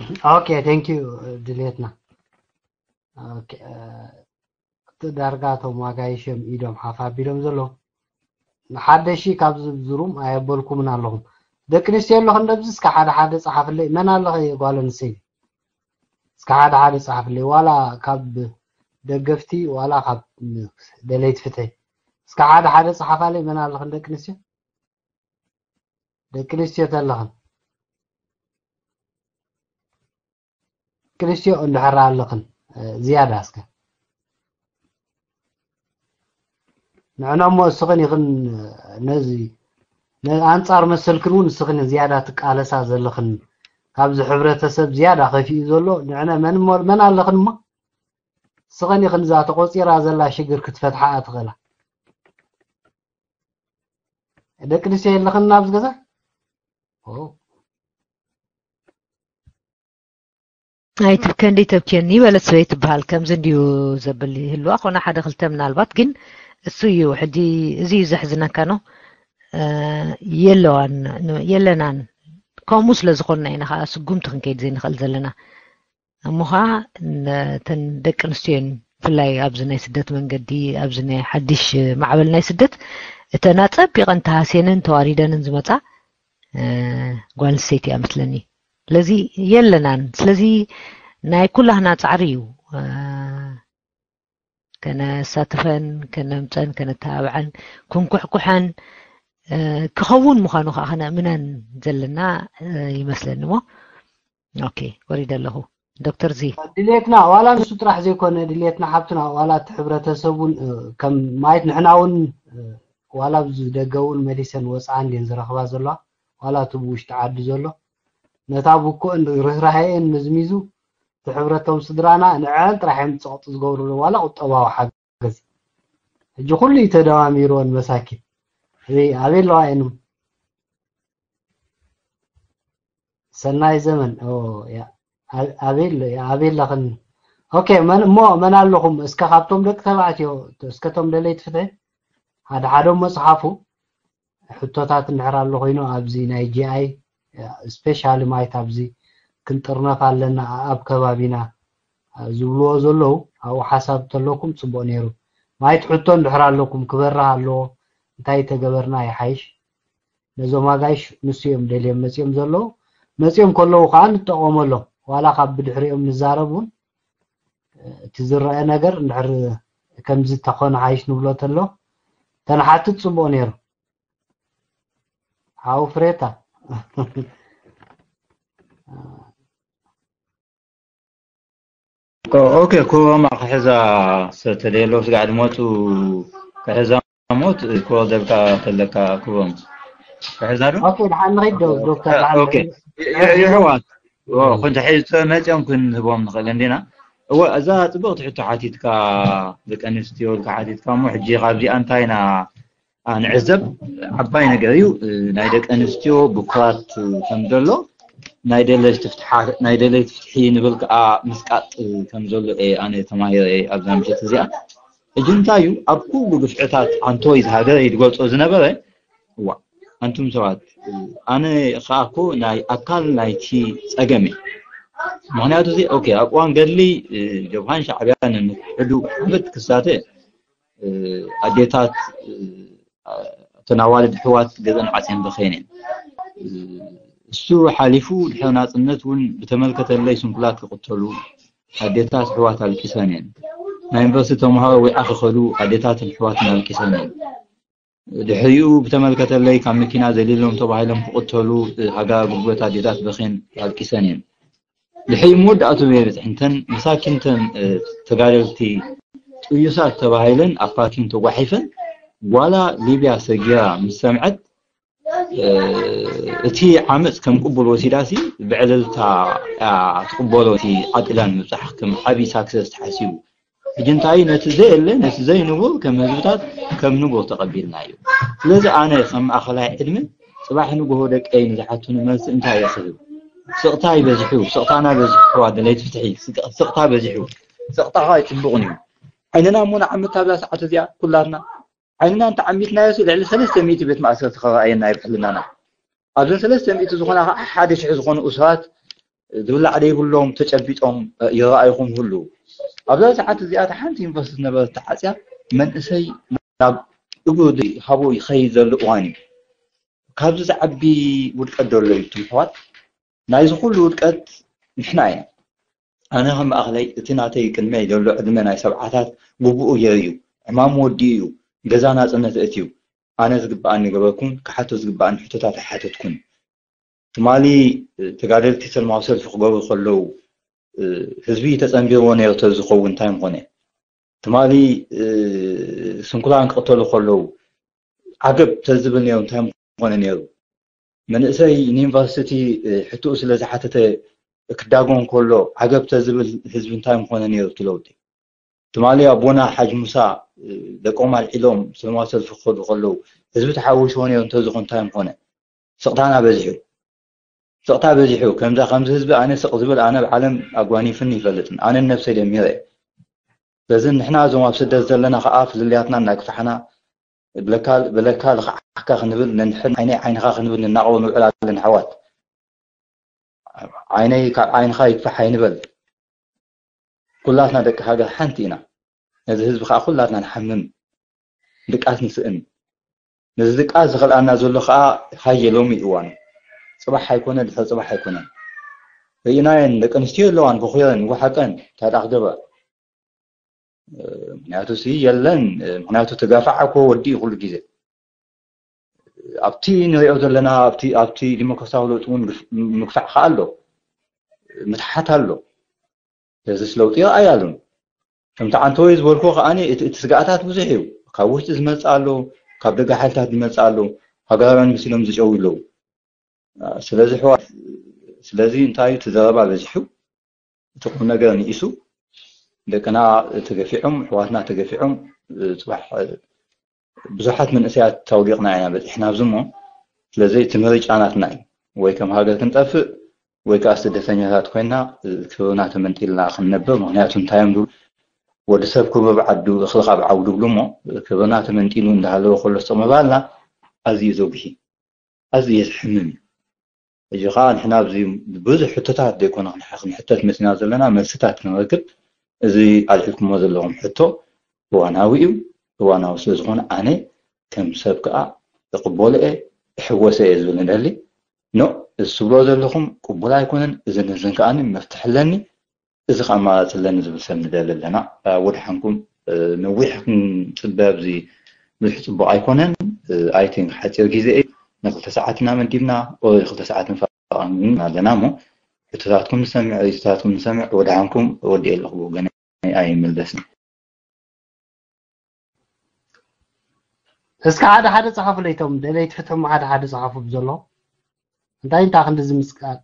Okay, thank you ድሌትና። Okay, እቲ ዳርጋ እቶም ዋጋ ይሽም ኢዶም ሓፍ ኣቢሎም ዘለዉ ንሓደ ሺ ካብ ዝብዝሩም ኣየበልኩምን ኣለኹም። ደቂ ኣንስትዮ ኣለኹ እንደብዚ እስከ ሓደ ሓደ ጸሓፍለይ። መን ኣለኸ ጓል ኣንስተይቲ? እስከ ሓደ ሓደ ጸሓፍለይ። ዋላ ካብ ደገፍቲ ዋላ ካብ ደለይቲ ፍትሒ እስከ ሓደ ሓደ ጸሓፋለይ። መን ኣለኽን ደቂ ኣንስትዮ? ደቂ ኣንስትዮ ተለኽን ደቂ ኣንስትዮ እንድሕር ኣለኽን ዝያዳ እስከ ንዕና እሞ እስኽን ኢኽን ነዚ ኣንጻር መሰልክን እውን እስኽን ዝያዳ ትቃለሳ ዘለኽን ካብዚ ሕብረተሰብ ዝያዳ ከፊኡ ዘሎ ንዕነ መን ኣለኽን እሞ እስኽን ኢኽን እዛ ተቆጺራ ዘላ ሽግር ክትፈትሓ ትኽእላ። ደቂ ኣንስትዮ የለኽን ኣብዚ ገዛ? ኣይትብከ እንዲ ተብኪየኒ በለት ሰበይ ትበሃል። ከምዚ እንድዩ ዘብል ይህልዋ ኮነ ሓደ ክልተ ምናልባት ግን እሱ እዩ ሕጂ እዚ እዩ ዘሕዝነካ ነው የለዋን የለናን ከምኡ ስለ ዝኾንና ኢና ከዓ ስጉምቲ ክንከይድ ዘይንኽእል ዘለና እሞ ከዓ ነተን ደቂ ኣንስትዮን ብፍላይ ኣብዚ ናይ ስደት መንገዲ ኣብዚ ናይ ሓድሽ ማዕበል ናይ ስደት እተን ኣፀቢቐን ተሃስየንን ተዋሪደንን ዝመፃ ጓል ኣንስተይቲ እያ መስለኒ ስለዚ የለናን ስለዚ ናይ ኩላህና ፃዕሪ እዩ ከነሳትፈን ከነምፀን ከነተባብዐን ክንኩሕኩሐን ክኸውን ምዃኑ ከዓ ከነእምነን ዘለና ይመስለኒ እሞ ኦኬ ወሪደ ኣለኹ ዶክተር ዚ ድሌትና ዋላ ንሱ ጥራሕ ዘይኮነ ድሌትና ሓብትና ዋላ እቲ ሕብረተሰብ እውን ከም ማየት ንሕና እውን ዋላ ኣብዚ ደገ እውን መሊሰን ወፅዓ እንድየን ዝረኽባ ዘለዋ ዋላ እቲ ብውሽጢ ዓዲ ዘሎ ነታ ብኩእን ርህራሄኤን ምዝሚዙ እቲ ሕብረቶም ስድራና ንዐን ጥራሕ እዮም ፀቕጢ ዝገብሩ ዋላ ቁጠባዊ ሓገዝ ሕጂ ኩሉ እዩ ተደማሚርወን መሳኪን ኣበይ ኣለዋ እየን ሰናይ ዘመን ኣበይ ኣለኽን ኦኬ እሞ መን ኣለኹም እስከ ካብቶም ደቂ ተባዕትዮ እስከቶም ደለይቲ ፍትሒ ሓደ ሓደ መፅሓፉ ሕቶታት እንድሕር ኣሎ ኮይኑ ኣብዚ ናይ ጂኣይ ስፔሻሊ ማይት ኣብዚ ክንጥርነፍ ኣለና ኣብ ከባቢና ዝብልዎ ዘለዉ ኣብኡ ሓሳብ ተለኩም ፅቡቅ ነይሩ ማይት ሕቶ እንድሕር ኣለኩም ክበርህ ኣለዎ እንታይ ተገበርና ይሓይሽ ነዞም ኣጋይሽ ንሱ እዮም ደልዮም መፅኦም ዘለዉ መፅኦም ከለዉ ከዓ ንጠቀመሎም ዋላ ካብ ብድሕሪኦም ንዛረብ እውን እቲ ዝረአ ነገር እንድሕር ከምዚ ተኾነ ሓይሽ ንብሎ ተሎ ተንሓትት ፅቡቅ ነይሩ ሓው ፍሬታ ኦኬ ኩቦማ ክሕዛ ሰተደየሎ ስጋዕ ድመፁ ክሕዛ ሞት ክወደልካ ተለካ ክቦም ክሕዛ ዶ ኦኬ ድሓን ንኸይድ ዶ ዶክተር ኦኬ ይሕዋት ክንተ ሒዝቶ መፅኦም ክንህቦም ንኽእል እንዲና እወ እዛ ፅብቕቲ ሕቶ ሓቲትካ ደቂ ኣንስትዮ ኢልካ ሓቲትካ እሞ ሕጂ ካብዚኣ እንታይ ኢና ንዕዘብ ዓባይ ነገር እዩ ናይ ደቂ ኣንስትዮ ብኩራት ከም ዘሎ ናይ ደለይቲ ፍትሓ ናይ ደለይቲ ፍትሒ ንብል ከዓ ምስቃጥ ከም ዘሎ እየ ኣነ ተማሂረ እየ ኣብዛ ምሸት እዚኣ ሕጂ እንታይ እዩ ኣብ ኩሉ ግፍዕታት ዓንቶይ ዝሃገረ እዩ ዝገልፆ ዝነበረ እዋ ኣንቱም ሰባት ኣነ ከዓ እኮ ናይ ኣካል ናይቲ ፀገም እየ ምክንያቱ እዚ ኦኬ ኣብ እዋን ገድሊ ጀብሃን ሻዕብያን ንክሕዱ ዓመት ክሳተ ኣዴታት እተን ኣዋልድ ኣሕዋት ገዘን ዓፅየን በኸየን እየን እሱ ሓሊፉ ድሕሪ ናፅነት እውን ብተመልከተለይ ስንኩላት ክቕተሉ ኣዴታት ኣሕዋት ኣልቂሰን እየን ናይ ዩኒቨርሲቲ ተምሃሮ ወይዓ ክኸዱ ኣዴታትን ኣሕዋትን ኣልቂሰን እየን ድሕሪኡ ብተመልከተለይ ካብ መኪና ዘሊሎም ተባሂሎም ክቕተሉ ሃገራ ጉልበት ኣዴታት በኸየን ኣልቂሰን እየን ድሕሪ መወዳእቱ በይበፅሕንተን መሳኪንተን ተጋደልቲ ጥዩሳት ተባሂለን ኣብ ፓርኪንግ ተጓሒፈን ዋላ ሊብያ ሰጊራ ምስ ሰምዐት እቲ ዓመፅ ከም ቅቡል ወሲዳሲ ብዕልልታ ትቅበሎ እቲ ዓቂላ ንምብፃሕ ከም ዓብዪ ሳክሰስ ተሓሲቡ ሕጂ እንታይ ነቲ ዘየለ ነቲ ዘይንቡር ከም ህዝብታት ከም ንቡር ተቐቢልናዮ ስለዚ ኣነ ከም ማእኸላይ ዕድመ ፅባሕ ንግሆ ደቀይ ንዝሓቱኒ መልሲ እንታይ እየ ክህብ ስቕታ ይበዝሑ ስቕታና በዝሑ ኣደለይቲ ፍትሒ ስቕታ በዝሑ ስቕታኻ ኣይፅቡቕን እዩ ዓይንና እሞ ንዓምት ኣብዛ ሰዓት እዚኣ ኩላትና ዓይንና እንተዓሚትናዮሲ ልዕሊ ሰለስተ ሚእቲ ቤት ማእሰርቲ ክረኣየና ይብሕልናና ኣብዘን ሰለስተ ሚእቲ ዝኾና ከዓ ሓደ ሽሕ ዝኾኑ እሱራት ዝብላዕ ዘይብሎም ተጨቢጦም ይረኣዩ ይኹን ህሉ ኣብዛ ሰዓት እዚኣ ሓንቲ ዩኒቨርሲቲ ዝነበረት ተዓፅያ መንእሰይ ናብ እግሩ ሃቦ ይኸይድ ዘሎ እዋን እዩ። ካብዚ ዝዓቢ ውድቀት ዘሎ እዩ ትምሕዋት ናይዚ ኩሉ ውድቀት ንሕና ኢና። ኣነ ከም ማእኸለይ እቲ ናተይ ቅድመይ ዘሎ ዕድመ ናይ ሰብዓታት ግቡኡ ገይሩ እዩ። ዕማሙ ወዲኡ እዩ። ገዛ ናፅነት እትዩ። ኣነ ዝግብኣኒ ገበርኩን ክሓቶ ዝግብኣኒ ሕቶታት ኣይሓተትኩን። ትማሊ ተጋደልቲ ሰልማዊ ሰልፊ ክገብሩ ከለዉ ህዝቢ ተፀንቢርዎ ነይሩ ተዝኸውን እንታይ ምኾነ? ትማሊ ስንኩላን ክቕተሉ ከለዉ ዓገብ ተዝብል ነይሩ እንታይ ምኾነ ነይሩ? መንእሰይ ንዩኒቨርሲቲ ሕትኡ ስለ ዝሓተተ ክዳጎን ከሎ ዓገብ ተዝብል ህዝቢ እንታይ ምኾነ ነይሩ እቲ ለውጢ? ትማሊ ኣቦና ሓጅ ሙሳ ደቆም ኣልዒሎም ሰላማዊ ሰልፊ ክኸዱ ከለዉ ህዝቢ ተሓዊስዎ ነይሩ እንተዝኾን እንታይ ምኾነ? ስቕታና በዚሑ። ስቕታ በዚሑ። ከምዛ ከምዚ ህዝቢ ኣነ ስቕ ዝብል ኣነ ኣብ ዓለም ኣጓኒፍኒ ይፈልጥን ኣነ ነብሰይ ደሚረ። ስለዚ ንሕና እዞም ኣብ ስደት ዘለና ከዓ ፍልልያትና እናግፋሕና ብለካ ብለካ ልኽዓካ ክንብል ነንሕን ዓይነይ ዓይንኻ ክንብል ንናቕቦ ንውዕል ኣለና ኣሕዋት። ዓይነይ ካብ ዓይንኻ ይግፋሕ ኣይንበል። ኩላትና ደቂ ሃገር ሓንቲ ኢና። ነዚ ህዝቢ ከዓ ኩላትና ንሓምም፣ ድቃስ ንስእን። ነዚ ድቃስ ዝኸልኣና ዘሎ ከዓ ሃየ ሎሚ እዋኑ። ፅባሕ ኣይኮነ ድሕሪ ፅባሕ ኣይኮነን። ርኢናየን ደቂ ኣንስትዮ ኣለዋን በኹየን ይወሓቀን እንታይ ደኣ ክገብራ። ምክንያቱ ሲ የለን ምክንያቱ ተጋፋዕ እኮ ወዲ እዩ ኩሉ ግዜ ኣብቲ ንሪኦ ዘለና ኣብቲ ኣብቲ ዲሞክራሲያዊ ለውጢ እውን ምግፋዕ ከዓ ኣሎ ምትሓት ኣሎ። ስለዚስ ለውጢ ይረኣይ ኣሉን ከምቲ ዓንተወይ ዝበልኩ ከዓ እቲ ስጋኣታት ብዙሕ እዩ። ካብ ውሽጢ ዝመፅእ ኣሎ፣ ካብ ደገ ሓይልታት ዝመፅእ ኣሎ። ሃገራውያን መሲሎም ዝጨው ኣለዉ። ስለዚ ሕዋት ስለዚ እንታይ እዩ እቲ ዘረባ በዚሑ እቲ ቁም ነገር ንኢሱ ደቅና ተገፊዖም ኣሕዋትና ተገፊዖም ፅባሕ ብዙሓት መንእሰያት ኣውዲቕና ኢና በፂሕና ኣብዚ እሞ ስለዚ እቲ ምርጫ ናትና እዩ ወይ ከም ሃገር ክንጠፍእ ወይ ከዓ ስደተኛታት ኮይና ክብርና ተመንጢልና ክንነብር ምክንያቱ እንታይ እዮም ዝብሉ ወዲ ሰብ ክብሩ ኣብ ዓዱ እኽሊ ካብ ዓውዱ ይብሉ እሞ ክብርና ተመንጢሉ እንዳሃለወ ከሎ ስቕ ምባልና ኣዝዩ ዘጉሂ ኣዝዩ ዘሕምም እዩ። ሕጂ ከዓ ንሕና ኣብዚ ብዙሕ ሕቶታት ዘይኮነ ክንሕተት መፂና ዘለና መልስታት ክንረክብ እዚ ኣልዒልኩሞ ዘለኹም ሕቶ እዋናዊ እዩ። እዋናዊ ስለ ዝኾነ ኣነ ከም ሰብ ከዓ እቕበሎ እየ እሕወሰ እየ ዝብል ንደሊ ኖ እዚ ትብሎ ዘለኹም ቅቡል ኣይኮነን እዚ ንዝን ከዓኒ መፍትሒ ኣለኒ እዚ ከኣ ኣማራጺ ኣለኒ ዝብል ሰብ ንደሊ ኣለና። ወድሓንኩም ነዊሕ ክንጽበ ኣብዚ ብዙሕ ጽቡቕ ኣይኮነን። I think ሓጺር ግዜ እዩ። ንክልተ ሰዓት ኢና መዲብና። ኦረዲ ክልተ ሰዓት ንፋቐን ኣለና እሞ ሕቶታትኩም ንሰምዕ፣ ርእይቶታትኩም ንሰምዕ። ወድሓንኩም ወዲኤ ኣለኹ ብወገነይ ኣይምልደስን። እስከ ሓደ ሓደ ጸሓፉለይ እቶም ደለይቲ ሕቶም ሓደ ሓደ ጸሓፉ ብዘሎ እንታይ እንታይ ክንዲ ዝምስቃል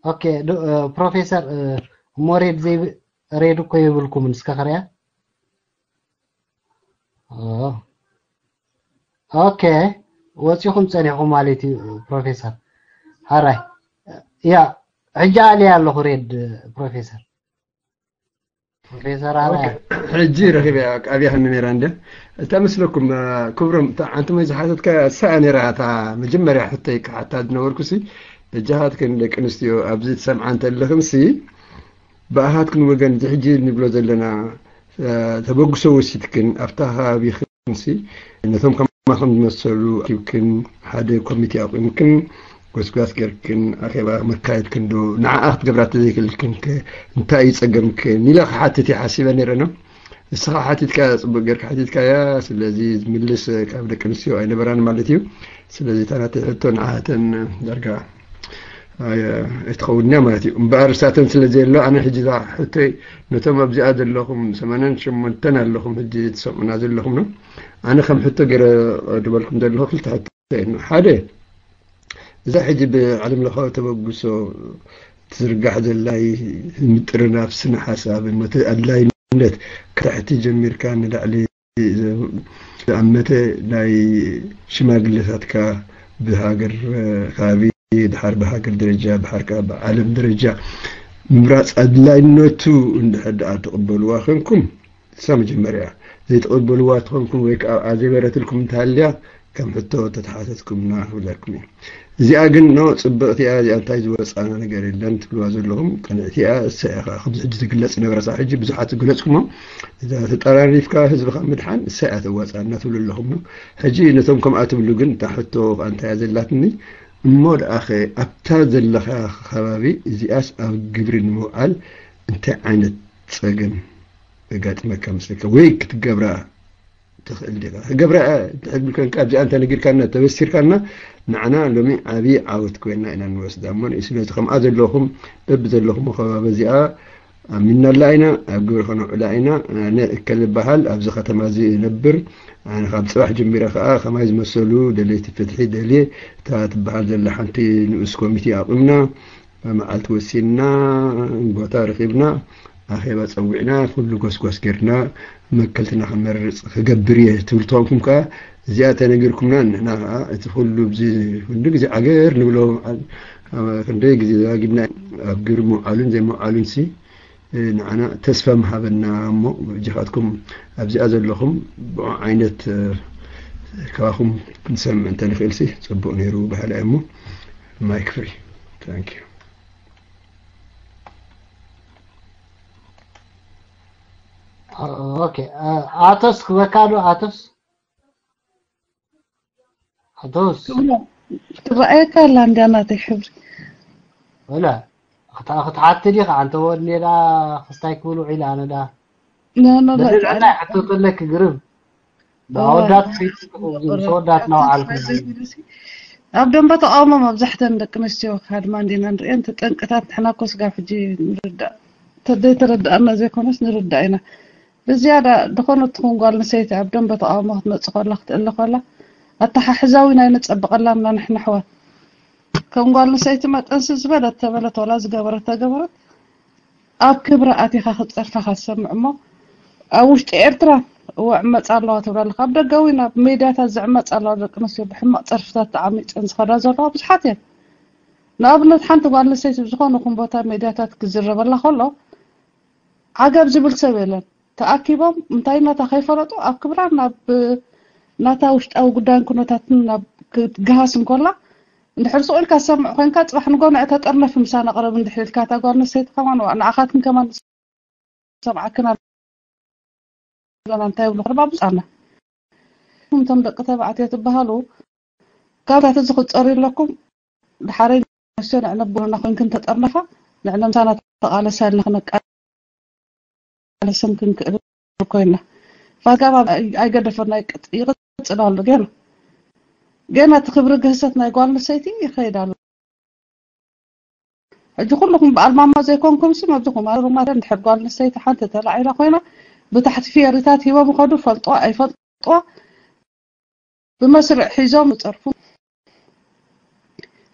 ኦኬ ፕሮፌሰር እሞ ሬድ ዘይ ሬድ እኮ የብልኩምን እስከ ክሪያ ኦኬ ወፂኹም ፀኒኹም ማለት እዩ ፕሮፌሰር ሃራይ ያ ሕጂ ኣልየ ኣለኹ ሬድ ፕሮፌሰር ፕሮፌሰር ኣርኣያ ሕጂ ረኺበያ ኣብያኽኒ ነይራ እንደ እታ መስለኩም ክብሮም ኣንቱም ዝሓተትካ እሳ ነይራ እታ መጀመርያ ሕቶይ ክሓታ ዝነበርኩ ሲ በጃኻትክን ደቂ ኣንስትዮ ኣብዚ ትሰምዓ እንተለኽን ሲ ብኣኻትክን ወገን እዚ ሕጂ ንብሎ ዘለና ተበግሶ ወሲድክን ኣብታ ከባቢኽን ሲ ነቶም ከማኽን ዝመሰሉ ኣኪብክን ሓደ ኮሚቴ ኣቑምክን ጎስጓስ ጌርክን ኣኼባ መካየድክን ዶ ንዓኣ ክትገብራ ተዘይክልክን ከ እንታይ እዩ ጸገምክን ኢለ ክሓትት እየ ሓሲበ ነይረ ነው። ንስኻ ሓቲትካ ጽቡቅ ጌርካ ሓቲትካያ ስለዚ ዝምልስ ካብ ደቂ ኣንስትዮ ኣይነበራን ማለት እዩ። ስለዚ እታ ናተይ ሕቶ ንዓተን ዳርጋ ኣይትኸውን እያ ማለት እዩ። እምበኣር እሳተን ስለ ዘየሎ ኣነ ሕጂ እዛ ሕቶይ ነቶም ኣብዚኣ ዘለኹም ሰማንያን ሸሞንተን ኣለኹም ሕጂ ትሰምዑና ዘለኹም ነው። ኣነ ከም ሕቶ ገይረ ድበልኩም ዘለኹ ክልተ ሕቶ ሓደ እዛ ሕጂ ብዓለም ለኻዊ ተበግሶ ትዝርጋሕ ዘላይ ምጥርናፍ ስነ ሓሳብን ነቲ ኣድላይነት ካብ ታሕቲ ጀሚርካ ንላዕሊ ዝኣመተ ናይ ሽማግለታትካ ብሃገር ከባቢ ድሓር ብሃገር ደረጃ ድሓር ከዓ ብዓለም ደረጃ ምምራፅ ኣድላይነቱ እንድሕር ደኣ ትቕበልዋ ኮንኩም እሳ መጀመርያ ዘይትቕበልዋ ትኾንኩም ወይ ከዓ ኣዘይበረትልኩም እንተሃልያ ከም ሕቶ ተተሓተትኩምና ክብለኩም እየ። እዚኣ ግን ኖ ጽብቕቲ እያ፣ እዚኣ እንታይ ዝወጻና ነገር የለን ትብልዋ ዘለኹም ቅንዕቲ እያ። እሳ ኢኻ ከምዚ ሕጂ ትግለጽ ነበረ፣ ሳብ ሕጂ ብዙሓት ዝገለጽኩሞ፣ እዛ ተጠራሪፍካ ህዝብኻ ምድሓን እሳ እያ ተዋጻና ትብሉ ኣለኹም። ሕጂ ነቶም ከምኣ ትብሉ ግን እታ ሕቶ ከኣ እንታይ እያ ዘላትኒ እሞ ደኣኸ ኣብታ ዘለኻ ከባቢ እዚኣስ ኣብ ግብሪ ንምውዓል እንታይ ዓይነት ጸገም የጋጥመካ መስለካ ወይ ክትገብራ ትኽእል ዲኻ? ክገብራ እያ እንድሕር ብል ኮንካ ኣብዚኣ እንተ ነጊርካና ተበሲርካና ንዓና ሎሚ ዓብዪ ዓወት ኮይና ኢና ንወስዳ እሞ ንእስ ነዚ ከምኣ ዘለኹም በቢ ዘለኹም ከባቢ እዚኣ ኣሚናላ ኢና፣ ኣብ ግብሪ ከነውዕላ ኢና። ኣነ እከል እበሃል ኣብዚ ከተማ እዚ እነብር። ኣነ ካብ ጽባሕ ጀሚረ ከኣ ከማይ ዝመሰሉ ደለይቲ ፍትሒ ደልየ እታ ትበሃል ዘላ ሓንቲ ንኡስ ኮሚቴ ኣቑምና መዓልቲ ወሲንና ቦታ ረኺብና ኣኼባ ጸዊዕና ኩሉ ጎስጓስ ጌርና መከልትና ክንመርጽ ክገብር እየ ትብሉ ተኾንኩም ከኣ እዚኣ ተነጊርኩምና ንሕና ከኣ እቲ ኩሉ ብዚ ክንዲ ግዜ ዓገር ንብሎ ክንደይ ግዜ ዘጋጊብና ኣብ ግብሪ ምውዓሉን ዘይምውዓሉን ሲ ንዓና ተስፋ ምሃበና እሞ እጅኻትኩም ኣብዚኣ ዘለኹም ብኡ ዓይነት ካባኹም ክንሰምዕ እንተንኽእል ሲ ጽቡቕ ነይሩ በሃላ እየ እሞ ማይክ ፍሪ ታንክ ዩ ኦኬ ኣቶስ ክበካ ዶ ኣቶስ ኣቶስ ትረኣየካ ኣላ እንድያ ናተይ ሕብሪ ወላ ክትሓቲ ዲኻ ኣንተ ወድኔ ዳ ክስታይ ክብል ውዒል ኣነ ዳ ኖኖ ናይ ሕቶ ከለክ ግርም ኣወዳት ሰወዳት ናውዓልኩም ኣብ ደንበ ተቃውሞ መብዛሕተን ደቂ ኣንስትዮ ካድማ እንዲና ንሪአን ተጠንቅታት ንሕና ኮ ስጋብ ሕጂ ንርዳእ ተደይተረዳእና ዘይኮነስ ንርዳእ ኢና ብዝያዳ ዝኾነት ትኹን ጓል ኣንስተይቲ ኣብ ደንበ ተቃውሞ ክትመጽእ ከላ ክትእለ ከላ ኣተሓሕዛዊ ናይ ነጸብቐላና ንሕና ኣሕዋት ከም ጓል ኣንስተይቲ መጠንሲ ዝበለት ተበለት ዋላ ዝገበረት ተገበረት ኣብ ክብራ ኣቲኻ ክትጸርፋ ክትሰምዕ እሞ ኣብ ውሽጢ ኤርትራ እወ ዕመጻ ኣለዋ ትብላ ኣለካ ኣብ ደገ እውን ኣብ ሜድያታት ዝዕመጻ ኣለዋ ደቂ ኣንስትዮ ብሕማቕ ጸርፍታት ተዓሚጸን ዝኸዳ ዘለዋ ብዙሓት እየን ንኣብነት ሓንቲ ጓል ኣንስተይቲ ብዝኾነ ኹን ቦታ ሜድያታት ክዝረበላ ከሎ ዓገብ ዝብል ሰብ የለን ተኣኪቦም እንታይ ናታ ከይፈለጡ ኣብ ክብራ ናብ ናታ ውሽጣዊ ጉዳይን ኩነታትን ናብ ክትግሃስ እንኮላ እንድሕር ስቕ ኢልካ ዝሰምዕ ኮይንካ ፅባሕ ንጎ ንዕ ተጠርነፊ ምሳና ቅረብ እንድሕር ኢልካ እታ ጓል ኣንስተይቲ ከማን ንዓኻትክን ከማን ዝሰምዓክን ኣለና እንታይ ይብሉ ክርባ ብዙ ኣና እቶም ደቂ ተባዕትዮ ትበሃሉ ካብታት እዚ ክትፀርዩ ኣለኩም ድሓረይ ንእሽቶ ንዕነ ብጎንና ኮይንክን ተጠርነፋ ንዕነ ምሳና ተቃለሳ ኢልና ክነቃለስን ክንክእል ኮይንና ፋጋብ ኣይገደፈና ይቅፅል ኣሎ ገና ገና እቲ ክብሪ ግህሰት ናይ ጓል ኣንስተይቲ ይኸይድ ኣሎ ሕጂ ኩልኩም በዓል ማማ ዘይኮንኩም ሲ መብዝኩም ኣሩማት እንድሕር ጓል ኣንስተይቲ ሓንቲ ተላዒላ ኮይና ብታሕቲ ፊየሪታት ሂቦም ይኸዱ ፈልጥዋ ኣይፈልጥዋ ብመስርዕ ሒዞም ይፀርፉ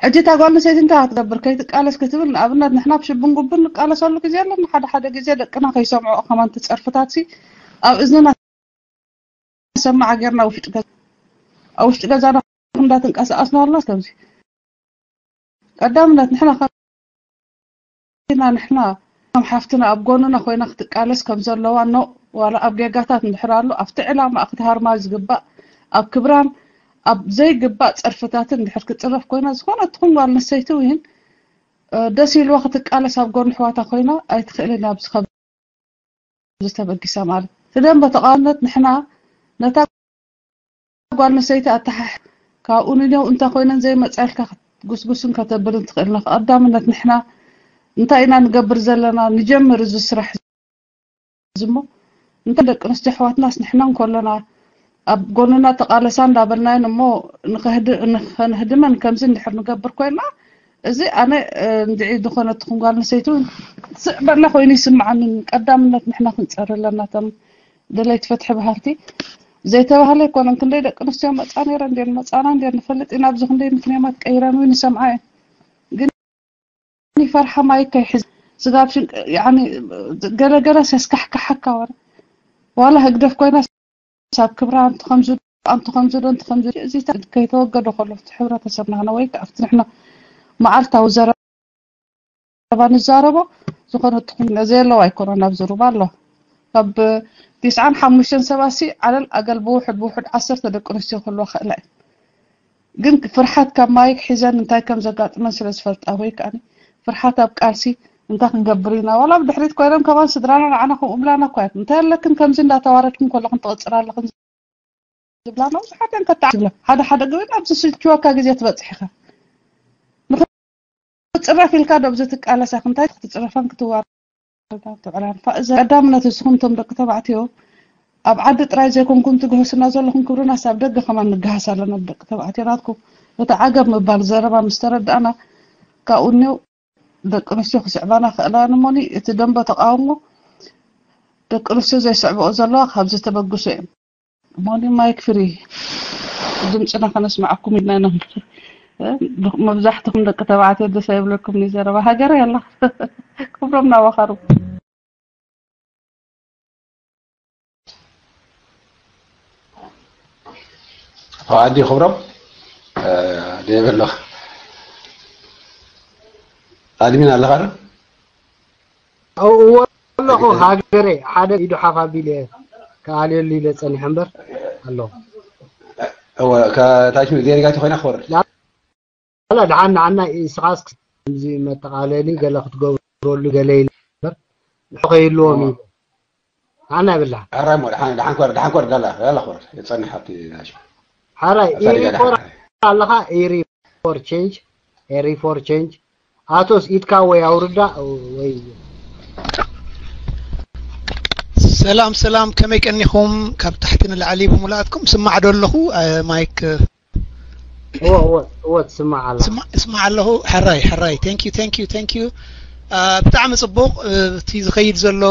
ሕጂ እታ ጓል ኣንስተይቲ እንታይ ክትገብር ከይትቃለስ ክትብል ንኣብነት ንሕና ብሽብን ጉብን ንቃለሰሉ ግዜ ኣለና ሓደ ሓደ ግዜ ደቅና ከይሰምዑ ከማን ትፀርፍታት ሲ ኣብ እዝንና ሰማዓ ጌርና ውሽጢ ገዛ ኣብ ውሽጢ ገዛና እንዳተንቀሳቀስና ኣለና ከምዚ ቀዳምነት ንሕና ኢና ንሕና ከም ሓፍትና ኣብ ጎንና ኮይና ክትቃለስ ከም ዘለዋ ኖ ዋላ ኣብ ጌጋታት እንድሕር ኣሎ ኣብቲ ዕላማ ክትሃርማ ዝግባእ ኣብ ክብራን ኣብ ዘይግባእ ፀርፍታትን እንድሕር ክፅረፍ ኮይና ዝኾነ ትኹን ጓል ኣንስተይቲ እውን ደስ ኢልዋ ክትቃለስ ኣብ ጎኒ ኣሕዋታ ኮይና ኣይትኽእልን እያ ኣብዚ ከም ዝተበጊሳ ማለት እቲ ደንበ ተቃዋምነት ንሕና ነታ ጓል ኣንስተይቲ ኣተሓሕ ካብኡ ንኔው እንተ ኮይነን ዘይመፃልካ ክትጉስጉስን ከተብልን ትኽእልና ቀዳምነት ንሕና እንታይ ኢና ንገብር ዘለና ንጀምር እዚ ስራሕ እዚ እሞ እንተ ደቂ ኣንስትዮ ኣሕዋትናስ ንሕና እንከለና ኣብ ጎንና ተቃለሳ እንዳበልናየን እሞ ንኸንህድመን ከምዚ እንድሕር ንገብር ኮይና እዚ ኣነ እንድዒ ዝኾነት ትኹን ጓል ኣንስተይቲ እውን ትስዕበና ኮይኑ ይስምዓኒ ቀዳምነት ንሕና ክንፀሪ ኣለና እቶም ደለይቲ ፍትሒ በሃልቲ ዘይተባህለ ኣይኮነን ክንደይ ደቂ ኣንስትዮ መፃ ነይረ እንዲን መፃና እንዲን ንፈልጥ ኢና ኣብዚ ክንደይ ምክንያማት ቀይረን እውን ይሰምዓ እየን ግን ይፈርሓ ማይክ ከይሕዝ ስጋብ ሽንቅ ያኒ ገለገለ ሲያስካሕካሓካ ወረ ዋላ ህግደፍ ኮይና ሳብ ክብራ ኣንቲ ከምዚ ኣንቲ ከምዚ ዶ ኣንቲ ከምዚ እዚ ከይተወገደ ከሎ ኣብቲ ሕብረተሰብና ክነ ወይ ኣብቲ ንሕና መዓልታዊ ዘረባ ንዛረቦ ዝኾነ ትኹም ነዘ ኣለዋ ኣይኮነን ኣብዚ ሩባ ኣሎ ካብ ቲስዓን ሓሙሽተን ሰባት ሲ ዓለል ኣገል ብውሕድ ብውሕድ ዓሰርተ ደቂ ኣንስትዮ ክህልዋ ክእላ እዩ ግን ፍርሓት ካብ ማይክ ሒዘን እንታይ ከም ዘጋጥመን ስለ ዝፈልጣ፣ ወይ ከኣ ፍርሓት ኣብ ቃልሲ እንታይ ክንገብር ኢና፣ ዋላ ብድሕሪት ኮይኖም ከማን ስድራና ንዓና ከምኡ ብላና እኳ እየን። እንታይ ኣለክን ከምዚ እንዳተዋረድክን ከለኽን ትቕጽራ ኣለኽን ዝብላና ብዙሓት እየን። ከተዓ ትብላ ሓደ ሓደ ግን ኣብዚ ዝስልችወካ ግዜ ትበጽሕ ኢኻ። ንኽትጽረፍ ኢልካ ዶ ኣብዚ ትቃለስ ኢኻ? እንታይ ክትጽረፋን ክትዋረዳን ትዕራን? ፋ-፣ እዚ ቀዳምነት ንስኹም እቶም ደቂ ተባዕትዮ ኣብ ዓዲ ጥራይ ዘይኮንኩም ትግህሱና ዘለኹም ክብርናስ ኣብ ደገ ከማን ንገሃስ ኣለና። ደቂ ተባዕትዮ ናትኩም እቲ ዓገብ ምባል ዘረባ ምስ ተረዳእና ካብኡ እኒው ደቂ ኣንስትዮ ክስዕባና ክእላን እሞኒ እቲ ደንበ ተቃውሞ ደቂ ኣንስትዮ ዘይስዕብኦ ዘለዋ ካብዚ ተበግሶ እዮም። እሞኒ ማይክ ፍሪ ድምፅና ከነስምዓኩም ኢልና ኢና። መብዛሕትኹም ደቂ ተባዕትዮ ደስ ኣይብለኩም እዩ ዘረባ ሃገር ያላ ክብሮም ናባኻሩ ኣዲ ክብሮም ደበሎ ኣድሚን ኣለኻ ዶ? እዎ ኣለኹ ሃገረይ ሓደ ኢዱ ሓፍ ኣቢለ እየ ክኣልየሉ ኢለ ጸኒሐ እምበር ኣለኹ። እወ ከታች ዜሪጋቲ ኮይና ክወርድ ላ- ላ- ደሓን ንዓና ኢስኻስ ከምዚ መጠቓለሊ ገለ ክትገብረሉ ገለ ኢለ እምበር ንሑ ከይህልዎም ኢለ ንዓና ይብላ። ኣራሞ ደሓን ደሓን ኮር ደሓን ኮር ዳላ ዳላ ኮር የጸንሕ ኣብቲ ናሽ ሓራይ ኣሳሪጋ ኢሪኮር ደሓን ኣለኻ ኢሪ ፎር ቼንጅ ኤሪ ፎር ቼንጅ ኣቶስ ኢድካ ወይ ኣውርዳ ወይ ሰላም ሰላም፣ ከመይ ቀኒኹም? ካብ ታሕቲ ንላዕሊ ብምልኣትኩም ስማዕ ዶ ኣለኹ? እ፣ ማይክ እወ እወ እወ ትስማዕ ኣላ። ስማ- ስማዕ ኣለኹ። ሕራይ ሕራይ፣ thank you thank you thank you። እ፣ ብጣዕሚ ጽቡቕ። እ፣ እቲ ዝኸይድ ዘሎ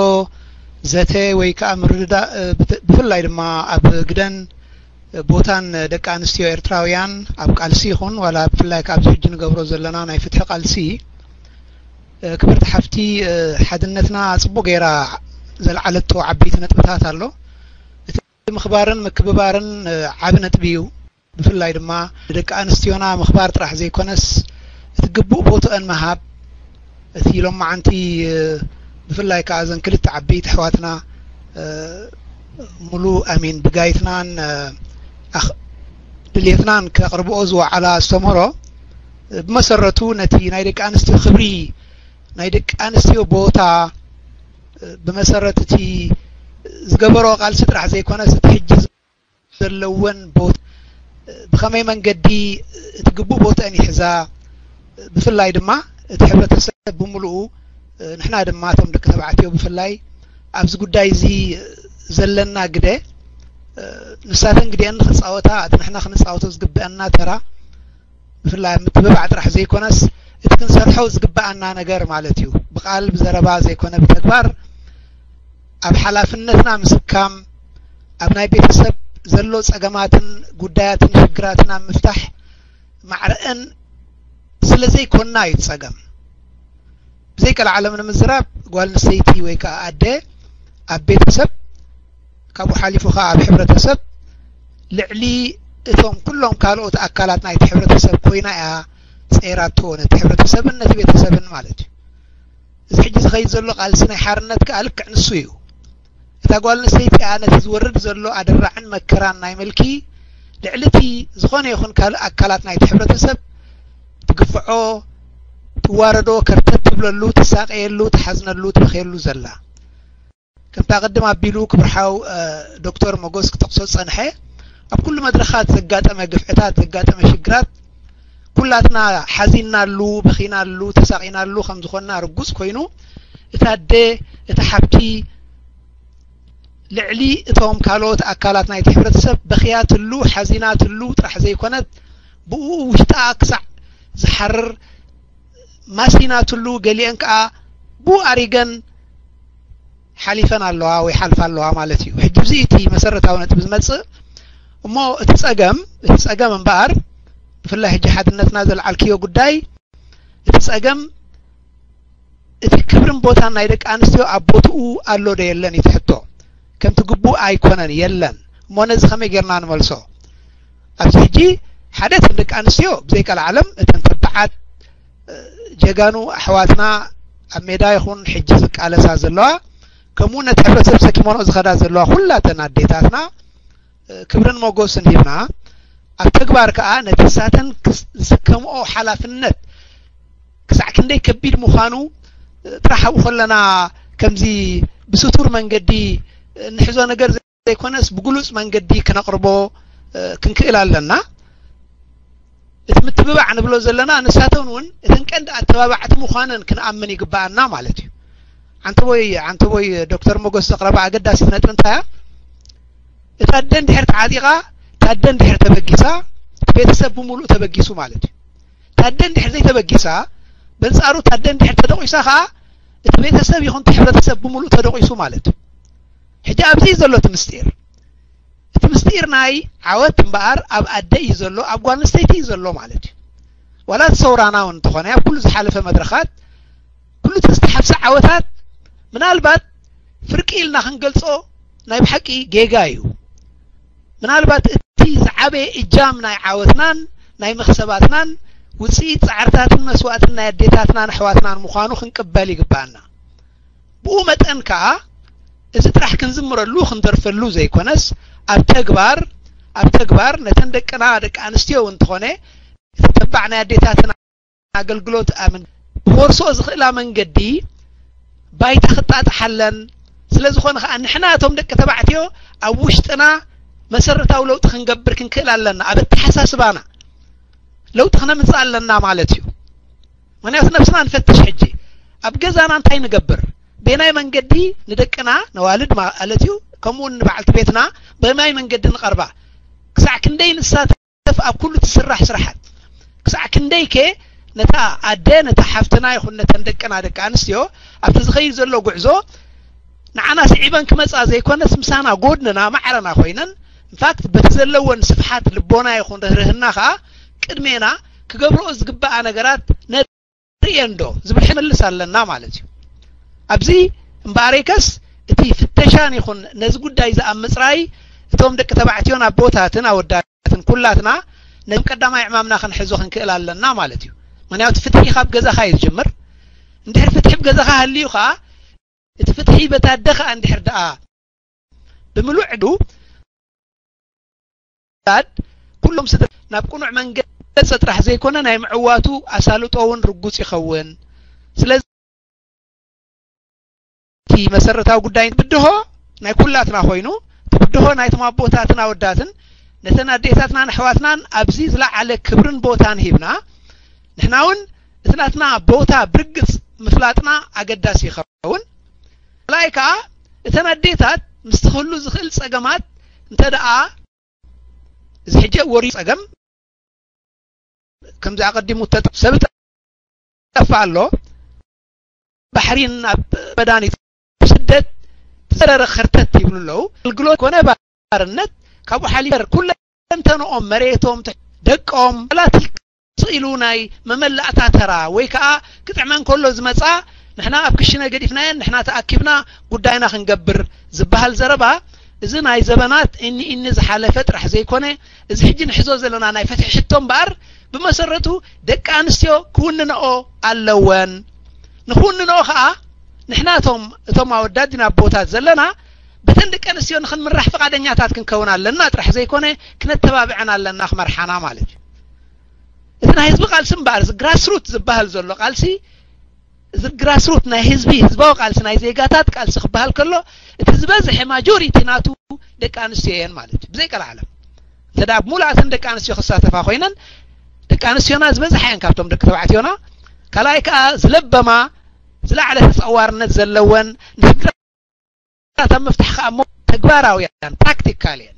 ዘተ ወይ ከዓ ምርድዳእ፣ እ፣ ብት- ብፍላይ ድማ ኣብ ግደን ቦታን ደቂ ኣንስትዮ ኤርትራውያን ኣብ ቃልሲ ይኹን ዋላ ብፍላይ ካብ ሕጂ ንገብሮ ዘለና ናይ ፍትሒ ቃልሲ፣ እ፣ ክብርቲ ሓፍቲ፣ እ፣ ሓድነትና ጽቡቕ ገይራ ዘልዓለቶ ዓበይቲ ነጥብታት ኣሎ። እቲ ምኽባርን ምክብባርን፣ እ፣ ዓቢ ነጥቢ እዩ። ብፍላይ ድማ ንደቂ ኣንስትዮና ምኽባር ጥራሕ ዘይኮነስ እቲ ግቡእ ቦትአን ምሃብ፣ እቲ ሎማዓንቲ፣ እ፣ ብፍላይ ከዓ እዘን ክልተ ዓበይቲ ኣሕዋትና፣ እ፣ ሙሉ ኣሚን ብጋይትናን፣ እ፣ ኣኽ- ድሌትናን ከቕርብኦ ዝወዓላ ኣስተምህሮ፣ እ፣ ብመሰረቱ ነቲ ናይ ደቂ ኣንስትዮ ክብሪ፣ ናይ ደቂ ኣንስትዮ ቦታ፣ እ፣ ብመሰረት እቲ ዝገበርኦ ቃልሲ ጥራሕ ዘይኮነስ እቲ ሕጂ ዘለወን ቦታ ብኸመይ መንገዲ እቲ ግቡእ ቦትአን ይሕዛ፣ ብፍላይ ድማ እቲ ሕብረተሰብ ብምሉኡ ንሕና ድማ እቶም ደቂ ተባዕትዮ ብፍላይ ኣብዚ ጉዳይ እዚ ዘለና ግደ ንሳተን ግደአን ንኽፃወታ እቲ ንሕና ክንፃወቶ ዝግበአና ተራ ብፍላይ ኣብ ምትብባዕ ጥራሕ ዘይኮነስ እቲ ክንሰርሖ ዝግበኣና ነገር ማለት እዩ። ብቃል ብዘረባ ዘይኮነ ብተግባር ኣብ ሓላፍነትና ምስካም ኣብ ናይ ቤተሰብ ዘሎ ጸገማትን ጉዳያትን ሽግራትን ኣብ ምፍታሕ ማዕረአን ስለ ዘይኮና እዩ ጸገም። ብዘይ ቀልዓለም ንምዝራብ ጓል ኣንስተይቲ ወይ ከዓ ኣደ ኣብ ቤተሰብ ካብኡ ሓሊፉ ከዓ ኣብ ሕብረተሰብ ልዕሊ እቶም ኩሎም ካልኦት ኣካላት ናይቲ ሕብረተሰብ ኮይና እያ ጸይራቶ ነቲ ሕብረተሰብን ነቲ ቤተሰብን ማለት እዩ። እዚ ሕጂ ዝኸይድ ዘሎ ቃልሲ ናይ ሓርነት ከኣ ልክዕ ንሱ እዩ። እታ ጓል ኣንስተይቲ እያ ነቲ ዝወርድ ዘሎ ኣደራዕን መከራን ናይ ምልኪ ልዕሊ እቲ ዝኾነ ይኹን ካልእ ኣካላት ናይቲ ሕብረተሰብ ትግፍዖ፣ ትዋረዶ፣ ከርተት ትብለሉ፣ ትሳቐየሉ፣ ትሓዝነሉ፣ ትበኽየሉ ዘላ። ከምታ ቅድም ኣቢሉ ክብሪ ሓው ዶክተር ሞጎስ ክጠቕሶ ዝጸንሐ ኣብ ኩሉ መድረኻት ዘጋጠመ ግፍዕታት ዘጋጠመ ሽግራት ኩላትና ሓዚንናሉ በኺናሉ ተሳቒናሉ ከም ዝኾንና ርጉጽ ኮይኑ እታ ኣደ እታ ሓብቲ ልዕሊ እቶም ካልኦት ኣካላት ናይቲ ሕብረተሰብ በኽያትሉ ሓዚናትሉ ጥራሕ ዘይኮነት ብኡ ውሽጣ ክሳዕ ዝሓርር ማሲናትሉ ገሊአን ከኣ ብኡ ኣሪገን ሓሊፈን ኣለዋ ወይ ሓልፋ ኣለዋ ማለት እዩ። ሕጂ እዚ እቲ መሰረታዊ ነጥቢ ዝመጽእ እሞ እቲ ጸገም እቲ ጸገም እምበኣር ብፍላይ ሕጂ ሓድነትና ዘልዓልክዮ ጉዳይ እቲ ጸገም እቲ ክብርን ቦታን ናይ ደቂ ኣንስትዮ ኣብ ቦትኡ ኣሎ ዶ የለን እቲ ሕቶ ከምቲ ግቡእ ኣይኮነን የለን እሞ ነዚ ከመይ ጌርና ንመልሶ ኣብዚ ሕጂ ሓደ እተን ደቂ ኣንስትዮ ብዘይ ቀልዓለም እተን ተባዓት ጀጋኑ ኣሕዋትና ኣብ ሜዳ ይኹን ሕጂ ዝቃለሳ ዘለዋ ከምኡ ነቲ ሕብረተሰብ ሰኪሞኖ ዝኸዳ ዘለዋ ኩላተን ኣዴታትና ክብርን ሞጎስን ሂብና ኣብ ተግባር ከኣ ነቲ ንሳተን ክስ-፣ ዝስከምኦ ሓላፍነት ክሳዕ ክንደይ ከቢድ ምዃኑ ጥራሕ ኣብኡ ከለና ከምዚ ብስቱር መንገዲ እንሕዞ ነገር ዘይኮነስ ብግሉጽ መንገዲ ክነቕርቦ፣ እ፣ ክንክእል ኣለና። እቲ ምትብባዕ ንብሎ ዘለና ንሳተን እውን እተን ቀንዲ ኣተባባዕቲ ምዃነን ክንኣምን ይግባኣና ማለት እዩ። ዓንተቦይ፣ ዓንተቦይ ዶክተር ሞገስ ዘቕረባ ኣገዳሲት ነጥቢ እንታይ እያ? እታ ኣደ እንድሕር ተዓጢቓ፣ እታ ኣደ እንድሕር ተበጊሳ፣ እቲ ቤተሰብ ብምሉእ ተበጊሱ ማለት እዩ። እታ ኣደ እንድሕር ዘይተበጊሳ፣ በንጻሩ እታ ኣደ እንድሕር ተደቂሳ ኸኣ፣ እቲ ቤተሰብ ይኹን እቲ ሕብረተሰብ ብምሉእ ተደቂሱ ማለት እዩ። ሕጂ ኣብዚ እዩ ዘሎ እቲ ምስጢር። እቲ ምስጢር ናይ ዓወት እምበኣር ኣብ ኣደ እዩ ዘሎ፣ ኣብ ጓል ኣንስተይቲ እዩ ዘሎ ማለት እዩ። ዋላ እቲ ሰውራና እውን እንተኾነ ኣብ ኩሉ ዝሓለፈ መድረኻት ኩሉ እቲ ዝተሓፍሰ ዓወታት ምናልባት ፍርቂ ኢልና ክንገልጾ ናይ ብሓቂ ጌጋ እዩ። ምናልባት እቲ ዝዓበየ እጃም ናይ ዓወትናን ናይ መኽሰባትናን ውጽኢት ጻዕርታትን መስዋእትን ናይ ኣዴታትናን ኣሕዋትናን ምዃኑ ክንቅበል ይግባኣና። ብኡ መጠን ከኣ እዚ ጥራሕ ክንዝምረሉ ክንደርፈሉ ዘይኮነስ ኣብ ተግባር፣ ኣብ ተግባር ነተን ደቅና ደቂ ኣንስትዮ እውን እንተኾነ እቲ ተባዕ ናይ ኣዴታትና ኣገልግሎት ኣምን ብወርሶ ዝኽእላ መንገዲ ባይታ ክጣጥሓለን ስለ ዝኾነ ከኣ ንሕና እቶም ደቂ ተባዕትዮ ኣብ ውሽጥና መሰረታዊ ለውጢ ክንገብር ክንክእል ኣለና። ኣብ ኣተሓሳስባና ለውጢ ክነምጽእ ኣለና ማለት እዩ። ምኽንያቱ ነብስና ንፈትሽ ሕጂ። ኣብ ገዛና እንታይ ንገብር? በየናይ መንገዲ ንደቅና ነዋልድ ማለት እዩ፣ ከምኡ እውን ንበዓልቲ ቤትና በየናይ መንገዲ ንቐርባ? ክሳዕ ክንደይ ንሳተፍ ኣብ ኩሉ ትስራሕ ስራሓት? ክሳዕ ክንደይ ከ ነታ ኣደ፣ ነታ ሓፍትና ይኹን ነተን ደቅና ደቂ ኣንስትዮ ኣብቲ ዝኸይድ ዘሎ ጉዕዞ ንዓና ስዒበን ክመጻ ዘይኮነስ ምሳና ጎድንና ማዕረና ኮይነን፣ ኢንፋክት በቲ ዘለወን ስፍሓት ልቦና ይኹን ርህርህና ከኣ ቅድሜና ክገብርኦ ዝግባኣ ነገራት ነርእየን ዶ ዝብል ሕቶ መልስ ኣለና ማለት እዩ። ኣብዚ እምበኣረይከስ እቲ ፍተሻን ይኹን ነዚ ጉዳይ ዝኣብ ምጽራይ እቶም ደቂ ተባዕትዮን ኣቦታትን ኣወዳትን ኩላትና ነዚ ቀዳማይ ዕማምና ክንሕዞ ክንክእል ኣለና ማለት እዩ። ምኽንያቱ ፍትሒ ካብ ገዛኻ እዩ ዝጅምር። እንድሕር ፍትሒ ኣብ ገዛኻ ሃልዩ ከኣ እቲ ፍትሒ በታ ኣደ ከኣ እንድሕር ደኣ ብምሉእ ዕዱ ናብ ቅኑዕ መንገዲ ገጸ ጥራሕ ዘይኮነ ናይ ምዕዋቱ ኣሳልጦ እውን ርጉጽ ይኸውን። ስለዚ እቲ መሰረታዊ ጉዳይ ብድሆ ናይ ኩላትና ኮይኑ እቲ ብድሆ ናይቶም ኣቦታትን ኣወዳትን ነተን ኣዴታትናን ኣሕዋትናን ኣብዚ ዝለዓለ ክብርን ቦታን ሂብና ንሕና እውን እቲ ናትና ቦታ ብርግጽ ምፍላጥና ኣገዳሲ ይኸውን። ካልኣይ ከኣ እተን ኣዴታት ምስቲ ክህሉ ዝኽእል ጸገማት እንተ ደኣ እዚ ሕጂ ወሪዱ ጸገም ከምዚ ኣቐዲሙ እተጠ-፣ ሰብ ይጠፍእ ኣሎ። ባሕሪን ኣብ መዳን ስደት ተዘረረ ኸርተት ይብሉ ኣለዉ። ኣገልግሎት ኮነ ባርነት ካብኡ ሓሊፈ ኩለንተንኦም መሬቶም፣ ደቆም፣ ላቲ ስኢሉ ናይ መመላእታ ተራ ወይ ከኣ ክጥዕመን ከሎ ዝመጻ ንሕና ኣብ ክሽነ ገዲፍናየን ንሕና ተኣኪብና ጉዳይና ክንገብር ዝበሃል ዘረባ፣ እዚ ናይ ዘበናት እኒ እኒ ዝሓለፈ ጥራሕ ዘይኮነ፣ እዚ ሕጂ ንሕዞ ዘለና ናይ ፍትሒ ሕቶ እምበኣር፣ ብመሰረቱ ደቂ ኣንስትዮ ክውንንኦ ኣለወን። ንኽውንንኦ ከኣ ንሕና እቶም፣ እቶም ኣወዳት ዲና ኣቦታት ዘለና፣ በተን ደቂ ኣንስትዮ ንኽንምራሕ ፍቓደኛታት ክንከውን ኣለና ጥራሕ ዘይኮነ፣ ክነተባብዐን ኣለና ክመርሓና ማለት እዩ። እቲ ናይ ህዝቢ ቃልሲ እምበኣር፣ እዚ ግራስሩት ዝበሃል ዘሎ ቃልሲ፣ እዚ ግራስሩት ናይ ህዝቢ፣ ህዝባዊ ቃልሲ ናይ ዜጋታት ቃልሲ ክበሃል ከሎ፣ እቲ ዝበዝሐ ማጆሪቲ ናቱ ደቂ ኣንስትዮ እየን ማለት እዩ። ብዘይ ቀልዓለም። እንተ ደኣ ብሙሉኣተን ደቂ ኣንስትዮ ክሳተፋ ኮይነን፣ ደቂ ኣንስትዮና ዝበዝሓ እየን ካብቶም ደቂ ተባዕትዮና። ካልኣይ ከኣ ዝለበማ፣ ዝለዓለ ተጸዋርነት ዘለወን፣ ንስድራ ኣብ ምፍታሕ ከኣ እሞ ተግባራውያን፣ ፕራክቲካል እየን።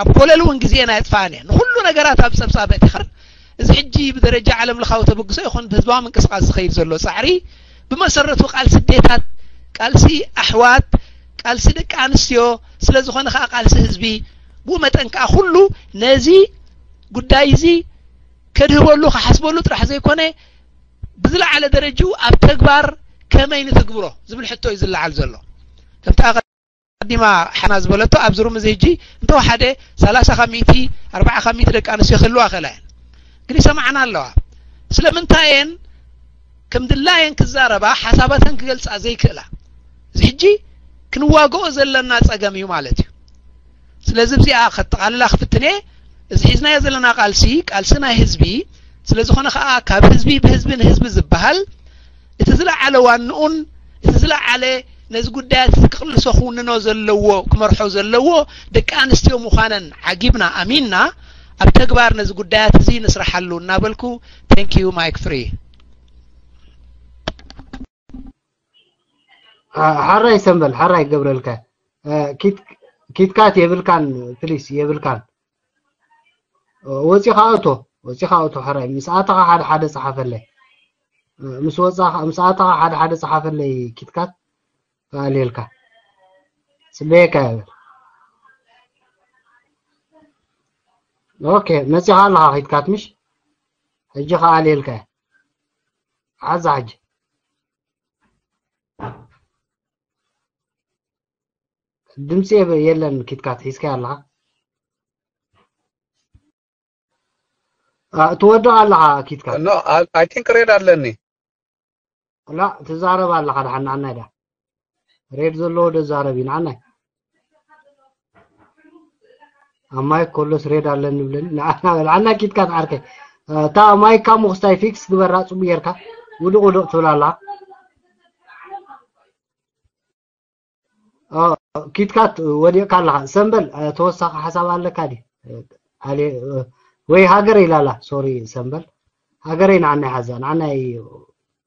ኣብ ኮለል እውን ግዜና የጥፍኣን እየን። ንኹሉ ነገራት ኣብ ጸብጻብ ኣእቲኻ፣ እዚ ሕጂ ብደረጃ ዓለም ለኻዊ ተበግሶ ይኹን ብህዝባዊ ምንቅስቃስ ዝኸይድ ዘሎ ጻዕሪ፣ ብመሰረቱ ቃልሲ ኣዴታት፣ ቃልሲ ኣሕዋት፣ ቃልሲ ደቂ ኣንስትዮ ስለ ዝኾነ ከኣ ቃልሲ ህዝቢ፣ ብኡ መጠን ከኣ ኩሉ ነዚ ጉዳይ እዚ ከድህበሉ፣ ክሓስበሉ ጥራሕ ዘይኮነ፣ ብዝለዓለ ደረጅኡ ኣብ ተግባር ከመይ ንትግብሮ ዝብል ሕቶ እዩ ዝለዓል ዘሎ። ከምቲ ኣቐዲማ ሓና ዝበለቶ፣ ኣብዚ ሩም እዚ ሕጂ እንተወሓደ ሰላሳ ካብ ሚእቲ፣ ኣርብዓ ካብ ሚእቲ ደቂ ኣንስትዮ ክህልዋ ክእላ እየን። ግን ይሰምዓና ኣለዋ። ስለምንታይ እየን ከም ድላየን ክዛረባ፣ ሓሳባተን ክገልጻ ዘይክእላ? እዚ ሕጂ ክንዋግኦ ዘለና ጸገም እዩ ማለት እዩ። ስለዚ እዚኣ ከጠቓልላ ክፍትን እየ። እዚ ሒዝናዮ ዘለና ቃልሲ ቃልሲ ናይ ህዝቢ ስለ ዝኾነ ከዓ ካብ ህዝቢ ብህዝቢ ንህዝቢ ዝበሃል እቲ ዝለዓለ ዋንኡን እቲ ዝለዓለ ነዚ ጉዳያት እዚ ክቕልሶ ክውንኖ ዘለዎ ክመርሖ ዘለዎ ደቂ ኣንስትዮ ምዃነን ዓጊብና ኣሚንና ኣብ ተግባር ነዚ ጉዳያት እዚ ንስራሓሉ እናበልኩ thank you mic free። ሓራይ ሰንበል ሓራይ ገብረልካ ኪትካት የብልካን ፕሊስ የብልካን ወፂኻ ኣውቶ ወፂኻ ኣውቶ ሓራይ ምስ ኣተኻ ሓደ ሓደ ፀሓፈለይ ምስ ወፃኻ ምስ ኣተኻ ሓደ ሓደ ፀሓፈለይ ኪትካት ተኣልየልካ ፅበየካ የብል ኦኬ መፂኻ ኣለኻ ኪትካት ምሽ ሕጂ ከኣልየልካ ሓዛ ሕጂ ድምፂ የለን ኪትካት ሒዝካዮ ኣለኻ ትወድቕ ኣለኻ ኪትካት I think red ኣለኒ ላ ትዛረብ ኣለኻ ድሓን ንዓናይ ዳ ሬድ ዘለዎ ደዛረብ እዩ ንዓናይ ኣብ ማይክ ኮሎስ ሬድ ኣለኒ ብለኒ ንዓና በል ዓና ኪትካት ዓርከይ እታ ማይካ ምኽስታይ ፊክስ ግበራ ፅቡቅ ጌርካ ውድቅ ውድቅ ትብል ኣላ ኪትካት ወዲቕካ ኣለኻ ሰንበል ተወሳኺ ሓሳብ ኣለካ ዲ ወይ ሃገር ኢላላ ሶሪ ሰንበል ሃገረይ ንዓና ይሓዛ ንዓና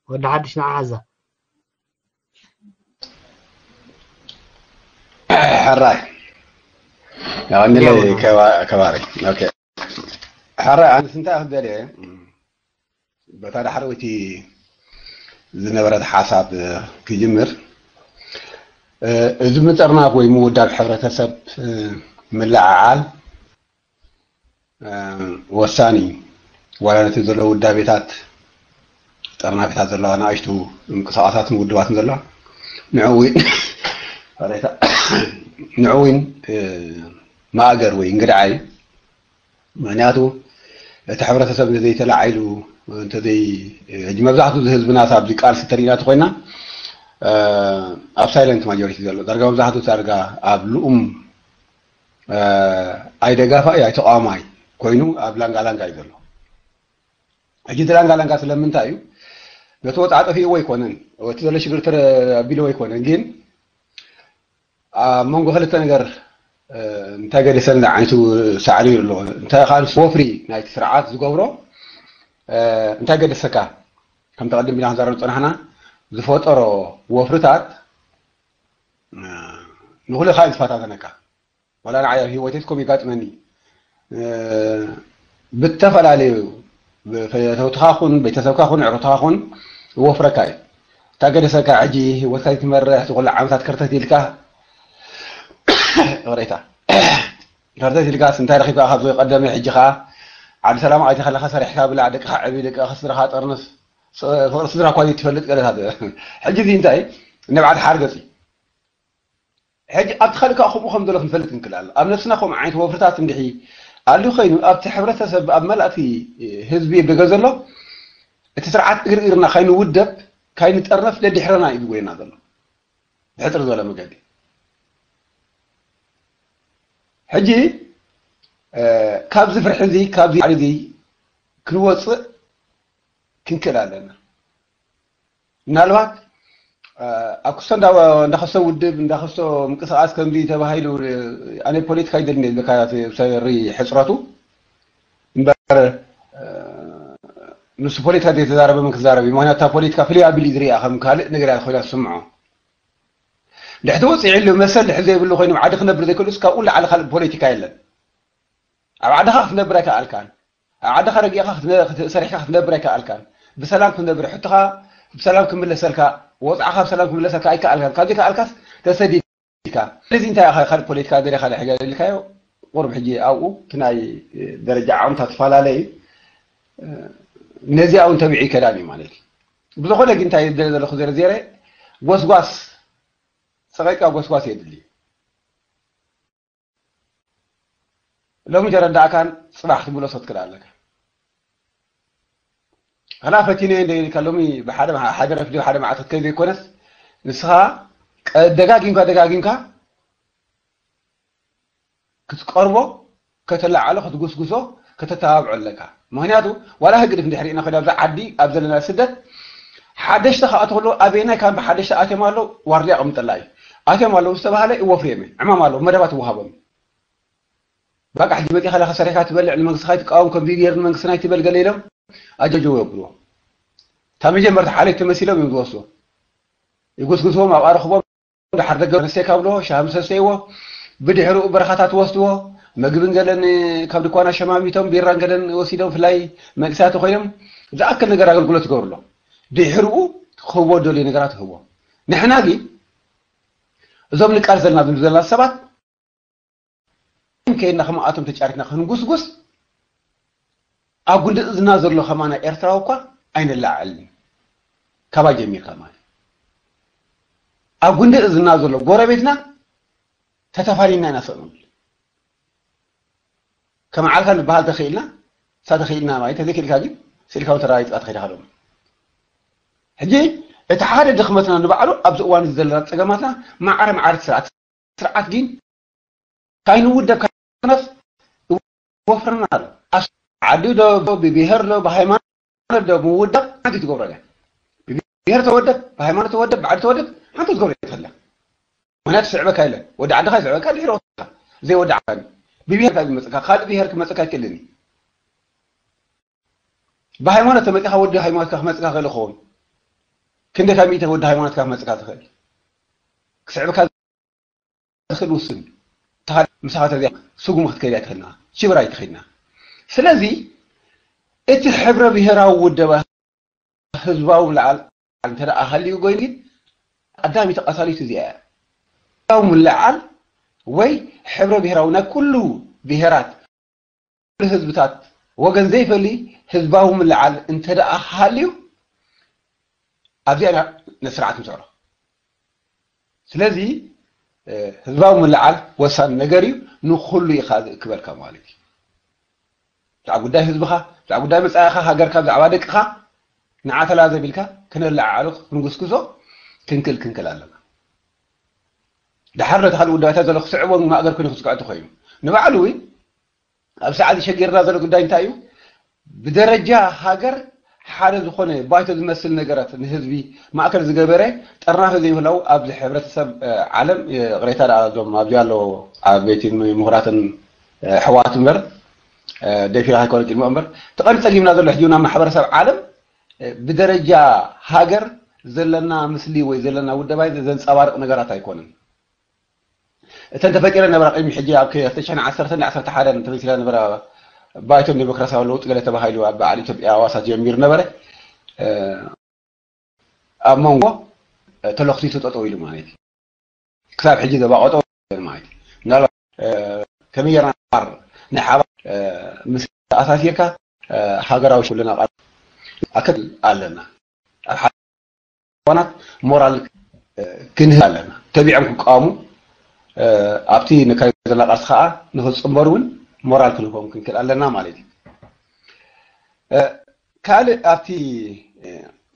ወዲ ሓድሽ ንዓ ሓዛ ሕራይ ያው እንለይ ከባሪ ኦኬ ሕራይ ኣንስ እንታይ ክደልየ በታ ዳሕረወይቲ ዝነበረት ሓሳብ ክጅምር እዚ ምጥርናፍ ወይ ምውዳብ ሕብረተሰብ ምልዓዓል ወሳኒ እዩ ዋላ ነቲ ዘሎ ውዳቤታት ጠርናፊታት ዘለዋ ንኣሽቱ ምንቅስቃሳትን ውድባትን ዘለዋ ንዕኡ ንዕኡ ማእገር ወይ እንግድዓ እዩ ምክንያቱ እቲ ሕብረተሰብ እንተዘይተላዒሉ እንተዘይ ሕጂ መብዛሕትኡ ህዝብና ኣብዚ ቃልሲ ተሪእና ተኮይና ኣብ ሳይለንት ማጆሪቲ ዘሎ ዳርጋ መብዛሕትኡ ዳርጋ ኣብ ልኡም ኣይደጋፋይ ኣይተቃዋማይ ኮይኑ ኣብ ላንጋ ላንጋ እዩ ዘሎ ሕጂ እቲ ላንጋ ላንጋ ስለምንታይ እዩ ነቲ ወፃዓ ጠፊእዎ ኣይኮነን እቲ ዘሎ ሽግር ተቢልዎ ኣይኮነን ግን ኣብ መንጎ ክልተ ነገር እንታይ ገደሰኒ ዓይነቱ ሳዕሪ ኣሎ እንታይ ከዓ ወፍሪ ናይቲ ስርዓት ዝገብሮ እንታይ ገደሰካ ከምቲ ቅድም ኢልና ክንዛረብ ዝፀናሕና ዝፈጠሮ ወፍርታት ንኩሉ ከዓ ዝፈታተነካ ዋላ ንዓይ ኣብ ሂወተይ ትኮም ይጋጥመኒ ብተፈላለዩ ፈተውትኻ ኹን ቤተሰብካ ኹን ዕሩትኻ ኹን ይወፍረካ እዩ እታ ገደሰካ ሕጂ ሂወትካ ትመርሕ ዝኩሉ ዓመታት ከርተት ኢልካ ቅሬታ ከርተት ኢልካ እንታይ ረኪብካ ካብ ዝቀደመ ሕጂ ከዓ ዓዲ ሰላም ኣይተ ከለካ ሰሪሕካ ብላዕ ደቅካ ዕቢ ደቅካ ስድራካ ጠርንፍ ፍቅሪ ስድራ እኳ ዘይትፈልጥ ገለታት ሕጂ እዚ እንታይ ንብዓት ሓርገፅ እዩ ሕጂ ኣብቲ ካልእ ከዓ ከምኡ ከም ዘሎ ክንፈልጥ ንክእል ኣሎ ኣብ ነብስና ከምኡ ዓይነት ወፍርታት እንድሒ ኣሉ ኮይኑ ኣብቲ ሕብረተሰብ ኣብ መላእቲ ህዝቢ ደገ ዘሎ እቲ ስርዓት እግርግርና ካይንውደብ ካይንጠርነፍ ደድሕረና እዩ ዝጎየና ዘሎ ብሕፅር ዝበለ መገዲ ሕጂ ካብዚ ፍርሒ እዚ ካብዚ ዓሊ እዚ ክንወፅእ ክንክእል ኣለና ምናልባት ኣብ ክስቶ እንዳኸስቶ ውድብ እንዳኸስቶ ምንቅስቃስ ከምዚ ተባሂሉ ኣነ ፖለቲካ ይደልኒ ዝብለካ ሰሪ ሕፅረቱ እምበር ንሱ ፖለቲካ ዘይተዛረበ ምን ክዛረብ እዩ ምክንያቱ ፖለቲካ ፍልይ ኣቢል ዝሪኣ ከም ካልእ ነገር ኮይና ትስምዖ ድሕቲ ወፅዒሉ መሰል ድሕር ዘይብሉ ኮይኑ ዓዲ ክነብር ዘይክእሉስ ካብኡ ላዕሊ ካልእ ፖለቲካ የለን ኣብ ዓድኻ ክትነብር ኣይከኣልካን ኣብ ዓድኻ ረጊእኻ ሰሪሕካ ክትነብር ኣይከኣልካን ብሰላም ክትነብር ሕትኻ ብሰላም ክምለሰልካ ወፅዓኻ ብሰላም ክምለሰልካ ኣይከኣልካን ካብ ዘይከኣልካስ ተሰዲድካ ስለዚ እንታይ ኢኻ ካልእ ፖለቲካ ገለ ካልእ ሕገ ኢልካዮ ቁሩብ ሕጂ ኣብኡ እቲ ናይ ደረጃ ዓቕምታት ትፈላለ እዩ ነዚኣ እውን ተቢዑ ይከዳን እዩ ማለት እዩ ብዝኾነ ግን እንታይ ዘለኹ ዘረዜረ ጎስጓስ ፀቂጥካ ጎስጓስ የድሊ ሎሚ ተረዳእካን ፅባሕ ትምለሶ ትክእል ኣለካ ከላ ፈቲነ እንደ ኢልካ ሎሚ ብሓደ ሓደ ረፍዲ ሓደ መዓልቲ ክትከይ ዘይኮነስ ንስኻ ደጋጊምካ ደጋጊምካ ክትቀርቦ ከተላዓሎ ክትጉስጉሶ ከተተባብዖ ኣለካ። ምክንያቱ ዋላ ህግድፍ እንድሕር ኢና ከዳ ኣብዛ ዓዲ ኣብ ዘለና ስደት ሓደሽቲ ክኣትዉ ከለዉ ኣበየናይ ካምፕ ሓደሽቲ ኣትዮም ኣለዉ ዋርድያ ኣቐምጠላ እዩ። ኣትዮም ኣለዉ ዝተባሃለ ይወፍርዮም እዩ። ዕማም ኣለዉ መደባት ይወሃቦም እዩ። በቃ ሕጂ መፂኻ ለካ ሰሪሕካ ትበልዕ ንመንግስቲ ካይትቃወም ከምዚ ገይር ንመንግስቲ ናይ ትበል ገለ ኢሎም ኣጀጀው የብልዎ። እታ መጀመርታ ሓለይቲ መሲሎም እዮም ዝወስድዎ። ይጉስጉስዎም ኣብኣ ረኽቦም። ደሓር ደገ ኣንስተይ ካብ ኣለዎ ሻሂ ምስ ኣስተይዎ ብድሕሪኡ በረኻታት ወስድዎ። መግብን ገለን ካብ ድኳና ሸማሚቶም ቢራን ገለን ወሲዶም ፍላይ መንእሰያት ኮይኖም ዝኣክል ነገር ኣገልግሎት ይገብርሎ። ድሕሪኡ ክህቦ ደልዩ ነገራት ህቦ። ንሕና ግን እዞም ንቃል ዘለና ዝብሉ ዘለና ሰባት ከይድና ከምኣቶም ተጫሪትና ክንጉስጉስ ኣብ ጉንዲ እዝና ዘሎ ከማና ኤርትራዊ እኳ ኣይንላዓልን። ካባ ጀሚርካ ማለት ኣብ ጉንዲ እዝና ዘሎ ጎረቤትና ተተፋሊና ኢና ሰቕ ንብል። ከመዓልካ ንበሃል ተኽኢልና እሳ ተኽኢልና ማለት ተዘይክእልካ ግን ስኢልካ እውን ተረጋጊፅካ ትኸይድ ኢኻ ሎም። ሕጂ እቲ ሓደ ድኽመትና ንባዕሉ ኣብዚ እዋን እዚ ዘለና ፀገማትና ማዕረ ማዕረ እቲ ስርዓት ስርዓት ግን ካይንውደብ ካይነፍ ይወፍረና ኣሎ። ኣስ ዓዲ ዶ ብብሄር ዶ ብሃይማኖት ዶ ምውዳብ ሓንቲ ትገብሮ እያ። ብብሄር ተወደብ ብሃይማኖት ተወደብ ብዓዲ ተወደብ ሓንቲ ትገብሮ እያ። ምክንያቱ ስዕበካ የለን። ወዲ ዓድኻ ይስዕበካ ድሕሪ ወስካ ዘይወዲ ዓድካ ብብሄርካ ዝመፅካ ካልእ ብሄር ክመፅካ ኣይክእልን እዩ። ብሃይማኖት ተመፂኻ ወዲ ሃይማኖትካ ክመፅካ ክእል ይኸውን። ክንደይ ካብ ሚእቲ ወዲ ሃይማኖትካ ክመፅካ ትኽእል ክስዕበካ ዝኽእል ውስን ምሳኻ ተዚኣ ስጉም ክትከይድ ኣይትኽእልና ሽብር ኣይትኽእልና። ስለዚ እቲ ሕብረ ብሄራዊ ውደባ ህዝባዊ ምልዓል እንተ ደኣ ሃልዩ ኮይኑ ግን ቀዳሚት ቀሳሊት እዚኣ እያ። ህዝባዊ ምልዓል ወይ ሕብረ ብሄራዊ ናይ ኩሉ ብሄራት ኩሉ ህዝብታት ወገን ዘይፈሊ ህዝባዊ ምልዓል እንተ ደኣ ሃልዩ ኣብዚኣ ኢና ነስርዓት ንስዕሮ። ስለዚ ህዝባዊ ምልዓል ወሳኒ ነገር እዩ። ንኩሉ ኢኻ ዝእክበልካ ማለት እዩ። ብዛዕባ ጉዳይ ህዝብኻ ብዛዕባ ጉዳይ መፃኢኻ ሃገርካ ብዛዕባ ደቅኻ ንዓተላ ዘቢልካ ክነለዓዓሉ ክንጉስጉሶ ክንክል ክንክል ኣለና። ድሓር ነቲ ካልእ ውዳባታት ዘሎ ክስዕቦ ማእገር ኮይኑ ክስክዖ ተኮይኑ ንባዕሉ እውን ኣብ ሰዓት ሸጊርና ዘሎ ጉዳይ እንታይ እዩ? ብደረጃ ሃገር ሓደ ዝኾነ ባይቶ ዝመስል ነገራት ንህዝቢ ማእከል ዝገበረ ጠርናፊ ዘይምህላው ኣብዚ ሕብረተሰብ ዓለም ይቕሬታ ደኣ እዞም ኣብዚ ኣለዉ ዓበይቲ ምሁራትን ሕዋት እምበር ደፊራ ከይኮነ ቅድሚኦ እምበር እቲ ቀንዲ ጸጊምና ዘሎ ሕጂ ናብ ማሕበረሰብ ዓለም ብደረጃ ሃገር ዘለና ምስሊ ወይ ዘለና ውደባይ ዘንጸባርቕ ነገራት ኣይኮነን። እተን ተፈጢረን ነበራ ቅድሚ ሕጂ ኣብ ክልተ ሽሕን ዓሰርተን ዓሰርተ ሓደን ተመሲላ ነበራ ባይቶ ዲሞክራሲያዊ ለውጢ ገለ ተባሂሉ ኣብ በዓል ኢትዮጵያ ኣዋሳ ጀሚሩ ነበረ ኣብ መንጎ ተለኽሲሱ ጠጠው ኢሉ ማለት እዩ። ክሳብ ሕጂ ዘባቆጠ ማለት እዩ። ምናልባት ከመይ ጌርና ሓባር ናይ ሓባር ምስ ኣሳሲርካ ሃገራዊ ሽልና ቃል ኣክል ኣለና ኣብ እዋናት ሞራል ክንህብ ኣለና። ተቢዖም ክቃወሙ ኣብቲ ንካይ ዘለና ቃልሲ ከዓ ንክፅንበሩ እውን ሞራል ክንህቦም ክንክእል ኣለና ማለት እዩ። ካልእ ኣብቲ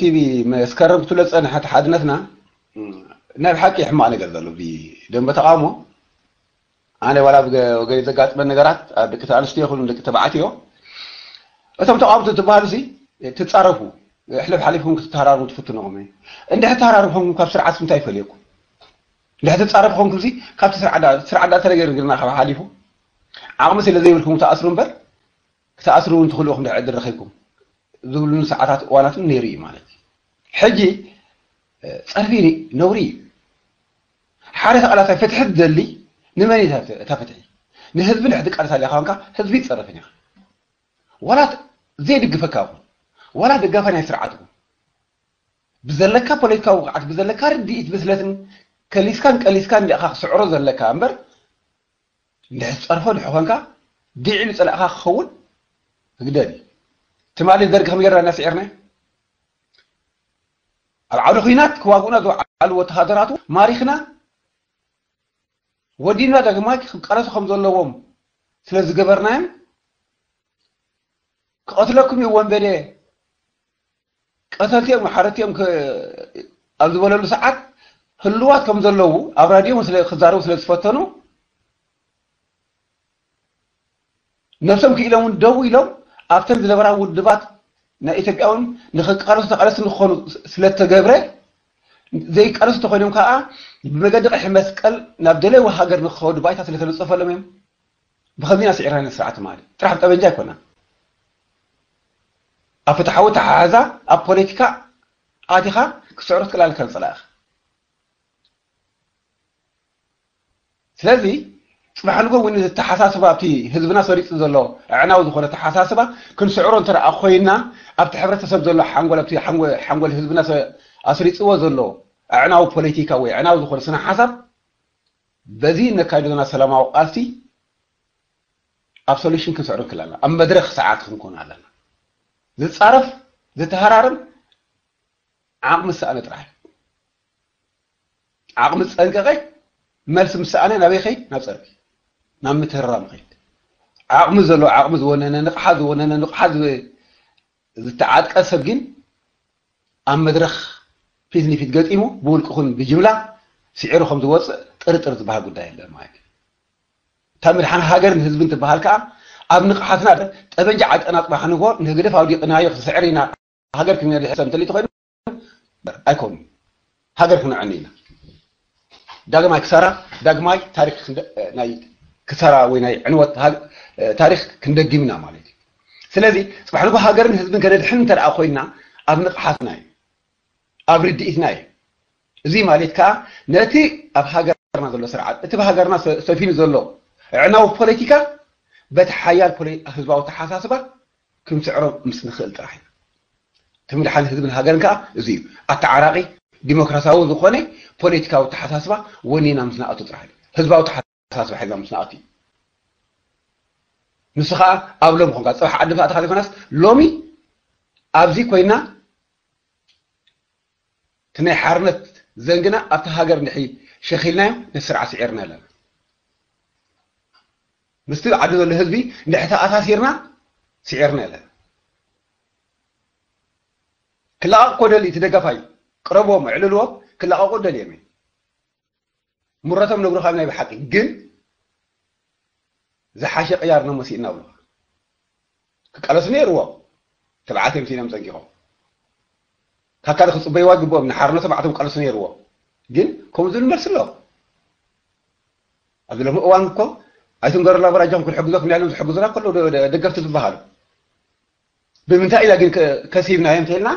ቲቪ መስከረም ክትብሎ ዝፀንሐት ሓድነትና ናይ ብሓቂ ሕማቕ ነገር ዘሎ ደንበ ተቃውሞ ኣነ ዋላ ወገን ዘጋጥመን ነገራት ኣብ ደቂ ኣንስትዮ ይኹን ደቂ ተባዕትዮ እቶም ተቃወምቲ ትበሃሉ ሲ ትፃረፉ ሕለፍ ሓሊፍኩም ክትተሃራርሙ ትፍትኑ ኹም እንድሕር ተሃራርም ኾንኩም ካብ ስርዓት እንታይ ይፈልየኩም? እንድሕር ትፃረፉ ኾንኩም ሲ ካብቲ ስርዓት ዳ ተነገር ግርና ካብ ሓሊፉ ዓቕሚ ስለ ዘይብልኩም ትኣስሩ እምበር ክትኣስሩ እውን ትኽእሉ ኢኹም ድሕር ዕድል ረኺብኩም ዝብሉኒ ሰዓታት እዋናትን ነይሩ እዩ ማለት እዩ። ሕጂ ፀርፊ ነውሪ እዩ። ሓደ ተቓላሳይ ፍትሒ ዝደሊ ንመን እዩ እታ ፍትሒ? ንህዝቢ ንሕዚ ቃልሳ ኣለካ ኮንካ ህዝቢ ይፀረፍን ኢኻ። ዋላ ዘይድግፈካ ይኹን ዋላ ደጋፋ ናይ ስርዓት ይኹን ብዘለካ ፖለቲካዊ ብቕዓት ብዘለካ ርድኢት ብስለትን ከሊስካን ቀሊስካን ዲኻ ክስዕሮ ዘለካ እምበር እንድሕር ዝፀርፎ ድሕር ኮንካ ድዒ ዝፀላእካ ክኸውን ህግደፍ እዩ። ትማሊ ደርጊ ከም ጌርና እናስዒርና ኣብ ዓውዲ ኩናት ክዋግኡና ዝወዓሉ ወተሃደራቱ ማሪኽና ወዲና ዳግማይ ክቃለሱ ከም ዘለዎም ስለ ዝገበርናዮም ክቐትለኩም እዩ ወንበዴ ቀተልቲ እዮም ሓረቲ እዮም ኣብ ዝበለሉ ሰዓት ህልዋት ከም ዘለዉ ኣብ ራድዮ ክዛረቡ ስለ ዝፈተኑ ነብሶም ክኢሎም እውን ደው ኢሎም ኣብተን ዝነበራ ውድባት ናይ ኢትዮጵያ እውን ንኽቃለሱ ተቓለስቲ ንክኾኑ ስለተገብረ፣ ዘይቃለሱ ተኾይኖም ከዓ ብመገዲ ቀይሕ መስቀል ናብ ደለይዎ ሃገር ንክኸዱ ባይታ ስለተነፀፈሎም እዮም። ብኸምዚ ኢና ስዒርና ስርዓት ትማሊ። ጥራሕ ብጠበንጃ ኣይኮና። ኣብ ፍትሓዊ ተሓሓዛ፣ ኣብ ፖለቲካ ኣቲኻ ክስዕሩ ትክእል ኣለካ ንፀላእኻ። ስለዚ ፅባሕ ንጎ እውን ዝተሓሳስባ ኣብቲ ህዝብና ሰሪፁ ዘሎ ኣዕናዊ ዝኾነ ተሓሳስባ ክንስዕሮ እንተ ደኣ ኮይና፣ ኣብቲ ሕብረተሰብ ዘሎ ሓንጎል፣ ኣብቲ ሓንጎ-፣ ሓንጎል ህዝብና ሰ-፣ ኣስሪፅዎ ዘሎ ኣዕናዊ ፖለቲካ ወይ ኣዕናዊ ዝኾነ ስነ ሓሳብ በዚ እነካይዶ ዘለና ሰላማዊ ቃልሲ ኣብ ሶሉሽን ክንስዕሮ ክእል ኣለና። ኣብ መድረኽ ሰዓት ክንኮን ኣለና። ዝፃረፍ፣ ዝተሃራረም ዓቕሚ ዝሰኣነ ጥራሕ። ዓቕሚ ዝፀንቀቐ፣ መልሲ ምስ ሰኣነ ናበይ ከይድ? ናብ ፀርፊ፣ ናብ ምትህርራም ከይድ። ዓቕሚ ዘለዎ፣ ዓቕሚ ዝወነነ፣ ንቕሓት ዝወነነ፣ ንቕሓት ዝወ-፣ ዝተዓጥቀ ሰብ ግን ኣብ መድረኽ ፊት ንፊት ገጢሙ ብውልቂ ኹን ብጅምላ ስዒሩ ከም ዝወፅእ ጥርጥር ዝበሃል ጉዳይ የለን ማለት እዩ። እታ ምድሓን ሃገርን ህዝብን ትበሃል ከኣ ኣብ ንቕሓትና ጠበንጃ ዓጠና ጽባሕ ንግሆ ንህግደፍ ኣውዲቕናዮ ክስዕር ኢና ሃገር ክንድሕሰብ እንተሊቲ ኮይኑ ኣይኮኑ ሃገር ክንዕኒ ኢና። ዳግማይ ክሳራ፣ ዳግማይ ታሪኽ ክንደ-፣ ናይ ክሳራ ወይ ናይ ዕንወት ሃግ-፣ ታሪኽ ክንደግም ኢና ማለት እዩ። ስለዚ ጽባሕ ንግሆ ሃገርን ህዝብን ከነድሕን እንተ ደኣ ኮይና ኣብ ንቕሓትና እዩ፣ ኣብ ርድኢትና እዩ። እዚ ማለት ከኣ ነቲ ኣብ ሃገርና ዘሎ ስርዓት፣ እቲ ብሃገርና ሰ-፣ ሰፊኑ ዘሎ ኣዕናዊ ፖለቲካ በቲ ሓያል ፖለ-፣ ህዝባዊ ተሓሳስባ ክንስዕሮ ምስ ንኽእል ጥራሕ ኢና። እቲ ምድሓን ህዝብን ሃገርን ከኣ እዚ እዩ። ኣተዓራቒ ዲሞክራሲያዊ ዝኾነ ፖለቲካዊ ተሓሳስባ ወኒና ምስ ንኣቱ ጥራሕ እዩ። ህዝባዊ ተሓሳስባ ሒዝና ምስ ንኣቱ እዩ። ንሱ ኸኣ ኣብ ሎሚ ኾንካ፣ ጽባሕ ዓዲ ምእታኻ ዘይኮነስ ሎሚ ኣብዚ ኮይና እቲ ናይ ሓርነት ዘንግና ኣብቲ ሃገር እንድሕሪ ሸኺልናዮ ነቲ ስርዓት ስዒርና ኣለና። ምስቲ ዓዲ ዘሎ ህዝቢ እንድሕሪ ተኣሳሲርና ስዒርና ኣለና። ክለቓቕ እኮ ደልዩ እቲ ደጋፋይ፣ ቅረብዎም፣ ኣዕልልዎም፣ ክለቓቑ ደልዮም እዮም። ምረቶም ነግሩኻ ናይ ብሓቂ፣ ግን ዝሓሸ ቅያር ነው መሲእና ብሉኻ። ክቃለሱ ነይርዎ። ተባዕትዮም ሲኖም ጸንቂቖም። ካካ ክጽበይዋ ግብኦም፣ ንሓርነቶም ኣዕቶም ክቃለሱ ነይርዎ። ግን ከምኡ ዝብል መልሲ ኣሎ። ኣብዚ ሎሚ እዋን እኮ ኣይትንገሩላ፣ በራጃኹም ክንሕግዘኩም ኢሎም ዝሕግዙና ከለዉ ደ-፣ ደ-፣ ደገፍቲ ዝበሃሉ። ብምንታይ ኢና ግን ከ-፣ ከሲብናዮም እንተኢልና፣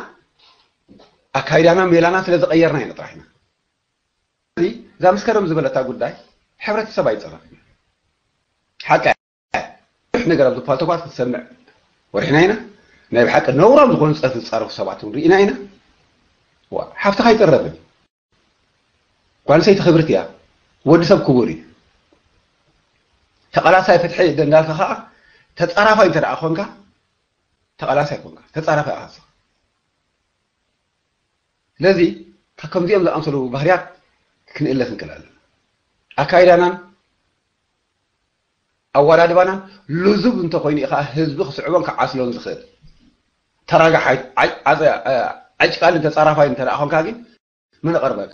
ኣካይዳና ሜላና ስለ ዝቐየርና ኢና ጥራሕ ኢና። እዚ እዛ መስከረም ዝበለታ ጉዳይ ሕብረተሰብ ኣይጸረፍን። ሓቂ ብዙሕ ነገር ኣብዚ ፓልቶኳት ክትሰምዕ ወሪሕና ኢና። ናይ ብሓቂ ነውራም ዝኾኑ ጸርፊ ዝጻረፉ ሰባት እውን ርኢና ኢና። ዋ፣ ሓፍትኻ ኣይጸረፍን። ጓል ኣንስተይቲ ክብርቲ እያ። ወዲ ሰብ ክቡር እዩ። ተቓላሳይ ፍትሒ እንዳልካ ኸዓ ተጻራፋይ እንተ ደኣ ኾንካ፣ ተቓላሳይ ኮንካ፣ ተጻራፋይ ኢኻ ንስኻ። ስለዚ ካብ ከምዚኦም ዝኣምሰሉ ባህርያት ክንእለ ክንክእል ኣለና። ኣካይዳናን ኣወዳድባናን ልዙብ እንተኾይኑ ኢኻ ህዝቢ ክስዕቦን ክዓስሎን ዝኽእል። ተራጋሓይ፣ ዓጭ-፣ ዓፀ-፣ ዓጭቃሊ ተጻራፋይ እንተ ደኣ ኾንካ ግን መን ይቐርበካ?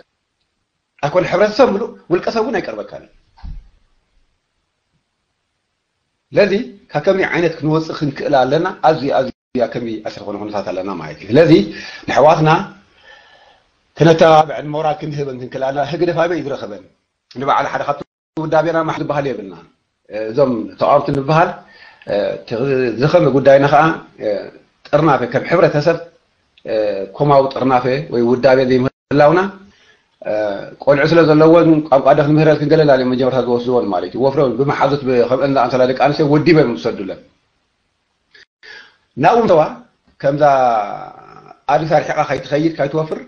ኣይኮነ ሕብረተሰብ ምሉእ ውልቀ ሰብ እውን ኣይቀርበካን እዩ። ስለዚ ካብ ከምዚ ዓይነት ክንወፅእ ክንክእል ኣለና። ኣዝዩ፣ ኣዝዩ ኣብ ከቢድ ዝኾነ ኩነታት ኣለና ማለት እዩ። ስለዚ ንኣሕዋትና ክነተባብዐን ሞራል ክንህበን ክንክእል ኣለና። ህግደፍ ኣበይ እዩ ዝረኸበን? ንባዕሉ ሓደ ካብቲ ውዳቤና ማሕ ዝበሃል የብልና። እዞም ተቃወምቲ ንበሃል፣ እቲ ዝኸመ ጉዳይና ከዓ፣ ጥርናፈ ከም ሕብረተሰብ፣ ኮማዊ ጥርናፈ ወይ ውዳቤ ዘይምህላውና፣ ቆልዑ ስለ ዘለዎን ቋንቋ ዶ ክንምህረልክን ገለ እናበሉ መጀመርታ ዝወስድወን ማለት እዩ። ወፍረን ብመሓዙት ብ-፣ ከምአን ዝኣምሰላ ደቂ ኣንስትዮ ወዲበን ዝሰዱለን። ናብኡ ምተዋ፣ ከምዛ ኣድስ ኣርሒቓ ከይትኸይድ፣ ከይትወፍር፣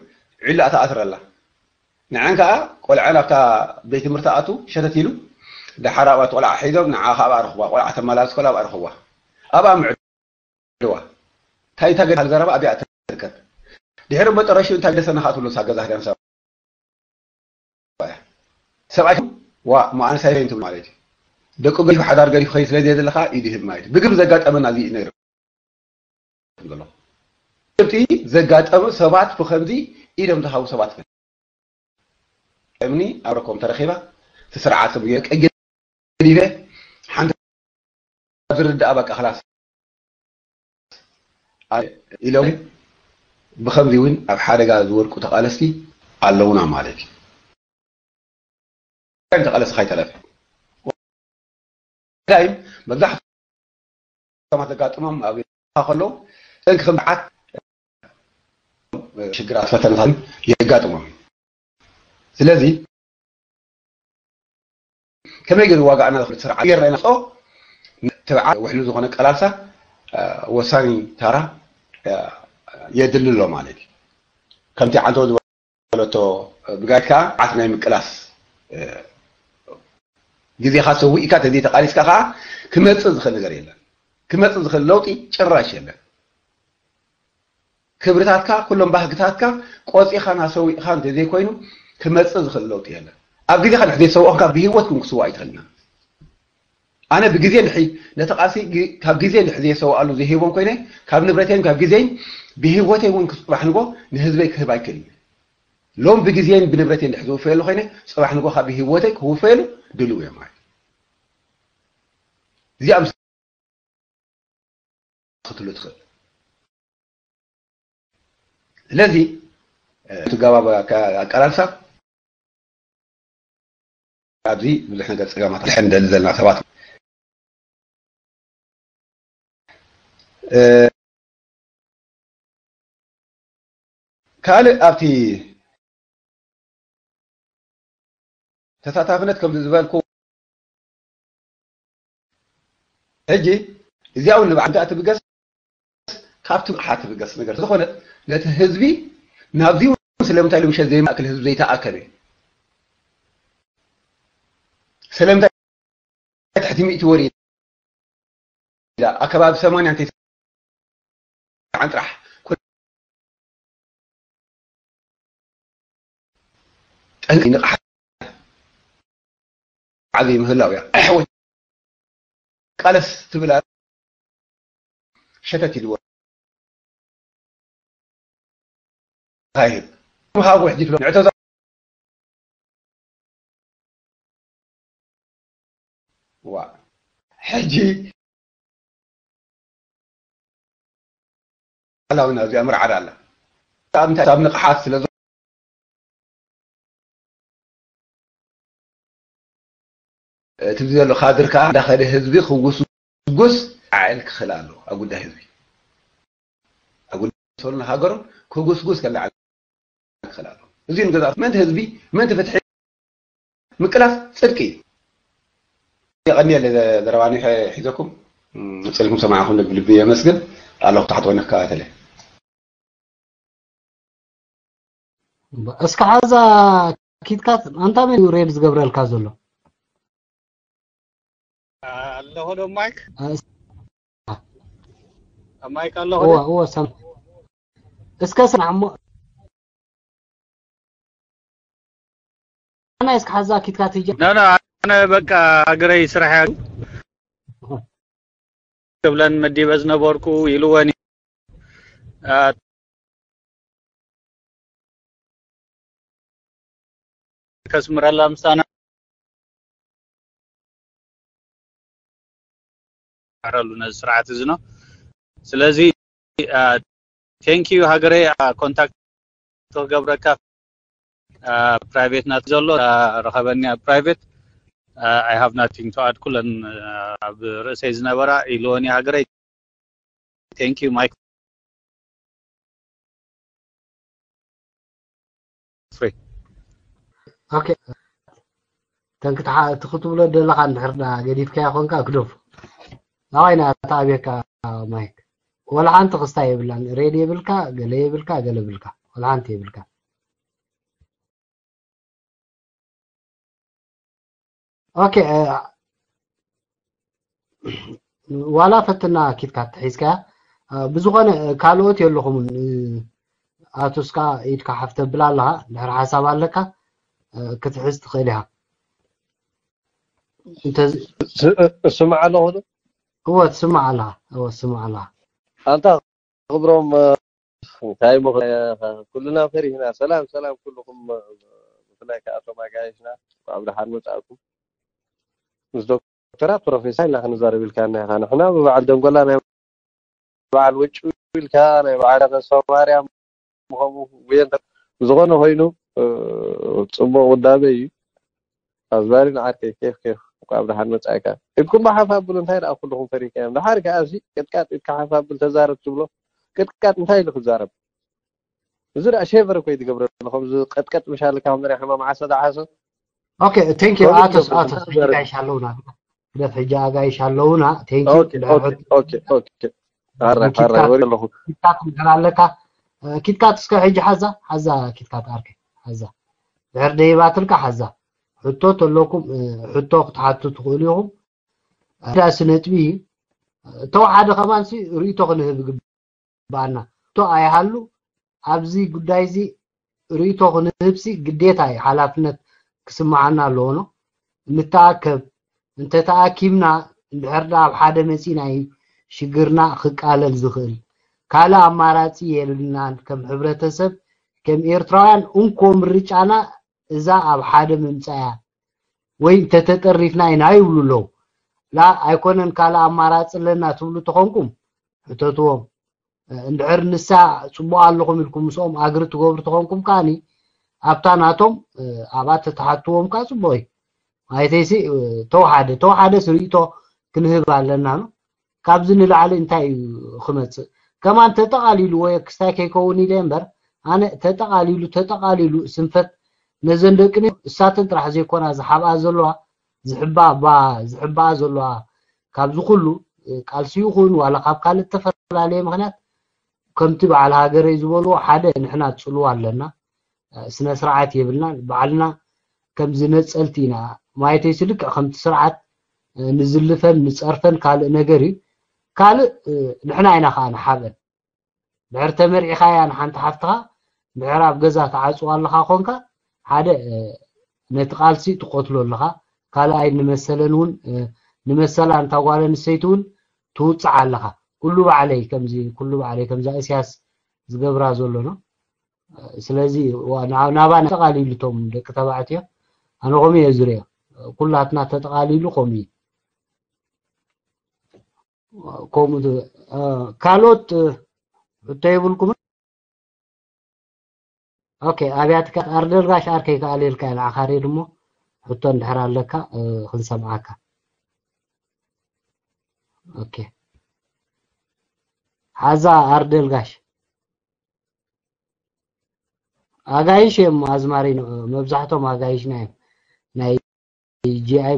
ዒላ ትኣስረላ። ንዐን ከኣ ቆልዐን ኣብታ ቤት ትምህርቲ ኣቱ ሸተት ኢሉ፣ ደሓር ኣብኣ ቆልዓ ሒዞም፣ ንዓ ከኣ ኣብኣ ርኽቧ፣ ቆልዓ ተመላልስ ከሎ ኣብኣ ርኽቧ። ኣብኣ ምዕድዋ። እንታይ፣ እንታይ ገለ ዘረባ ኣብኣ ትርከብ። ድሕሪ መጨረሽኡ እንታይ ገሰና ከኣ ትብሎ፣ እሳ ገዛ ህዳን ሰብኣያ። ሰብኣይ፣ ዋ፣ እሞ ኣነስ ኣይረይን ትብል ማለት እዩ። ደቁ ገዲፉ ሓዳር ገዲፉ ከይድ ስለ ዘየለ ከኣ ኢዱ ይህብ ማለት እዩ። ብግብሪ ዘጋጠመና እዚ እዩ ነይሩ። ዘለኹ። እቲ ዘጋጠሙ ሰባት ብኸምዚ ኢዶም ዝሃቡ ሰባት እዮም። እምኒ ኣብ ረኮም ተረኺባ፣ እቲ ስርዓት ገዲፈ፣ ሓንቲ ዝርዳእ በቃ ክላስ ኢሎም ብኸምዚ እውን ኣብ ሓደጋ ዝወድቁ ተቓለስቲ ኣለውና ማለት እዩ። ተቓለስቲ ካይተረፈ ዳይም መብዛሕትኦም ዘጋጥሞም ኣብ ከሎ ጠንኪ ከም ብዓት ሽግራት ፈተነታት የጋጥሞም። ስለዚ ከመይ ገይሩ ዋጋና ዝኽእል ስርዓት ጌርና ኢና ንስኦ ተብዓ ውሕሉ ዝኾነ ቀላልሳ ወሳኒ ታራ የድሊ ኣሎ ማለት እዩ። ከምቲ ዓንቶ ዝበለቶ ብጋይት ከዓ ዓት ናይ ምቅላስ ግዜኻ ሰዊእካ ተዘይተቃሊስካ ከዓ ክመፅእ ዝኽእል ነገር የለን። ክመፅእ ዝኽእል ለውጢ ጭራሽ የለን። ክብርታትካ ኩሎም ባህግታትካ ቆፂኻን ኣሰዊእኻን እንተዘይኮይኑ ክመፅእ ዝኽእል ለውጢ የለን። ኣብ ግዜኻ ድሕር ዘይሰዋእካ ብሂወት ግን ክስዋእ ኣይትኽእልና። ኣነ ብግዜ ንድሒ ነቲ ቃልሲ ካብ ግዜ ንድሒ ዘየሰዋኣሉ ዘይህቦም ኮይነ ካብ ንብረተይን ካብ ግዜይን ብሂወተይ እውን ክፅባሕ ንጎ ንህዝበይ ክህብ ኣይክእልን። ሎም ብግዜን ብንብረተይን ድሕር ዝውፈየሉ ኮይነ ፅባሕ ንጎ ካብ ብሂወተይ ክውፈየሉ ድልው እዮም ማለት እዚኣ ክትሉ ትኽእል። ስለዚ እቲ ኣገባብ ኣቀላልሳ ኣብዚ ብዙሕ ነገር ፀገማት ሕን ደሊ ዘለና ሰባት ካልእ ኣብቲ ተሳታፍነት ከምዚ ዝበልኩ ሕጂ እዚኣ እውን ንባዕልካ ትብገስ ካብቲ ብሓ ትብገስ ነገር ዝኾነ ነቲ ህዝቢ ናብዚ እውን ስለምንታይ ኢሉ ምሸት ዘይማእክል ህዝቢ ዘይተኣከበ ስለምንታይ ትሕቲ ሚእቲ ወሪዳ ኣከባቢ ሰማንያ እንተይትዓን ጥራሕ ጠንቂ ንቕሓት ዓብዪ ምህላው እያ። ኣሕወይ ቃለስ ትብል ሸተት ኢልዎ ካይህብ ምሃቡ ሕጂ ትብሎ ንዕቶ ዋ ሕጂ ኣላውና እዚኣ ምርዓድ ኣላ ኣብ ንቕሓት ስለ እቲ ዘሎ ካድር ከዓ እንዳኸደ ህዝቢ ክጉስጉስ ዓዕል ክኽእል ኣለዎ ኣብ ጉዳይ ህዝቢ ኣብ ጉዳይ ሰሉን ሃገሩን ክጉስጉስ ከለዓል ክኽእል ኣለዎ እዚ ንገዛ ምእንቲ ህዝቢ ምእንቲ ፍትሒ ምቅላስ ፅድቂ እዩ የቐንየለ ዘረባኒ ሒዘኩም መፅልኩም ሰማዕኩም ልቢ ልቢ የመስግን ኣለኹ ታሕቲ ኮይነ ክከታተለ እስከ ሓዛ ኪትካት ኣንታ መን እዩ ሬድ ዝገብረልካ ዘሎ ኣለኹ ዶ ማይክ ኣስ- ማይክ ኣለኹ እወ ዶ? እወ ሰም እስከ ስማዕ እሞ ኣና እስከ ሓዛ ኪትካት ሂጀ ኖ ኖ ኣነ በቃ ሃገረይ ስራሕ ያሉ ክብለን መዲበ ዝነበርኩ ኢልወን እ፣ ከስምረላ ምሳና ረሉ ነዚ ስርዓት እዚ ነው ስለዚ ቴንክ ዩ ሃገረይ ኮንታክት ክገብረካ ፕራይቬት ናት ዘሎ ረኸበኒ ኣብ ፕራይቬት I have nothing to add ኩለን ኣብ ርእሰይ ዝነበራ ኢልወኒ ሃገረይ thank you Mike free okay ተንክትሓ እቲ ክትብሎ ደለኻ እንድሕር ዳ ገዲፍካያ ኮንካ ግደፉ ናባይ ናታ ኣብየካ ማይክ ወላ ሓንቲ ክስታይ የብላን ሬድ የብልካ ገለ የብልካ ገለ ብልካ ወላ ሓንቲ የብልካ okay ዋላ ፈትና ኪትካ ትሒዝካ ብዝኾነ ካልኦት የለኹምን ኣቱስካ ኢድካ ሓፍ ተብል ኣለኻ ድሕሪ ሓሳብ ኣለካ ክትሕዝ ትኽእል ኢኻ እስማዕ ኣለኹ ዶ እወ ትስማዕ ኣለኻ እወ ትስማዕ ኣለኻ ኣንታ ክብሮም እንታይ ሞ ኩልና ፈሪህና ሰላም ሰላም ኩልኹም ብፍላይ ከኣቶም ኣጋይሽና ኣብ ደሓን መፃእኩም ምስ ዶክተራት ፕሮፌሰር ኢልና ክንዛረብ ኢልካና ኢኻ። ንሕና ብበዓል ደንጎላ ናይ በዓል ውጭ ኢልካ ናይ በዓል ተስፋ ማርያም ከምኡ ብየንተ ብዝኾነ ኮይኑ ጽቡቕ ውዳበ እዩ። ኣዝማሪ ንዓርከይ ኬፍ ኬፍ እንኳዕ ብደሓን መጻእካ። ኢድኩም ብሓፍ ኣብሉ እንታይ ደኣ ኩልኹም ፈሪካዮም። ደሓር ከኣ እዚ ቅጥቃጥ ኢድካ ሓፍ ኣብል ተዛረብ ትብሎ ቅጥቃጥ እንታይ ኢሉ ክዛረብ? እዚ ደኣ ሼቨር እኮ እዩ ትገብረሉ ከምዚ ቀጥቀጥ ምሻል ካብ መሪያ ሕማም ዓሰ ደሓሰ። Okay, thank you. ኣቶስ ኣቶስ ሕጂ ጋይሽ ኣለውና። ግደፍ ሕጂ ኣጋይሽ ኣለውና። Thank you. Okay, okay, okay. ኣራ ኣራ ወሪ ኣለኹ። ኪትካት እንድሕር ኣለካ ኪትካት እስከ ሕጂ ሓዛ ሓዛ ኪትካት ኣርከ ሓዛ ድሕር ደይባትልካ ሓዛ ሕቶ ተለኩም ሕቶ ክትሓቱ ትኽእሉ ኢኹም። ዳሲ ነጥቢ ተወሓደ ከማንሲ ርእቶ ክንህብ ይግባና። ሕቶ ኣይሃሉ ኣብዚ ጉዳይ እዚ ርእቶ ክንህብሲ ግዴታ እዩ፣ ሓላፍነት ክስምዓና ኣለዎ። ንተኣከብ፣ እንተተኣኪብና እንድሕር ደኣ ኣብ ሓደ መጺእና እዩ ሽግርና ክቃለል ዝኽእል። ካልእ ኣማራጺ የብልናን። ከም ሕብረተሰብ፣ ከም ኤርትራውያን እንኮ ምርጫና እዛ ኣብ ሓደ ምምጻእ እያ። ወይ እንተተጠሪፍና ኢና ይብሉ ኣለዉ። ላ ኣይኮነን ካልእ ኣማራጺ ኣለና ትብሉ ተኾንኩም ሕተትዎም። እንድሕር ንሳ ጽቡቕ ኣለኹም ኢልኩም ምስኦም ኣግሪ ትገብሩ ተኾንኩም ከኣኒ ኣብታ ናቶም ኣብኣ ተተሓትዎም ከኣ ጽቡቕ እዩ። ማለተይሲ ተወሓደ ተወሓደስ ርእቶ ክንህብ ኣለና ነው። ካብዚ ንላዕሊ እንታይ እዩ ክመጽእ? ከማን ተጠቓሊሉ ወይ ክስታይ ከይከውን ኢለ እምበር ኣነ ተጠቓሊሉ ተጠቓሊሉ ስንፈት ነዘን ደቂ እሳተን ጥራሕ ዘይኮና ዝሓብኣ ዘለዋ ዝሕባ ዝሕባኣ ዘለዋ ካብዚ ኩሉ ቃልሲ ይኹን ዋላ ካብ ካልእ ዝተፈላለየ ምኽንያት ከምቲ በዓል ሃገረይ ዝበልዎ ሓደ ንሕና ጽልዋ ኣለና፣ ስነ ስርዓት የብልናን። ባዕልና ከም ዝነጸልቲ ኢና ማየተይሲ ልክዕ ከምቲ ስርዓት ንዝልፈን ንጸርፈን ካልእ ነገር እዩ። ካልእ ንሕና ኢና ከዓ ንሓበን። ድሕር ተመርዒኻያ ንሓንቲ ሓፍትኻ ድሕር ኣብ ገዛ ተዓጽዋ ኣለኻ ኮንካ ሓደ ነቲ ቃልሲ ትቆትሎ ኣለኻ። ካልኣይ ንመሰለን እውን ንመሰላ እንታ ጓል ኣንስተይቲ እውን ትውፅዓ ኣለኻ። ኩሉ ባዕለይ ከምዚ ኩሉ ባዕለይ ከምዛ እስያስ ዝገብራ ዘሎ ነው። ስለዚ ናባና ተቃሊሉ ቶም ደቂ ተባዕትዮ ኣነ ከምኡ እየ ዝሪኦ። ኩላትና ተጠቃሊሉ ከምኡ እዩ። ከምኡ ካልኦት ሕቶ የብልኩምን? ኦኬ ኣብያትካ ኣርደልጋሽ ኣርከይ ከኣልየልካ ንዓኻ ሬድ እሞ ሕቶ እንድሕር ኣለካ ክንሰምዓካ። ኦኬ ሓዛ ኣርደልጋሽ ኣጋይሽ እዮም ኣዝማሪኖ መብዛሕቶም ኣጋይሽና እዮም ናይ ጂኣይ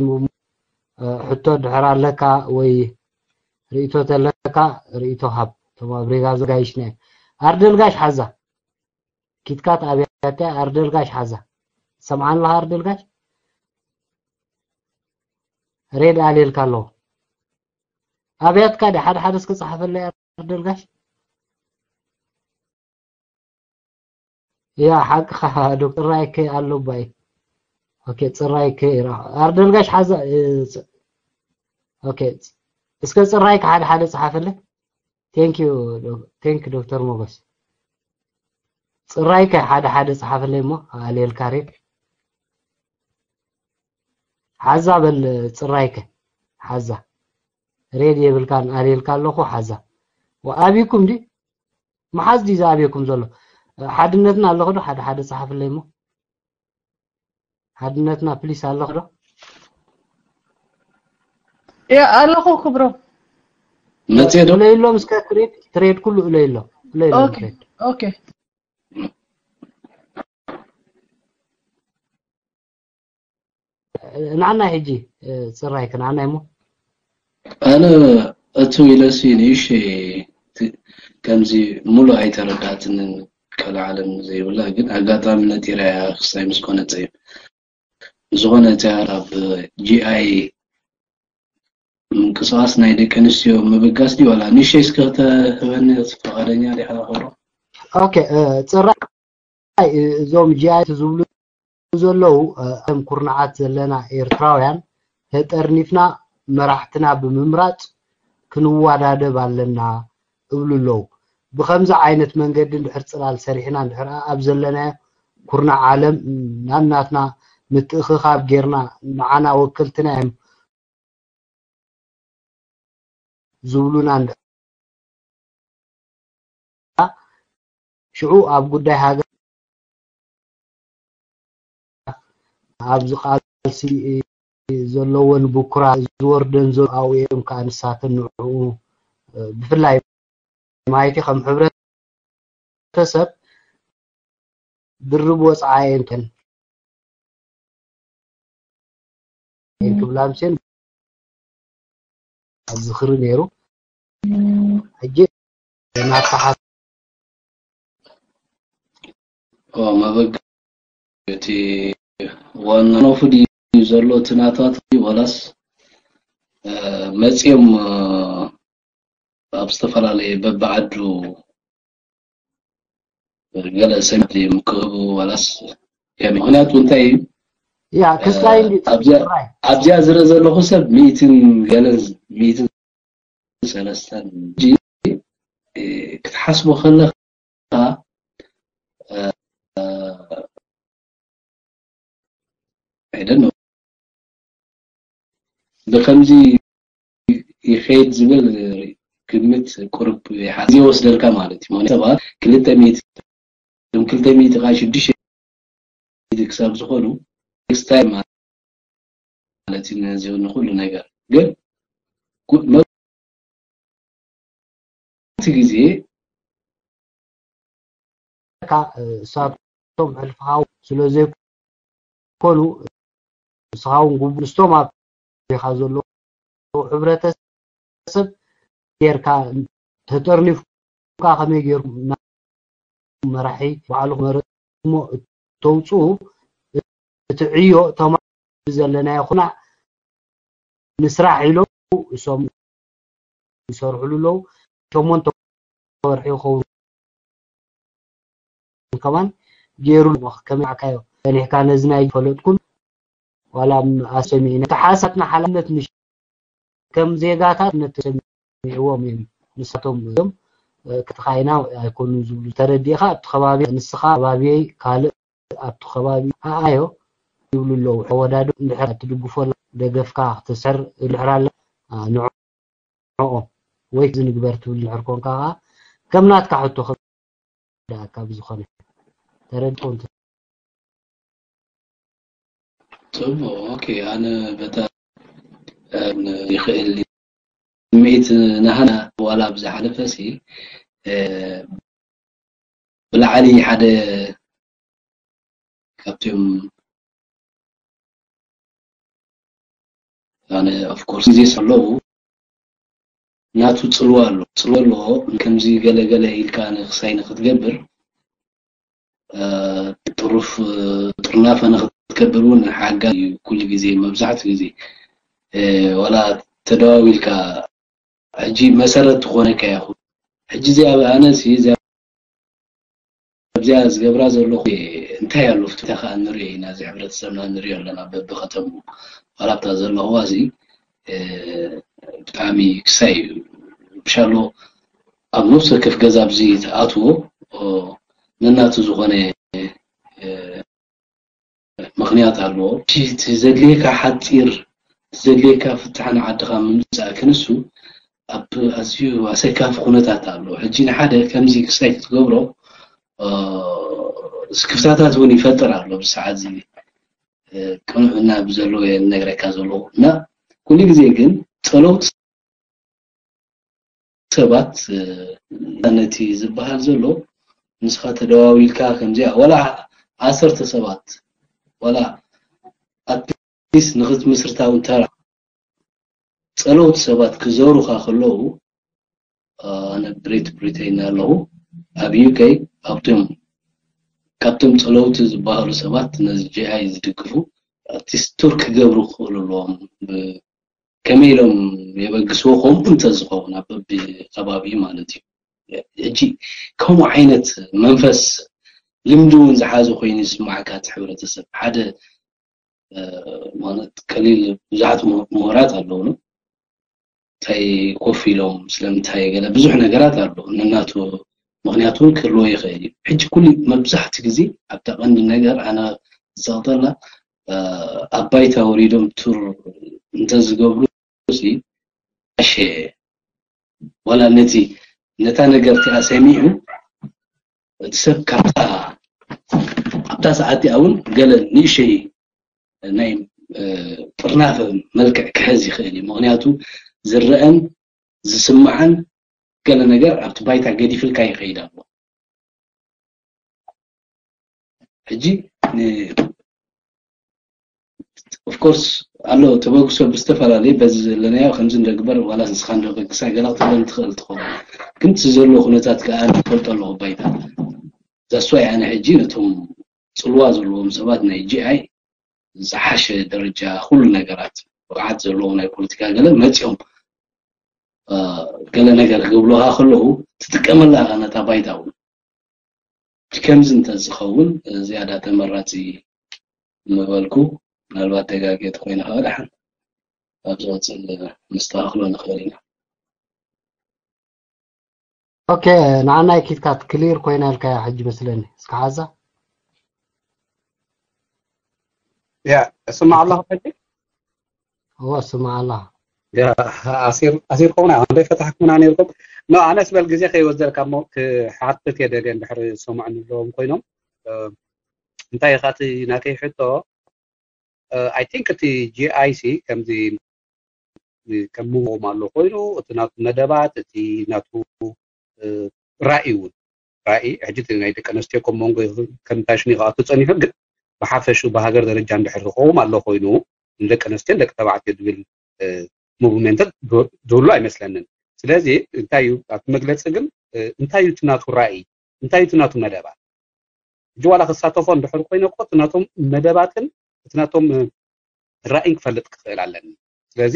ሕቶ ድሕር ኣለካ ወይ ርእቶ ተለካ ርእቶ ሃብ እቶም ኣብ ሬጋ ዘጋይሽና እዮም ኣርደልጋሽ ሓዛ ኪትካት ኣብያተ ኣርደልጋሽ ሓዛ ሰምዓን ኣለካ ኣርደልጋሽ ሬድ ኣልየልካ ኣለዎ ኣብያትካ ዲ ሓደ ሓደ እስከ ጸሓፈለይ ኣርደልጋሽ ያ ሓቅኻ ዶክተር ራይከ ኣሎ ባይ ኦኬ ጽራይከ ኣርደልጋሽ ሓዛ ኦኬ እስከ ጽራይከ ሓደ ሓደ ጸሓፈለይ thank you thank you ዶክተር ሞገስ ጽራይከ ሓደ ሓደ ጸሓፈለይ እሞ ኣልየልካ ሬድ ሓዛ በል ጽራይከ ሓዛ ሬድ የብልካን ኣልየልካ ኣለኹ ሓዛ ኣቢኩም ዲ መሓዝ ድዩ ዝኣብየኩም ዘሎ ሓድነትና ኣለኹ ዶ ሓደ ሓደ ጸሓፍለይ እሞ ሓድነትና ፕሊስ ኣለኹ ዶ ያ ኣለኹ ክብሮ መጽየ ዶ እለይሎም እስከ ትሬድ ትሬድ ኩሉ እለይሎም እለይሎም ትሬድ ኦኬ ንዓናይ ሕጂ ጽራይ ክንዓናይ እሞ ኣነ እቱ ኢለሲ ንእሽተይ ከምዚ ሙሉእ ኣይተረዳትንን ቃል ዓለም ዘይብላ ግን ኣጋጣሚ ነጢራ እያ ክስታይ ምስ ኮነ ጸይብ ዝኾነ እቲያ ኣብ ጂኣይ ምንቅስቃስ ናይ ደቂ ኣንስትዮ ምብጋስ ድዩ ዋላ ንእሽተይ እስከ ክተህበኒ ፍቃደኛ ዲኻ ክብሮ ኦኬ ጽራይ እዞም ጂኣይ ዝብሉ ዘለዉ ከም ኩርናዓት ዘለና ኤርትራውያን ተጠርኒፍና መራሕትና ብምምራፅ ክንዋዳደብ ኣለና እብሉ ኣለዉ። ብኸምዚ ዓይነት መንገዲ እንድሕር ፅላል ሰሪሕና እንድሕር ኣብ ዘለናዮ ኩርናዕ ዓለም ናናትና ምትእኽኻብ ጌርና ንዓና ወከልትና እዮም ዝብሉና እንደ ሽዑ ኣብ ጉዳይ ሃገር ኣብዚ ቃልሲ ዘለወን ብኩራ ዝወርደን ዘሎ ኣብኡ እዮም ከዓ ንሳተን ንዕኡ ብፍላይ ማይቲ ከም ሕብረተሰብ ድርብ ወፅዓ የንከን ክብላ ምሴን ኣብ ዝኽሪ ነይሩ። ሕጂ ናብታ ሓ- ኦ መበገ እቲ ዋና ኖፉ ድዩ ዘሎ እቲ ናታት ዋላስ መፅዮም ኣብ ዝተፈላለየ በብዓዱ ገለ ሰብ ድዮም ክህቡ ዋላስ ከመይ? ምክንያቱ እንታይ እዩ ያ ክስታይ እንዲ ኣብዚኣ ዝረ ዘለኹ ሰብ ሚእትን ገለን ሚእትን ሰለስተን እንጂ ክትሓስቦ ከለካ I don't know ብከምዚ ይኸይድ ዝብል ግምት ቁርብ ይሓ- ግዜ ወስደልካ ማለት እዩ። ማለት ሰባት ክልተ ሚእቲ እዞም ክልተ ሚእቲ ከዓ ሽዱሽተ ክሳብ ዝኾኑ ክስታይ ማለት እዩ ነዚ ንኩሉ ነገር ግን ጉ- መ- እቲ ግዜ እሳቶም ሕልፍሃው ስለ ዘይኮኑ ንስኻውን ጉቡ ንስቶም ኣብ ዜኻ ዘለዉ ሕብረተሰብ ጌርካ ተጠርኒፉካ ከመይ ገይሩ መራሒ ባዕሉ ክመረጽ እሞ እተውፅኡ እቲ ዕዮ ተማ ዘለናዮ ኩና ንስራሕ ኢሎም እሶም ይሰርሕሉ ኣለዉ ሸሞንተ ወርሒ ይኸውን ከማን ገይሩ ከመይ ዓካዮ ጸኒሕካ ነዚ ናይ ፈለጥኩን ዋላ ኣሰሚዕና ተሓሳትና ሓላፍነት ምሽ ከም ዜጋታት ነተሰሚዕዎም እዮም ንሳቶም እዮም ክትኻይና ኣይኮኑን ዝብሉ ተረዲእካ ኣብቲ ከባቢ ንስኻ ከባቢየይ ካልእ ኣብቲ ከባቢ ኣኣዮ ይብሉ ኣለዉ ኣወዳድብ እንድሕር ትድግፎ ደገፍካ ክትስሕር እንድሕር ኣላ ንዕኦም ወይ ዝንግበር ትብል እንድሕር ኮንካ ከዓ ከም ናትካ ሕቶ ከብድኣካ ብዝኾነ ተረድኮ እንተ ጽቡቕ ኦኬ ኣነ በታ ይኽእል ስምዒት ናህና ዋላ ብዝሓለፈ ሲ ብላዕሊ ሓደ ካብቶም ኣነ of course ግዜ ኣለዉ ናቱ ፅልዋ ኣሎ ፅልዋ ኣለዎ ከምዚ ገለገለ ኢልካ ንክሳይ ንክትገብር ጥሩፍ ጥርናፈ ንክትገብር እውን ሓጋ እዩ ኩሉ ግዜ መብዛሕትኡ ግዜ ዋላ ተደዋዊልካ ሕጂ መሰረት ትኾነካ ይኹን ሕጂ እዚኣ ኣነ እዚኣ ኣብዚኣ ዝገብራ ዘለኹ እንታይ ኣሎ ፍትታ ከዓ ንሪኦ ኢና እዚ ሕብረተሰብና ንሪኦ ኣለና በብከተሙ ዋላብታ ዘለኹዋ እዚ ብጣዕሚ ክሳይ እዩ ብሻሎ ኣብ ነብሲ ወከፍ ገዛ ኣብዚ ተኣትዎ ነናቱ ዝኾነ ምኽንያት ኣለዎ። እቲ ዘድልየካ ሓፂር፣ እቲ ዘድልየካ ፍታሕ ንዓድኻ ምምፃእ ክንሱ ኣብ ኣዝዩ ኣሰካፊ ኩነታት ኣሎ። ሕጂ ንሓደ ከምዚ ክሳይ ክትገብሮ ስክፍታታት እውን ይፈጥር ኣሎ። ብሰዓት እዚ ቅኑዕና ብዘለዎ እየ ነግረካ ዘለኹ እና ኩሉ ግዜ ግን ፀለውቲ ሰባት ነቲ ዝበሃል ዘሎ ንስኻ ተደዋዊልካ ከምዚኣ ወላ ዓሰርተ ሰባት ወላ ኣትሊስት ንክትምስርታ እውን ተራ ፀለውቲ ሰባት ክዘሩኻ ከለዉ ኣነ ግሬት ብሪተይን ኣለኹ ኣብ ዩከይ ካብቶም ካብቶም ፀለውቲ ዝበሃሉ ሰባት ነዚ ጂኣይ ዝድግፉ ኣርቲስት ቱር ክገብሩ ክኽእሉ ኣለዎም ከመይ ኢሎም የበግስዎ ከምኡ እንተዝኸውን ኣብ በቢ ከባቢኡ ማለት እዩ ሕጂ ከምኡ ዓይነት መንፈስ ልምዲ እውን ዝሓዘ ኮይኑ ይስማዓካ እቲ ሕብረተሰብ ሓደ ማለት ቀሊል ብዙሓት ምሁራት ኣለውኑ እንታይ ኮፍ ኢሎም ስለምንታይ ገለ ብዙሕ ነገራት ኣሎ ነናቱ ምክንያቱ እውን ክህልዎ ይኽእል እዩ ሕጂ ኩሉ መብዛሕቲ ግዜ ኣብታ ቀንዲ ነገር ኣነ ዝፀቕጠላ ኣብ ባይታ ወሪዶም ቱር እንተዝገብሩ ሲ ኣሸ ዋላ ነቲ ነታ ነገር እቲኣ ሰሚዑ እቲ ሰብ ካብታ ኣብታ ሰዓት እቲኣ እውን ገለ ንእሸይ ናይ ጥርናፈ መልክዕ ክሕዝ ይኽእል እዩ። ምኽንያቱ ዝረአን ዝስማዓን ገለ ነገር ኣብቲ ባይታ ገዲፍልካ ይኸይድ ኣሎ። ሕጂ ኦፍኮርስ ኣሎ ተበግሶ ብዝተፈላለየ በዚ ዘለናዮ ከምዚ እንደግበር ዋላ ንስኻ እንደበግሳ ገላ ክትብለኒ ትኽእል ትኸውን። ግን እቲ ዘሎ ኩነታት ከዓ ንፈልጦ ኣለኹ ባይታ። ዛስዋይ ኣነ ሕጂ ነቶም ፅልዋ ዘለዎም ሰባት ናይ ጂኣይ ዝሓሸ ደረጃ ኩሉ ነገራት ብቕዓት ዘለዎ ናይ ፖለቲካ ገለ መፂኦም ገለ ነገር ክብሉካ ከለዉ ትጥቀመላ ኢኻ ነታ ባይታ እውን ከምዚ እንተዝኸውን ዝያዳ ተመራፂ ምበልኩ። ምናልባት ተጋጌት ኮይነ ከዓ ደሓን ኣብ ዝቐፅል ነስተካክሎ ንኽእል ኢና። ኦኬ፣ ንዓናይ ኪትካት ክሊር ኮይና ኢልካያ ሕጂ መስለኒ። እስኪ ሓዛ። ያ፣ እስማዕ ኣለኹ ሕጂ? እወ፣ እስማዕ ኣለኹ። ያ፣ ኣሲር ኣሲር ኮና ኣንደ ፈታሕኩና ነርኩም። ኖ፣ ኣነስ በል ግዜ ከይወዘልካ እሞ ክሓትት የደልየ እንድሕር ዝሰምዑ ኣለዎም ኮይኖም። እንታይ ኢኻ እቲ ናተይ ሕቶ? I think እቲ ጂኣይሲ ከምዚ ከም ምዎም ኣሎ ኮይኑ እቲ ናቱ መደባት እቲ ናቱ ራእይ እውን ራእይ ሕጂ ናይ ደቂ ኣንስትዮ ከም መንጎ ከም ፋሽን ይኸኣቱ ፀኒሑ ግን ብሓፈሹ ብሃገር ደረጃ እንድሕር ዝኸውን ኣሎ ኮይኑ ንደቂ ኣንስትዮ ደቂ ተባዕትዮ ዝብል ሙቭመንት ዝህሉ ኣይመስለንን። ስለዚ እንታይ እዩ ኣብቲ መግለፂ ግን እንታይ እዩ እቲ ናቱ ራእይ እንታይ እዩ እቲ ናቱ መደባት ሕጂ ዋላ ክሳተፎ እንድሕር ኮይነ እኮ እቲ ናቶም መደባትን እቲ ናቶም ራእይን ክፈልጥ ክኽእል ኣለኒ። ስለዚ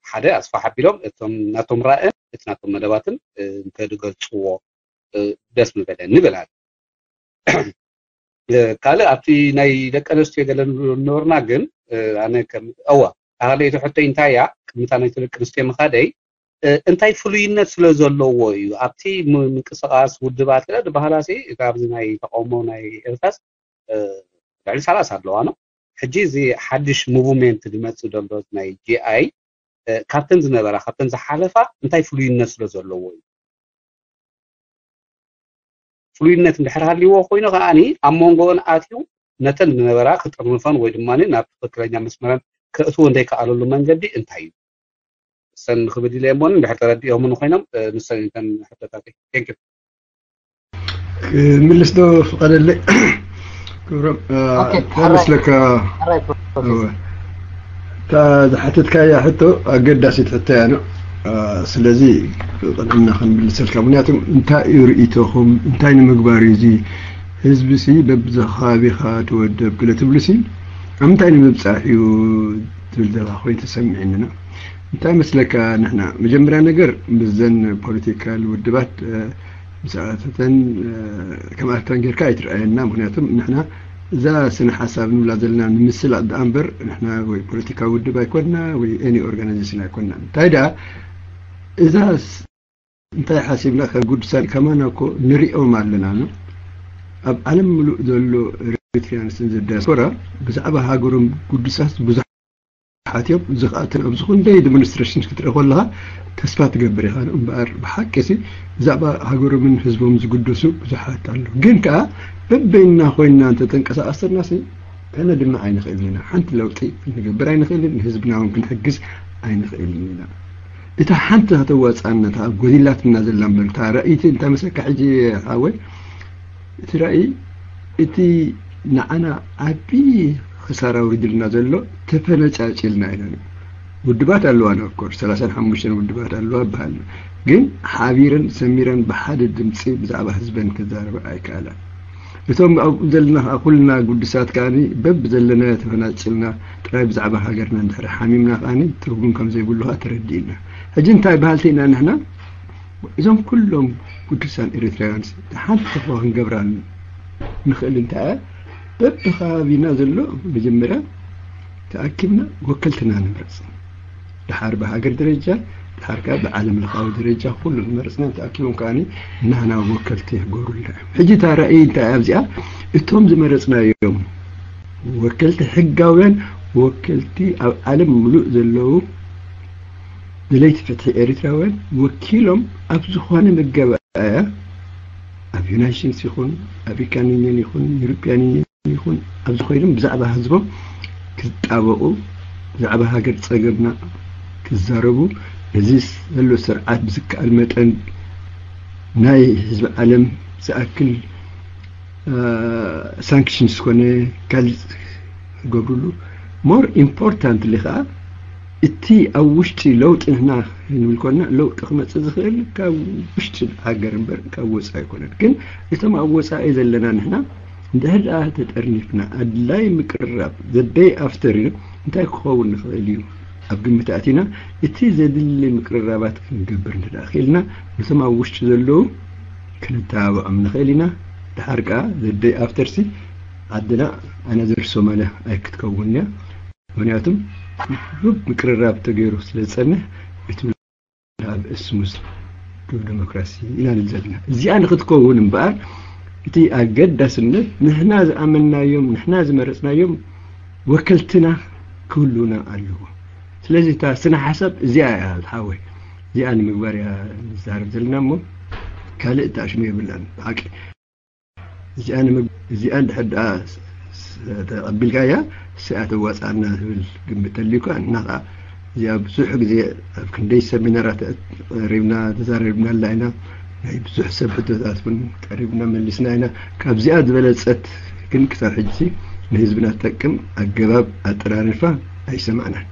ሓደ ኣስፋሕ ኣቢሎም እቶም ናቶም ራእን እቲ ናቶም መደባትን እንተዝገልፅዎ ደስ ምበለኒ ይብል። ካልእ ኣብቲ ናይ ደቂ ኣንስትዮ ገለ ንበርና ግን ኣነ ከም እዋ ኣህለይቲ ሕቶይ እንታይ እያ ቅድሚታ ናይቲ ደቂ ኣንስትዮ ምኻደይ እንታይ ፍሉይነት ስለ ዘለዎ እዩ ኣብቲ ምንቅስቃስ ውድባት ገለ ዝበሃላ ሲ ኣብዚ ናይ ተቃውሞ ናይ ኤርትራስ ልዕሊ ሰላሳ ኣለዋ ነው ሕጂ እዚ ሓድሽ ሙቭመንት ዝመፅእ ዘሎ ናይ ጂኣይ ካብተን ዝነበራ ካብተን ዝሓለፋ እንታይ ፍሉይነት ስለ ዘለዎ እዩ ፍሉይነት እንድሕር ሃልይዎ ኮይኑ ከዓኒ ኣብ መንጎኦን ኣትዩ ነተን ዝነበራ ክጥርንፈን ወይ ድማ ናብ ትክክለኛ መስመረን ከእትዎ እንደይከኣለሉ መንገዲ እንታይ እዩ ሰን ክብል ኢለ እሞ እንድሕር ተረዲኦምን ኮይኖም ንሰን እተን ሕቶታተይ ቴንክ ዩ ክምልስ ዶ ፍቐደለይ ክብሮም ኦኬ፣ እንታይ መስለካ ሕራይ ፕሮፌሰር እወ። እታ ዝሓተትካያ ሕቶ ኣገዳሲት ሕቶ እያ ነው ስለዚ ቅድምና ክንምልሰልካ ምክንያቱም እንታይ እዩ ርእይቶኹም እንታይ ንምግባር እዩ እዚ ህዝቢ ሲ በብዚ ከባቢኻ ትወደብ ገለ ትብሉ ሲ ኣብ ምንታይ ንምብፃሕ እዩ ትብል ዘለኻ ኮይኑ ተሰሚዕኒ ነው እንታይ መስለካ ንሕና መጀመርያ ነገር ምስዘን ፖለቲካል ውድባት ምስኣተተን ከም ኣርትራን ጌርካ ኣይትረኣየና ምክንያቱም ንሕና እዛ ስነ ሓሳብ ንብላ ዘለና ንምስላጥ ደኣ እምበር ንሕና ወይ ፖለቲካዊ ውድብ ኣይኮንና ወይ ኤኒ ኦርጋናይዜሽን ኣይኮንና እንታይ ደኣ እዛ እንታይ ሓሲብና ከም ጉዱሳን ከማና እኮ ንሪኦም ኣለና ኣብ ዓለም ምሉእ ዘሎ ኤሪትሪያንስ ዘዳስፖራ ብዛዕባ ሃገሮም ጉዱሳት ብዙሓት እዮም እዚ ከዓ ኣብ ዝኹንደይ ዲሞንስትሬሽን ክትርኢ ከለካ ተስፋ ትገብር ኢኻ እምበኣር ብሓቂ ሲ ብዛዕባ ሃገሮምን ህዝቦም ዝግደሱ ብዙሓት ኣለዉ ግን ከዓ በበይንና ኮይንና እንተተንቀሳቀስና ሲ ከነድምዕ ኣይንኽእልን ኢና ሓንቲ ለውጢ ክንገብር ኣይንኽእልን ንህዝብና እውን ክንሕግዝ ኣይንኽእልን ኢና እታ ሓንቲ ከተዋፅኣና እታ ጎዲላትና ዘላ እምበር እታ ራእይቲ እንታይ መሰካ ሕጂ ሓወይ እቲ ራእይ እቲ ንዓና ዓቢ ክሳራ ኣውሪድልና ዘሎ ተፈነጫጭልና ኢና ውድባት ኣለዋና ኦፍኮርስ ሰላሳን ሓሙሽተን ውድባት ኣለዋ በሃል ግን ሓቢረን ሰሚረን ብሓደ ድምፂ ብዛዕባ ህዝበን ክዛረባ ኣይከኣላን እቶም ኣብኡ ዘለና ከዓ ኩልና ጉዱሳት ከዓ በብ ዘለና ተፈናጭልና ጥራይ ብዛዕባ ሃገርና እንድሕር ሓሚምና ከዓ ትርጉም ከም ዘይብሉ ከዓ ተረዲእና ሕጂ እንታይ በሃልቲ ኢና ንሕና እዞም ኩሎም ጉዱሳን ኤሪትራውያንስ ሓንቲ እኳ ክንገብራ ንኽእል እንታይ እያ በብከባቢና ዘሎ መጀመርያ ተኣኪብና ወከልትና ንምረፅ ድሓር ብሃገር ደረጃ ድሓር ከዓ ብዓለም ለኻዊ ደረጃ ኩሉ ዝመረፅና ተኣኪቦም ከዓ ናህና ወከልቲ ይሕገሩልና እዮም ሕጂ እታ ራእይ እንታይ ኣብዚኣ እቶም ዝመረፅናዮም ወከልቲ ሕጋውያን ወከልቲ ኣብ ዓለም ምሉእ ዘለዉ ደለይቲ ፍትሒ ኤሪትራውያን ወኪሎም ኣብ ዝኾነ መገባእያ፣ ኣብ ዩናይትድ ስቴትስ ይኹን ኣፍሪካን ዩኒየን ይኹን ዩሮፒያን ዩኒየን ይኹን፣ ኣብዚ ኮይኖም ብዛዕባ ህዝቦም ክጣበቑ፣ ብዛዕባ ሃገር ጸገምና ክዛረቡ፣ ነዚ ዘሎ ስርዓት ብዝከኣል መጠን ናይ ህዝቢ ዓለም ዝኣክል ሳንክሽንስ ኮነ ካልእ ክገብርሉ፣ ሞር ኢምፖርታንትሊ ከዓ እቲ ኣብ ውሽጢ ለውጢ ንሕና ክንብል ኮና ለውጢ ክመፅእ ዝኽእል ካብ ውሽጢ ሃገር እምበር ካብ ወፃኢ ኣይኮነን። ግን እቶም ኣብ ወፃኢ ዘለና ንሕና እንድሕር ደኣ ተጠርኒፍና ኣድላይ ምቅርራብ ዘደይ ኣፍተር እንታይ ክኸውን ንኽእል እዩ ኣብ ግምት ኣቲና እቲ ዘድሊ ምቅርራባት ክንገብር እንድኣ ክኢልና ነቶም ኣብ ውሽጢ ዘለዉ ክንተባብዖም ንኽእል ኢና። ድሓር ከዓ ዘደይ ኣፍተርሲ ዓድና ኣናዘር ሶማልያ ኣይክትከውን እያ። ምክንያቱም ሩብ ምቅርራብ ተገይሩ ስለ ዝፀንሕ እቲ ናብ እስሙስ ዲሞክራሲ ኢና ንብል ዘለና። እዚኣ ንክትከውን እምበኣር እቲ ኣገዳስነት ንሕና ዝኣመንናዮም ንሕና ዝመረፅናዮም ወከልትና ክህልውና ኣለዎ። ስለዚ እታ ስነ ሓሳብ እዚኣ እያ ዝሓወይ፣ እዚኣ ንምግባር እያ ንዛረብ ዘለና እሞ ካልእ ተኣሽሙ የብላን ብሓቂ። እዚኣ ንምግ- እዚኣ እንድሕር ደኣ ስ- ስ- ተቐቢልካያ እዚኣ ተዋፅኣና ዝብል ግምት ተልዩ እኳ እና ከዓ እዚኣ ብዙሕ ግዜ ኣብ ክንደይ ሰሚናራት ቀሪብና ተዛሪብናላ ኢና። ናይ ብዙሕ ሰብ ሕቶታት እውን ቀሪብና መሊስና ኢና። ካብዚኣ ዝበለፀት ግን ክሳብ ሕጂ ንህዝብና ትጠቅም ኣገባብ ኣጠራርፋ ኣይሰማዕናን።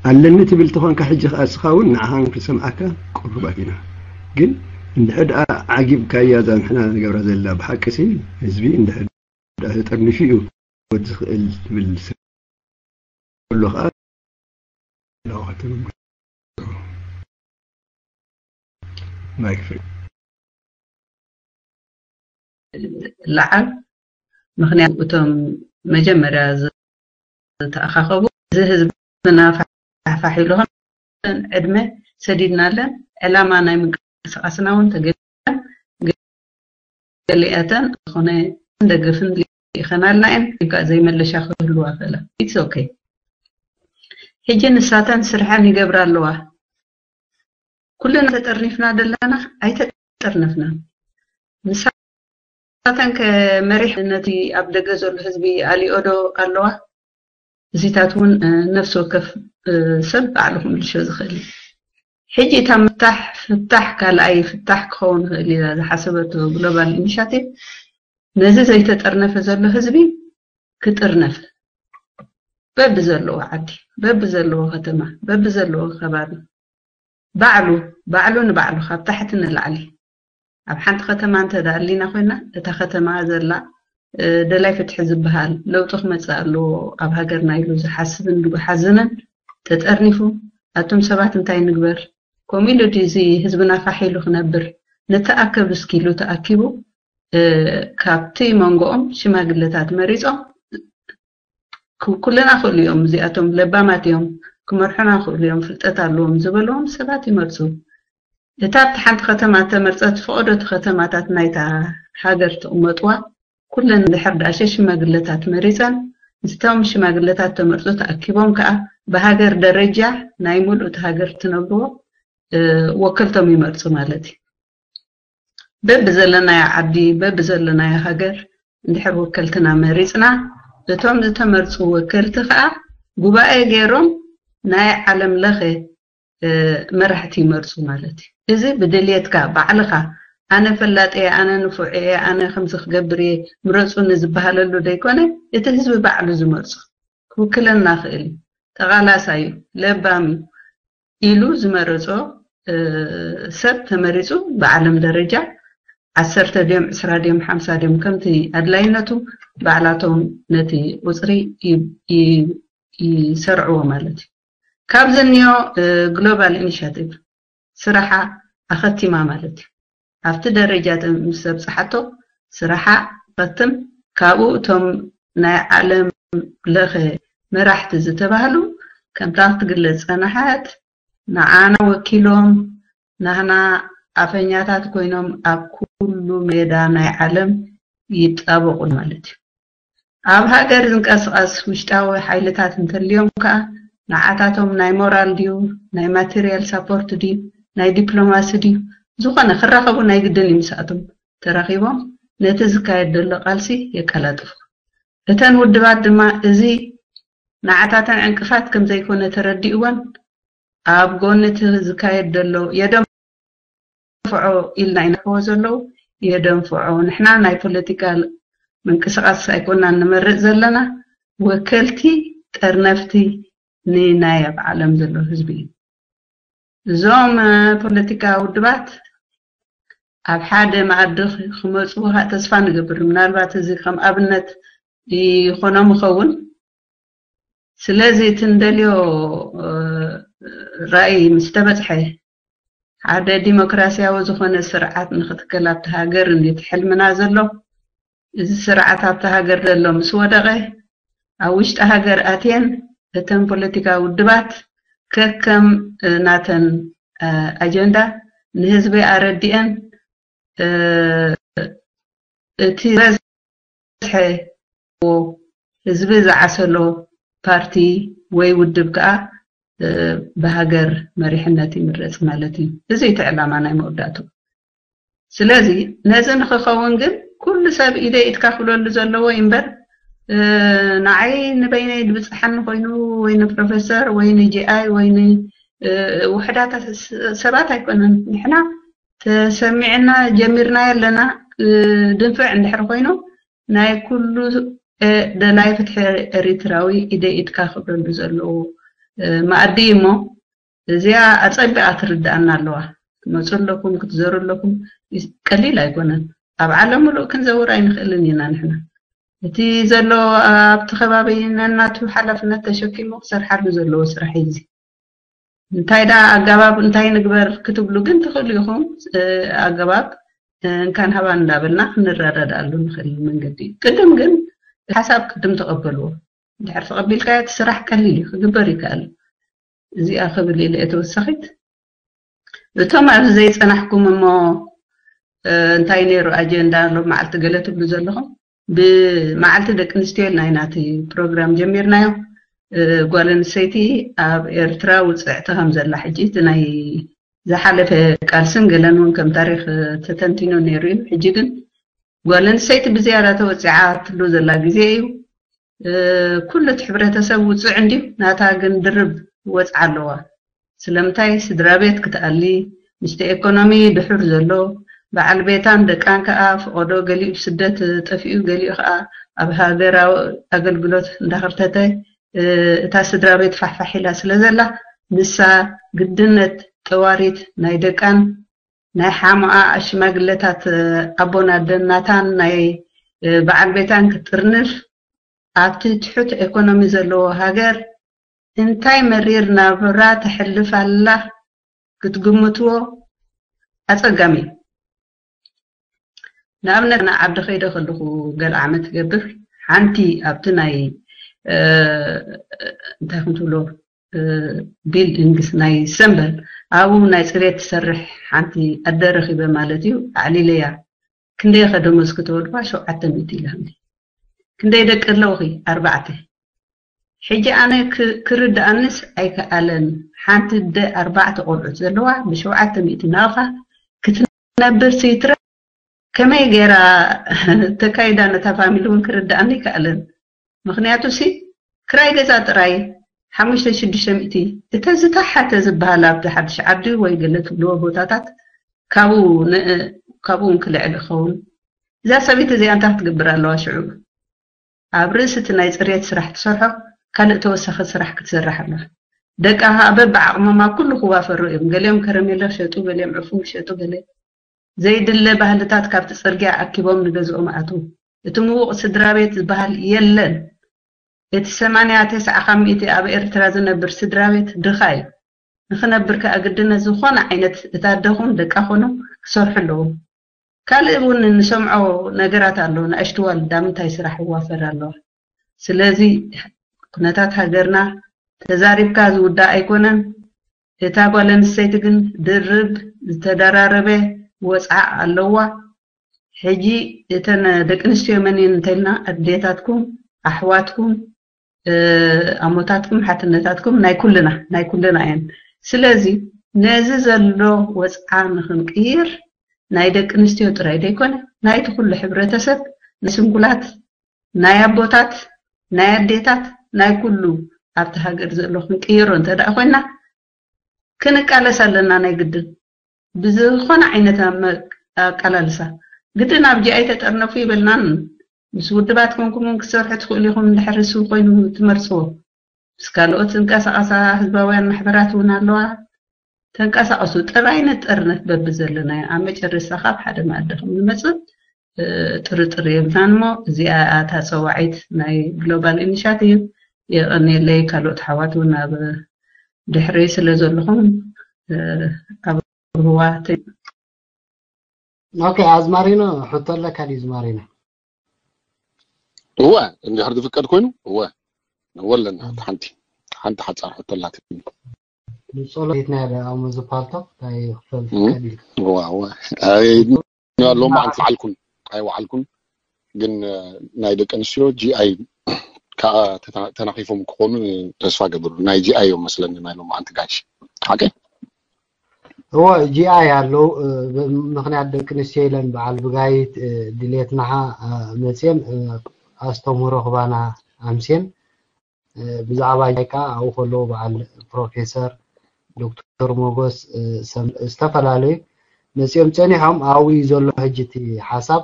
ኣለኒ ትብል ተኾንካ ሕጂ ከዓ እስኻ እውን ንዓኻን ክንሰምዓካ ቅሩባት ኢና። ግን እንድሕር ደኣ ዓጊብካያ እዛ ንሕና ንገብራ ዘለና ብሓቂ ሲ ህዝቢ እንድሕር ደኣ ተጠርኒፉ እዩ ክወድ ዝኽእል ዝብል ሰብ ኣሎ ከዓ ኣለዋ ትብል። ማይክ ፍሪ። ለዓል ምክንያቱ እቶም መጀመርያ ዝተኣኻኸቡ እዚ ህዝብና ፋሕፋሕ ኢሉ ከም ዕድመ ሰዲድናለን ዕላማ ናይ ምንቅስቃስና እውን ተገ ገሊኣተን ዝኾነ ደገፍን ይኸናልና እየን ኢልካ ዘይመለሻ ክህልዋ ክእላ it's okay ሕጂ ንሳተን ስርሐን ይገብራ ኣለዋ ኩልና ተጠርኒፍና ደለና ኣይተጠርነፍና ንሳተን ከመሪሕ ነቲ ኣብ ደገ ዘሎ ህዝቢ ኣሊኦዶ ኣለዋ እዚታት እውን ነፍሲ ወከፍ ሰብ ባዕሉ ክምልሾ ዝኽእል እዩ ሕጂ እታ ምፍታሕ ፍታሕ ካልኣይ ፍታሕ ክኸውን ይኽእል ኢላ ዝሓሰበቶ ግሎባል ኢኒሻቲቭ ነዚ ዘይተጠርነፈ ዘሎ ህዝቢ ክጥርነፍ በቢ ዘለዎ ዓዲ በቢ ዘለዎ ከተማ በቢ ዘለዎ ከባቢ ባዕሉ ባዕሉ ንባዕሉ ካብ ታሕቲ ንላዕሊ ኣብ ሓንቲ ከተማ እንተ ደኣ ኣሊና ኮይና እታ ከተማ ዘላ ደላይ ፍትሒ ዝበሃል ለውጢ ክመፅእ ኣለዎ ኣብ ሃገርና ኢሉ ዝሓስብን ዝሓዝንን ተጠርኒፉ ኣቱም ሰባት እንታይ ንግበር ከምኡ ኢሉ ድዩ እዚ ህዝብና ፋሕ ኢሉ ክነብር ንተኣከብ እስኪ ኢሉ ተኣኪቡ ካብቲ መንጎኦም ሽማግለታት መሪፆም ኩልና ክእሉ እዮም እዚኣቶም ለባማት እዮም ክመርሑና ክእሉ እዮም ፍልጠት ኣለዎም ዝበልዎም ሰባት ይመርፁ እታ ኣብቲ ሓንቲ ከተማ እተመርፀት ፈቐዶቲ ከተማታት ናይታ ሃገር ትቕመጥዋ ኩለን ድሕር ዳእሸ ሽማግለታት መሪፀን ምስቶም ሽማግለታት ተመርፁ ተኣኪቦም ከዓ ብሃገር ደረጃ ናይ ሙሉእ እቲ ሃገር ትነብርዎ ወከልቶም ይመርፁ ማለት እዩ በቢ ዘለናዮ ዓዲ በቢ ዘለናዮ ሃገር እንድሕር ወከልትና መሪፅና እቶም ዝተመርፁ ወከልቲ ከዓ ጉባኤ ገይሮም ናይ ዓለም ለኸ መራሕቲ ይመርፁ ማለት እዩ እዚ ብድልየትካ ባዕልኻ ኣነ ፈላጥ እየ ኣነ ንፉዕ እየ ኣነ ከምዚ ክገብር እየ ምረፁኒ ዝበሃለሉ ዘይኮነ እቲ ህዝቢ ባዕሉ ዝመርፁ ክውክለና ክእል እዩ ተቓላሳይ እዩ ለባም እዩ ኢሉ ዝመረፆ ሰብ ተመሪፁ ብዓለም ደረጃ ዓሰርተ ድዮም ዕስራ ድዮም ሓምሳ ድዮም ከምቲ ኣድላይነቱ ባዕላቶም ነቲ ቁፅሪ ይሰርዕዎ ማለት እዩ ካብዚ እኒኦ ግሎባል ኢኒሽቲቭ ስራሓ ኣኸቲማ ማለት እዩ ኣብቲ ደረጃ ምስ ዘብፅሓቶ ስራሓ ትኸትም ካብኡ እቶም ናይ ዓለም ለኸ መራሕቲ ዝተባህሉ ከምታ ክትግለፅ ፀናሓት ንዓና ወኪሎም ናህና ኣፈኛታት ኮይኖም ኣብ ኩሉ ሜዳ ናይ ዓለም ይጣበቑ ማለት እዩ ኣብ ሃገር ዝንቀስቐስ ውሽጣዊ ሓይልታት እንተልዮም ከዓ ንዓታቶም ናይ ሞራል ድዩ፣ ናይ ማቴሪያል ሳፖርት ድዩ፣ ናይ ዲፕሎማሲ ድዩ፣ ዝኾነ ክራኸቡ ናይ ግድን እዩ። ምስኣቶም ተራኺቦም ነቲ ዝካየድ ዘሎ ቃልሲ የቀላጥፉ። እተን ውድባት ድማ እዚ ንዓታተን ዕንቅፋት ከም ዘይኮነ ተረዲእወን ኣብ ጎኒ እቲ ዝካየድ ዘሎ የደንፍዖ ኢልና ኢና ንሕዎ ዘለዉ የደንፍዖ። ንሕና ናይ ፖለቲካ ምንቅስቃስ ኣይኮናን ንመርጽ ዘለና፣ ወከልቲ ጠርነፍቲ ንናይ ኣብ ዓለም ዘሎ ህዝቢ እዩ። እዞም ፖለቲካ ውድባት ኣብ ሓደ መኣዲ ክመፁ ተስፋ ንገብር። ምናልባት እዚ ከም ኣብነት ይኾኖም ይኸውን። ስለዚ እቲ እንደልዮ ራእይ ምስ ተበፅሐ ሓደ ዲሞክራሲያዊ ዝኾነ ስርዓት ንክትከል ኣብቲ ሃገር እንዴት ሕልምና ዘሎ። እዚ ስርዓት ኣብቲ ሃገር ዘሎ ምስ ወደቐ ኣብ ውሽጢ ሃገር ኣትየን እተን ፖለቲካ ውድባት ከከም ናተን ኣጀንዳ ንህዝቢ ኣረዲአን እቲ ዝበዝሐ ህዝቢ ዝዓሰሎ ፓርቲ ወይ ውድብ ከዓ ብሃገር መሪሕነት ይምረፅ ማለት እዩ። እዚ እቲ ዕላማ ናይ መወዳእቱ። ስለዚ ነዚ ንክኸውን ግን ኩሉ ሰብ ኢደ ኢድካ ክብለሉ ዘለዎ እዩ እምበር ንዓይ ንበይነይ ድብፅሓኒ ኮይኑ ወይ ንፕሮፌሰር ወይ ንጂኣይ ወይ ንውሕዳት ሰባት ኣይኮነን። ንሕና ተሰሚዕና ጀሚርናዮ ኣለና። ድንፍዕ እንድሕር ኮይኑ ናይ ኩሉ ደላይ ፍትሒ ኤሪትራዊ ኢደ ኢድካ ክብለሉ ዘለዎ መኣዲ እዩ እሞ እዚኣ ኣጸቢቓ ትርድኣና ኣለዋ። ክትመፁ ኣለኩም ክትዘሩ ኣለኩም። ቀሊል ኣይኮነን። ኣብ ዓለም ሙሉእ ክንዘውር ኣይንኽእልን ኢና ንሕና። እቲ ዘሎ ኣብቲ ከባቢ ነናቱ ሓላፍነት ተሸኪሙ ክሰርሓሉ ዘለዎ ስራሕ እዩ። እዚ እንታይ ዳ ኣገባብ እንታይ ንግበር ክትብሉ ግን ትኽእሉ ኢኹም። ኣገባብ እንካን ሃባን እንዳበልና ክንረዳድኣሉ ንኽእል መንገዲ እዩ። ቅድም ግን ሓሳብ ቅድም ተቐበልዎ። እንድሕር ተቐቢልካዮ እቲ ስራሕ ቀሊል እዩ ክግበር ይከኣል። እዚኣ ክብል ኢለ እየ ተወሳኺት። እቶም ኣብዚ ዘይፀናሕኩም እሞ እንታይ ነይሩ ኣጀንዳ ሎም መዓልቲ ገለ ትብሉ ዘለኹም? ብመዓልቲ ደቂ ኣንስትዮ ኢልና ኢና እቲ ፕሮግራም ጀሚርናዮ። ጓል ኣንስተይቲ ኣብ ኤርትራ ውፅዕቲ ከም ዘላ ሕጂ እቲ ናይ ዝሓለፈ ቃልስን ገለን እውን ከም ታሪክ ተተንቲኑ ነይሩ እዩ። ሕጂ ግን ጓል ኣንስተይቲ ብዝያዳ ተወፂዓትሉ ዘላ ግዜ እዩ። ኩሉ እቲ ሕብረተሰብ ውፁዕ እንድዩ፣ ናታ ግን ድርብ ወፅዓ ኣለዋ። ስለምንታይ ስድራ ቤት ክትኣሊ፣ ምስቲ ኤኮኖሚ ድሑር ዘሎ፣ በዓል ቤታን ደቃን ከኣ ፈቐዶ ገሊኡ ብስደት ጠፊኡ፣ ገሊኡ ከኣ ኣብ ሃገራዊ ኣገልግሎት እንዳኸርተተ እታ ስድራ ቤት ፋሕፋሕ ኢላ ስለ ዘላ፣ ንሳ ግድነት ጠዋሪት ናይ ደቃን ናይ ሓሞኣ ሽማግለታት ኣቦን ኣደን ናታን ናይ በዓል ቤታን ክትጥርንፍ ኣብቲ ትሑት ኤኮኖሚ ዘለዎ ሃገር እንታይ መሪር ናብራ ተሕልፍ ኣላ ክትግምትዎ ኣጸጋሚ እዩ። ንኣብነት ኣነ ዓዲ ከይደ ከለኹ ገለ ዓመት ይገብር ሓንቲ ኣብቲ ናይ እንታይ ክንትብሎ ቢልዲንግስ ናይ ሰንበል ኣብኡ ናይ ፅሬት ትሰርሕ ሓንቲ ኣደ ረኺበ ማለት እዩ። ኣዕሊለያ ክንደይ ከ ደሞዝ ክትበልዋ ሸውዓተ ሚእቲ ኢላኒ። ክንደይ ደቂ ኣለውኺ? ኣርባዕተ። ሕጂ ኣነ ክርድኣንስ ኣይከኣለን። ሓንቲ ኣደ ኣርባዕተ ቆልዑት ዘለዋ ብሸውዓተ ሚእቲ ናብኻ ክትነብር ስይትረ ከመይ ገይራ ተካይዳ ነታ ፋሚሊ እውን ክርድኣኒ ኣይከኣለን። ምክንያቱ ሲ ክራይ ገዛ ጥራይ ሓሙሽተ ሽዱሽተ ሚእቲ እተ ዝተሓተ ዝበሃል ኣብቲ ሓድሽ ዓዲ ወይ ገለ ትብልዎ ቦታታት ካብኡ እውን ክልዕል ይኸውን። እዛ ሰበይቲ እዚኣ እንታይ ክትገብር ኣለዋ ሽዑ? ኣብ ርእሲ እቲ ናይ ፅርየት ስራሕ ትሰርሖ ካልእ ተወሳኺ ስራሕ ክትሰርሕ ኣለዋ። ደቃ ከዓ በብዓቕሞም ኣብ ኩሉ ክዋፈሩ እዮም። ገሊኦም ከረሜለ ክሸጡ፣ ገሊኦም ዕፉን ክሸጡ፣ ገለ ዘይድለ ባህልታት ካብቲ ፅርግያ ኣኪቦም ንገዝኦም ኣትዉ። እቲ ምዉቕ ስድራ ቤት ዝበሃል የለን። እቲ ሰማንያ ተስዓ ካብ ሚእቲ ኣብ ኤርትራ ዝነብር ስድራ ቤት ድኻ እዩ። ንኽነብር ከኣ ግድነት ዝኾነ ዓይነት እታ ኣደ ኹን ደቃ ኾኖም ክሰርሑ ኣለዎም። ካልእ እውን እንሰምዖ ነገራት ኣሎ። ንኣሽቱ ዋልዳ ምንታይ ስራሕ ይዋፈር ኣለዋ። ስለዚ ኩነታት ሃገርና ተዛሪብካ ዝውዳእ ኣይኮነን። እታ ጓል ኣንስተይቲ ግን ድርብ ዝተደራረበ ወፅዓ ኣለዋ። ሕጂ እተን ደቂ ኣንስትዮ መን እየን እንተልና ኣዴታትኩም ኣሕዋትኩም ኣሞታትኩም ሓትነታትኩም ናይ ኩልና ናይ ኩልና እየን። ስለዚ ነዚ ዘሎ ወፅዓ ንክንቅይር ናይ ደቂ ኣንስትዮ ጥራይ ዘይኮነ ናይቲ ኩሉ ሕብረተሰብ፣ ናይ ስንኩላት፣ ናይ ኣቦታት፣ ናይ ኣዴታት፣ ናይ ኩሉ ኣብቲ ሃገር ዘሎ ክንቅይሮ እንተ ደኣ ኮይና ክንቃለስ ኣለና ናይ ግድን። ብዝኾነ ዓይነት ኣመ- ኣቃላልሳ ግድን ኣብ ጂኣይ ተጠርነፉ ይበልናን ምስ ውድባት ኮንኩም እውን ክትሰርሑ ትኽእሉ ኢኹም እንድሕር እሱ ኮይኑ ትመርፅዎ። ምስ ካልኦት ዝንቀሳቐሳ ህዝባውያን ማሕበራት እውን ኣለዋ። ተንቀሳቐሱ። ጥራይ ነጠርነፍ በብዘለናዮ ኣብ መጨረስታ ካብ ሓደ መኣዲ ከም ንመፅእ ጥርጥር የብልናን። እሞ እዚኣ እታ ፀዋዒት ናይ ግሎባል ኢኒሻቲቭ። የቐንየለይ። ካልኦት ሓዋት እውን ኣብ ድሕረይ ስለ ዘለኹም ኣብ ርህዋ ኦኬ ኣዝማሪኖ ሕቶ ኣለካ ድዩ ዝማሪኖ? እወ እንድሕር ዝፍቀድ ኮይኑ እወ እወ ኣለና። ሓንቲ ሓንቲ ሓፃር ሕቶ ኣላትኒ። ንጸሎት ናይ ኣሞ ዝፓልቶ ናይ ክፈል ፍቀድ እዩ። እወ እወ ሎማዓንቲ ወዓልኩን ኣይወዓልኩን ግን ናይ ደቂ ኣንስትዮ ጂኣይ ከዓ ተናኺፎም ክኾኑ ተስፋ ገብር ናይ ጂኣይ እዮም መስለኒ ናይ ሎማዓንቲ ጋሽ ሓቀይ እወ ጂኣይ ኣለዉ ምክንያት ደቂ ኣንስትዮ ኢለን በዓል ብጋይት ድሌትናኻ መፅየን ኣስተምህሮ ክባና ኣምስየን ብዛዕባ ጂኣይ ከዓ ኣብኡ ከለዉ በዓል ፕሮፌሰር ዶክተር ሞጎስ ዝተፈላለዩ መፅኦም ፀኒሖም ኣብኡ እዩ ዘሎ ሕጂ እቲ ሓሳብ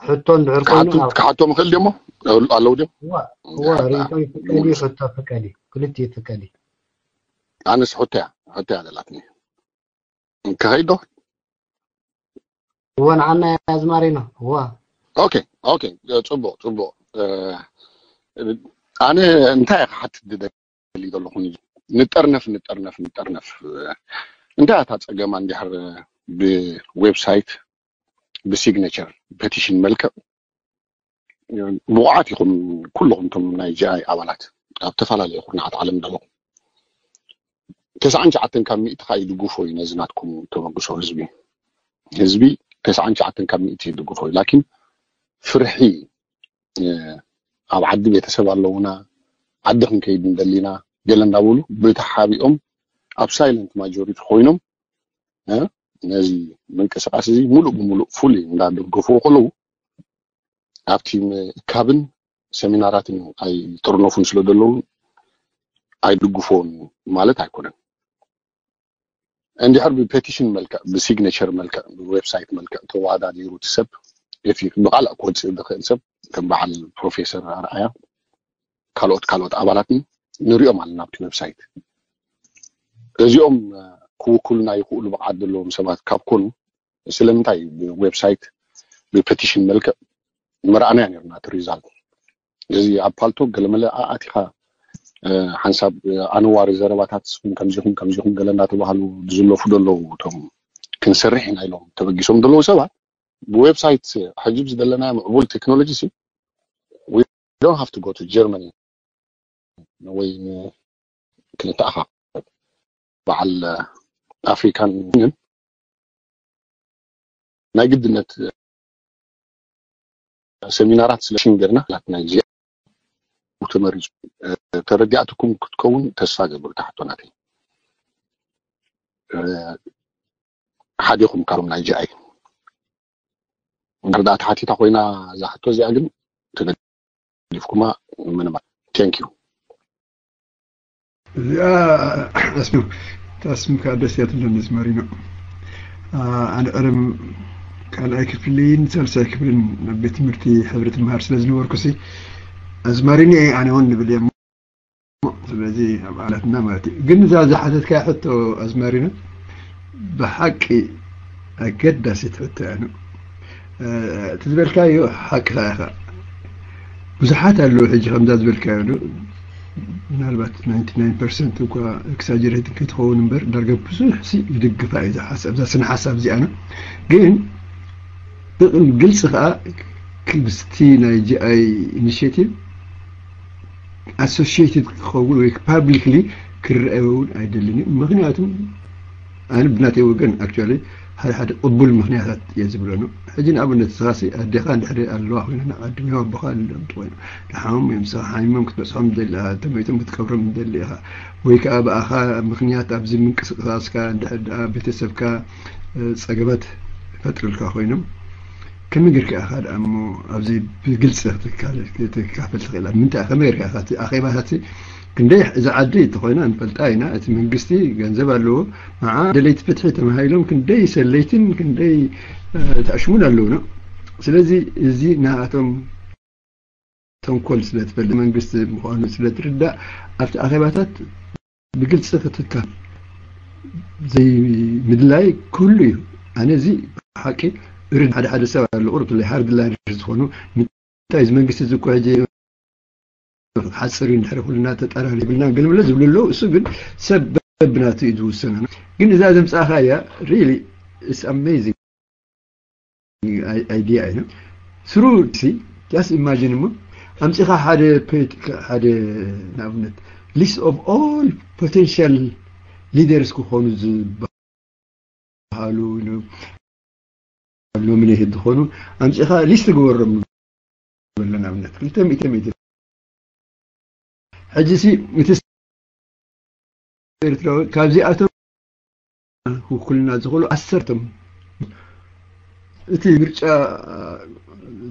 ሕቶ እንድሕር ኮይኑ ክሓቶም ክእል ድሞ ኣለዉ ድም እወ ርእቶ ይፍቀድ እዩ ሕቶ ፍቀድ እዩ ክልቲኡ ፍቀድ እዩ ኣነስ ሕቶ እያ ሕቶ እያ ዘላትኒ ክኸይድ ዶ እወ ንዓና ኣዝማሪኖ እወ ኦኬ ኦኬ ጽቡቅ ጽቡቅ ኣነ እንታይ ክሓትት ዝደሊ ዘለኹ ንጠርነፍ ንጠርነፍ ንጠርነፍ እንታይ እታ ፀገማ እንድሕር ብዌብሳይት ብሲግነቸር ፐቲሽን መልክዕ ብቑዓት ኢኹም ኩልኹም እቶም ናይ ጂኣይ ኣባላት ኣብ ተፈላለየ ኩርናዓት ዓለም ዘለኹም ተስዓን ሸዓተን ካብ ሚእቲ ከዓ ይድግፎ እዩ ነዚ ናትኩም ተበግሶ ህዝቢ ህዝቢ ተስዓን ሸዓተን ካብ ሚእቲ ይድግፎ እዩ ላኪን ፍርሒ ኣብ ዓዲ ቤተሰብ ኣለውና ዓዲ ክንከይድ እንደሊና ገለ እንዳበሉ ብተሓቢኦም ኣብ ሳይለንት ማጆሪቲ ኮይኖም ነዚ ምንቅስቃስ እዚ ሙሉእ ብሙሉእ ፉል እንዳደገፍዎ ከለዉ ኣብቲ ምእካብን ሰሚናራትን ኣይጥርነፉን ስለ ዘለዉ ኣይድግፎን ማለት ኣይኮነን እንድሕር ብፔቲሽን መልክዕ ብሲግነቸር መልክዕ ብዌብሳይት መልክዕ ተወዳዲሩ እቲ ሰብ እቲ ብቃልዕ ክወፅእ ዝኽእል ሰብ ከም በዓል ፕሮፌሰር ኣርኣያ ካልኦት ካልኦት ኣባላትን ንሪኦም ኣለና ኣብቲ ዌብሳይት እዚኦም ክውክሉና ይኽእሉ ብቕዓት ዘለዎም ሰባት ካብ ኮኑ ስለምንታይ ብዌብሳይት ብፐቲሽን መልክዕ ምርኣናያ ነርና እቲ ሪዛልት እዚ ኣብ ፓልቶ ገለመለ ኣቲኻ ሓንሳብ ኣነዋሪ ዘረባታት ስኹም ከምዚኹም ከምዚኹም ገለ እናተባሃሉ ዝዝለፉ ዘለዉ እቶም ክንሰርሕ ኢና ኢሎም ተበጊሶም ዘለዉ ሰባት ብዌብሳይት ሕጂ ዝደለናዮ ምዕቡል ቴክኖሎጂ ሲ don't have to go to Germany ወይ ክንተኣኻ በዓል ኣፍሪካን ዩኒየን ናይ ግድነት ሰሚናራት ስለሽን ገርና ላት ናይ ዚ ተመሪፁ ተረዲኣትኩም ክትከውን ተስፋ ገብር ታሕቶ ናተይ ሓዲኹም ካብም ናይ ጂኣይ እንድሕር ደኣ ተሓቲታ ኮይና እዛ ሕቶ እዚኣ ግን ተገዲፍኩማ ምንማ ቴንክ ዩ እዚኣ ኣስሚው ታስም ከዓ ደስ እያ ትብለኒ ዝማሪኖ ኣነ ቀደም ካልኣይ ክፍልን ሳልሳይ ክፍልን ኣብ ቤት ትምህርቲ ሕብሪ ትምሃር ስለ ዝነበርኩ ሲ ኣዝማሪኒ ኣነ እውን ንብል እየ ስለዚ ኣብ ዓለትና ማለት እዩ ግን እዛ ዝሓተትካ ሕቶ ኣዝማሪኖ ብሓቂ ኣገዳሲት ሕቶ እያ እቲ ዝበልካዮ ሓቅኻ ኢኻ ብዙሓት ኣለዉ ሕጂ ከምዛ ዝበልካዮ ምናልባት ናይንቲ ናይን ፐርሰንት እኳ ኤክሳጀሬት ከይትኸውን እምበር ዳርጋ ብዙሕ ሲ ይድግፋ እዩ እዛ ሓሳብ እዛ ስነ ሓሳብ እዚኣና ግን ብግልፂ ከዓ ክብስቲ ናይ ጂኣይ ኢኒሽቲቭ ኣሶሽትድ ክኸውን ወይ ፓብሊክሊ ክረአ እውን ኣይደልን እዩ ምክንያቱም ኣነ ብናተይ ወገን ኣክቹዋሊ ሓደ ሓደ ቅቡል ምኽንያታት እየ ዝብሎ ነው። ሕጂ ንኣብነት ንስኻሲ ኣዴኻ እንድሕር ኣለዋ ኮይና፣ ዓዲ ወይ ኣቦኻ እንድሕር ኮይኑ፣ ንሓሞም እዮም፣ ንስኻ ሓሚሞም ክትበጽሖም ትደሊ ኢኻ፣ ተመይቶም ክትቀብሮም ትደሊ ኢኻ፣ ወይ ከዓ ብኣኻ ምኽንያት ኣብዚ ምንቅስቃስካ እንድሕር ደኣ ቤተሰብካ እ፣ ጸገማት ይፈጥርልካ ኮይኖም፣ ከመይ ጌርካ ኢኻ ደኣ እሞ ኣብዚ ብግልጺ ክትካፈል ትኽእል? ኣብ ምንታይ ከመይ ጌርካ ኢኻ እቲ ኣኼባታት ክንደይ፣ እዛ ዓዲ እንተኾይና ንፈልጣ ኢና፣ እቲ መንግስቲ ገንዘብ ኣለዎ፣ ንዓ ደለይቲ ፍትሒ ተባሂሎም ክንደይ ሰለይትን ክንደይ እ፣ ተኣሽሙን ኣለዉ ነው። ስለዚ እዚ ናቶም ተንኮል ስለ ትፈልጥ መንግስቲ ምዃኑ ስለ ትርዳእ ኣብቲ ኣኼባታት ብግልፂ ክትካ ዘይምድላይ ክህሉ እዩ። ኣነ እዚ ሓቂ እርድ ሓደ ሓደ ሰብ ኣሎ ቁርብ ሃርድ ላይነር ዝኾኑ እንታይ እዚ መንግስቲ እዚ እኮ ሕጂ ሓፅር እዩ እንድሕር ኩልና ተጠራሪብልና ገለመለ ዝብሉ ኣለዉ። እሱ ግን ሰብ በብናቱ እዩ ዝውሰኖ። ግን እዛ ዘምፃእኻያ really it's amazing idea እዩ። ስሩ ሲ just imagine እሞ ኣምፂኻ ሓደ ፔጅ ሓደ ንኣብነት list of all potential leaders ክኾኑ ዝበሃሉ nominated ዝኾኑ ኣምፂኻ ሊስት ግበሮም በሎ ንኣብነት ክልተ ሚእቲ ሚእቲ ሕጂ ሲ እቲ ኤርትራዊ ካብዚኣቶም ውክልና ዝኽእሉ ዓሰርተ እቲ ምርጫ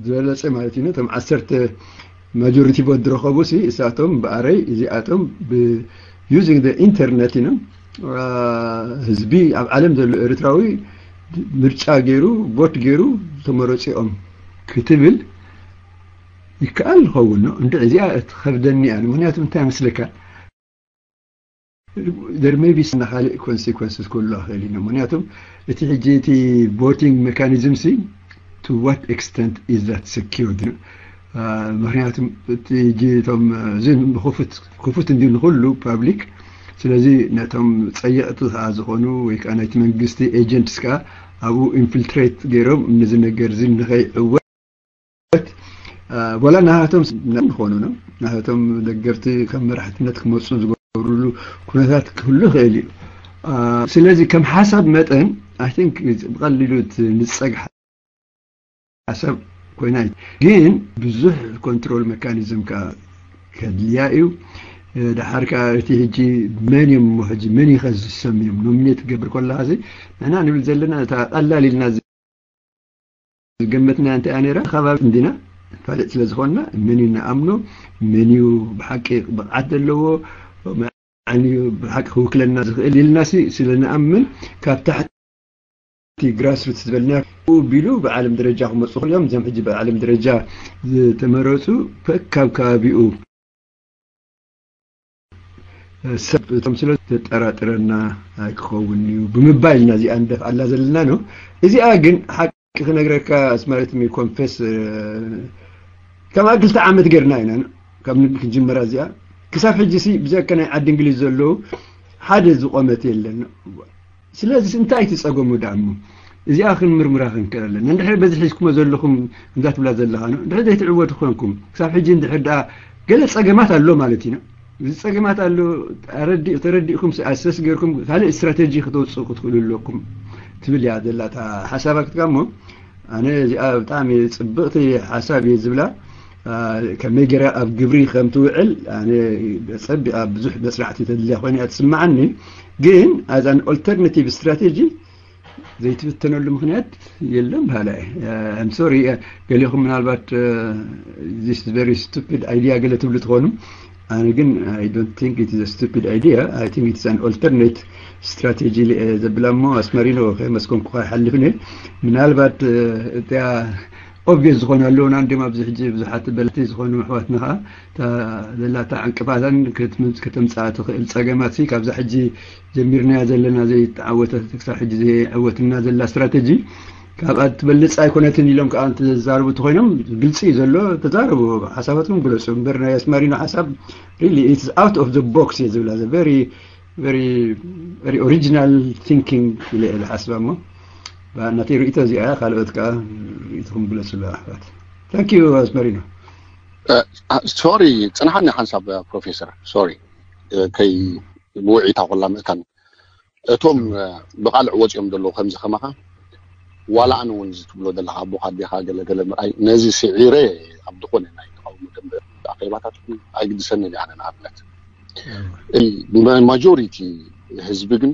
ዝበለፀ ማለት እዩ። ነቶም ዓሰርተ ማጆሪቲ ቮት ዝረኸቡ ሲ እሳቶም ብኣረይ እዚኣቶም using the internet ኢኖም ህዝቢ ኣብ ዓለም ዘሎ ኤርትራዊ ምርጫ ገይሩ ቮት ገይሩ ተመረፂኦም ክትብል ይከኣል ዝኸውን ነው። እንዲ እዚኣ ትኸብደኒ እያ። ምክንያቱ እንታይ መስለካ there may be some ካልእ ኮንሲኮንስስ ክህሉ ይኽእል እዩ። ምክንያቱም እቲ ሕጂ እቲ ቮቲንግ ሜካኒዝም ሲ to what extent is that secured? ምክንያቱም እቲ ሕጂ እቶም እዚ ክፉት እንዲ ንኩሉ ፓብሊክ። ስለዚ ነቶም ጸየቕቲ ከዓ ዝኾኑ ወይ ከዓ ናይቲ መንግስቲ ኤጀንትስ ከዓ ኣብኡ ኢንፊልትሬት ገይሮም ነዚ ነገር እዚ ንኸይዕወት ወላ ናሃቶም ንኾኑ ነው ናሃቶም ደገፍቲ ከም መራሕትነት ክመፁ ዝገብሩሉ ኩነታት ክህሉ ይኽእል እዩ። ስለዚ ከም ሓሳብ መጠን I think ብቐሊሉ ንፀግ ሓሳብ ኮይና ግን ብዙሕ ኮንትሮል ሜካኒዝም ከድልያ እዩ። ድሓር ከዓ እቲ ሕጂ መን እዮም እሞ ሕጂ መን እዩ ዝሰምዮም ኖሚኔት ክገብር ከለካ ንሕና ንብል ዘለና እታ ቀላል ኢልና ዝገመትና እንታይ እያ ነይራ ከባቢ እንዲና ፋልጥ ስለ ዝኾንና መን እዩ ንኣምኖ መን እዩ ብሓቂ ብቕዓት ዘለዎ መን እዩ ብሓቂ ክውክለና ዝኽእል ኢልና ሲ ስለ ንኣምን ካብ ታሕቲ እቲ ግራስሩት ዝበልና ቢሉ ብዓለም ደረጃ ክመፁ ክልኦም እዞም ሕጂ ብዓለም ደረጃ ዝተመረፁ ካብ ከባቢኡ ሰብ እቶም ስለ ዘጠራጥረና ኣይክኸውን እዩ ብምባል ኢና እዚኣ ንደፍኣላ ዘለና ነው። እዚኣ ግን ሓቂ ክነግረካ ስማሪት ኮንፌስ ከም ክልተ ዓመት ጌርና ኢና ካብ ክንጅመራ እዚኣ ክሳብ ሕጂ ሲ ብዘካ ናይ ዓዲ እንግሊዝ ዘለዉ ሓደ ዝቆመት የለን። ስለዚ እንታይ ትፀገሙ ደኣ እሞ እዚኣ ክንምርምራ ክንክእል ኣለና። እንድሕር በዚ ሒዝኩሞ ዘለኹም እንዛ ትብላ ዘለኻ ነው እንድሕር ዘይትዕወቱ ኮንኩም ክሳብ ሕጂ እንድሕር ደኣ ገለ ፀገማት ኣሎ ማለት እዩ። እዚ ፀገማት ኣሎ ኣረዲ- ተረዲእኩም ኣሰስ ገይርኩም ካልእ ስትራቴጂ ክተውፅኡ ክትኽእሉ ኣለኩም ትብል እያ ዘላ እታ ሓሳባ ክትካ እሞ ኣነ እዚኣ ብጣዕሚ ፅብቕቲ ሓሳብ እየ ዝብላ ከመይ ገይራ ኣብ ግብሪ ከም ትውዕል ኣነ ፀቢቓ ብዙሕ መፅናዕቲ ተድልያ ኮይና እያ ትስምዓኒ ግን as an alternative strategy ዘይትፍተነሉ ምክንያት የለን በሃላይ እየ I'm sorry ገሊኹም ምናልባት this is very stupid idea ገለ ትብሉ ትኾኑ ኣነ ግን I don't think it is a stupid idea I think it is an alternate strategy ኢለ እየ ዘብላ እሞ ኣስመሪኖ ከመስኮንኩ ይሓልፍኒ ምናልባት እቲያ ኦብቪየስ ዝኾነ ኣለውና እንዲም ኣብዚ ሕጂ ብዙሓት በለቲ ዝኾኑ ኣሕዋትና ከዓ ዘላታ ዕንቅፋታን ከተምፅኣ ትኽእል ፀገማት ሲ ካብዛ ሕጂ ጀሚርናያ ዘለና ዘይተዓወተት ክሳብ ሕጂ ዘይዓወትና ዘላ ስትራተጂ ካብኣ ትበልፅ ኣይኮነትን ኢሎም ከዓ ተዛረቡ ተኮይኖም ግልፂ እዩ ዘሎ ተዛረቡ ሓሳባትኩም ግለፁ እምበር ናይ ኣስማሪኖ ሓሳብ really it's out of the box እየ ዝብላ very very very original thinking ኢለ እየ ዝሓስባ እሞ ናተይ ርእቶ እዚኣ ካልኦት ከዓ ርእትኩም ግለፅሉ ኣሕዋት thank you ኣስመሪኖ ሶሪ ፅንሓኒ ሓንሳብ ፕሮፌሰር ሶሪ ከይ ብውዒታ ኮላ ምእታን እቶም ብቃልዕ ወፂኦም ዘለዉ ከምዚ ከማኻ ዋላ ኣነ እውን ዝትብሎ ዘለካ ኣቦካ ኣዴካ ገለገለ ምርኣይ ነዚ ስዒረ ኣብ ዝኾነ ናይ ተቃውሞ ደንበ ኣኼባታት ኣይግድሰንን እየ ኣነ ንኣብነት ማጆሪቲ ህዝቢ ግን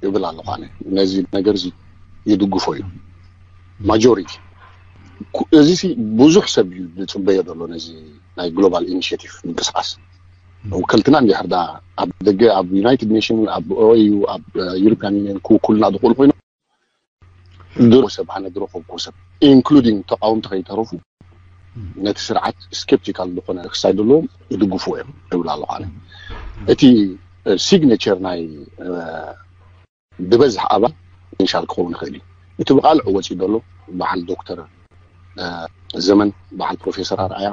ይብል ኣለኹ ኣነ ነዚ ነገር እዚ ይድግፎ እዩ ማጆሪቲ እዚ ብዙሕ ሰብ እዩ ዝፅበዮ ዘሎ ነዚ ናይ ግሎባል ኢኒሽቲቭ ምንቅስቃስ ወከልትና እንድሕር ዳ ኣብ ደገ ኣብ ዩናይትድ ኔሽን ኣብ ኦዩ ኣብ ዩሮፒያን ዩኒየን ክውክሉና ዝኽእሉ ኮይኑ ድሮ ሰብ ኣነ ዝረኸብኩ ሰብ ኢንክሉዲንግ ተቃወምቲ ከይተረፉ ነቲ ስርዓት ስኬፕቲካል ዝኾነ ክሳይ ዘለዎም ይድግፉ እዮም ይብል ኣለኹ ኣነ እቲ ሲግኔቸር ናይ ዝበዝሕ ኣባል ፖቴንሻል ክኸውን ይኽእል እዩ እቲ ብቃልዕ ወፂኡ ዘሎ በዓል ዶክተር ዘመን በዓል ፕሮፌሰር ኣርኣያ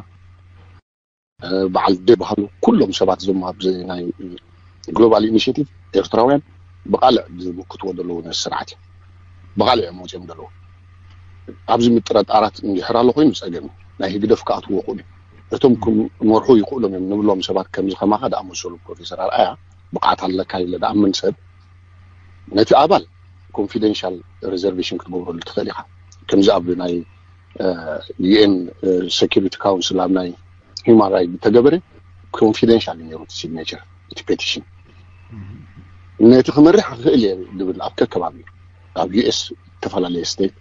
በዓል ደ ባህሉ ኩሎም ሰባት እዞም ኣብዚ ናይ ግሎባል ኢኒሽቲቭ ኤርትራውያን ብቃልዕ ዝምክትዎ ዘለዉ ነዚ ስርዓት እዩ ብቃልዕ እዮም ወፅኦም ዘለዉ ኣብዚ ምጥረጣራት እንድሕር ኣሎ ኮይኑ ፀገም እዩ ናይ ህግደፍ ክኣትዎ ክእሉ እቶም ክመርሑ ይኽእሎም እዮም ንብሎም ሰባት ከምዚ ከማኻ ዝኣመሰሉ ፕሮፌሰር ኣርኣያ ብቕዓት ኣለካ ኢለ ዝኣምን ሰብ ነቲ ኣባል ኮንፊደንሻል ሬዘርቬሽን ክትገብረሉ ትኽእል ኢኻ ከምዚ ኣብ ናይ ዩኤን ሴኪሪቲ ካውንስል ኣብ ናይ ሂማን ራይት ዝተገበረ ኮንፊደንሻል ነይሩ እቲ ሲግኔቸር እቲ ፔቲሽን ነቲ ክመርሕ ክኽእል እየ ዝብል ኣብ ከከባቢ ኣብ ዩኤስ ዝተፈላለየ ስቴት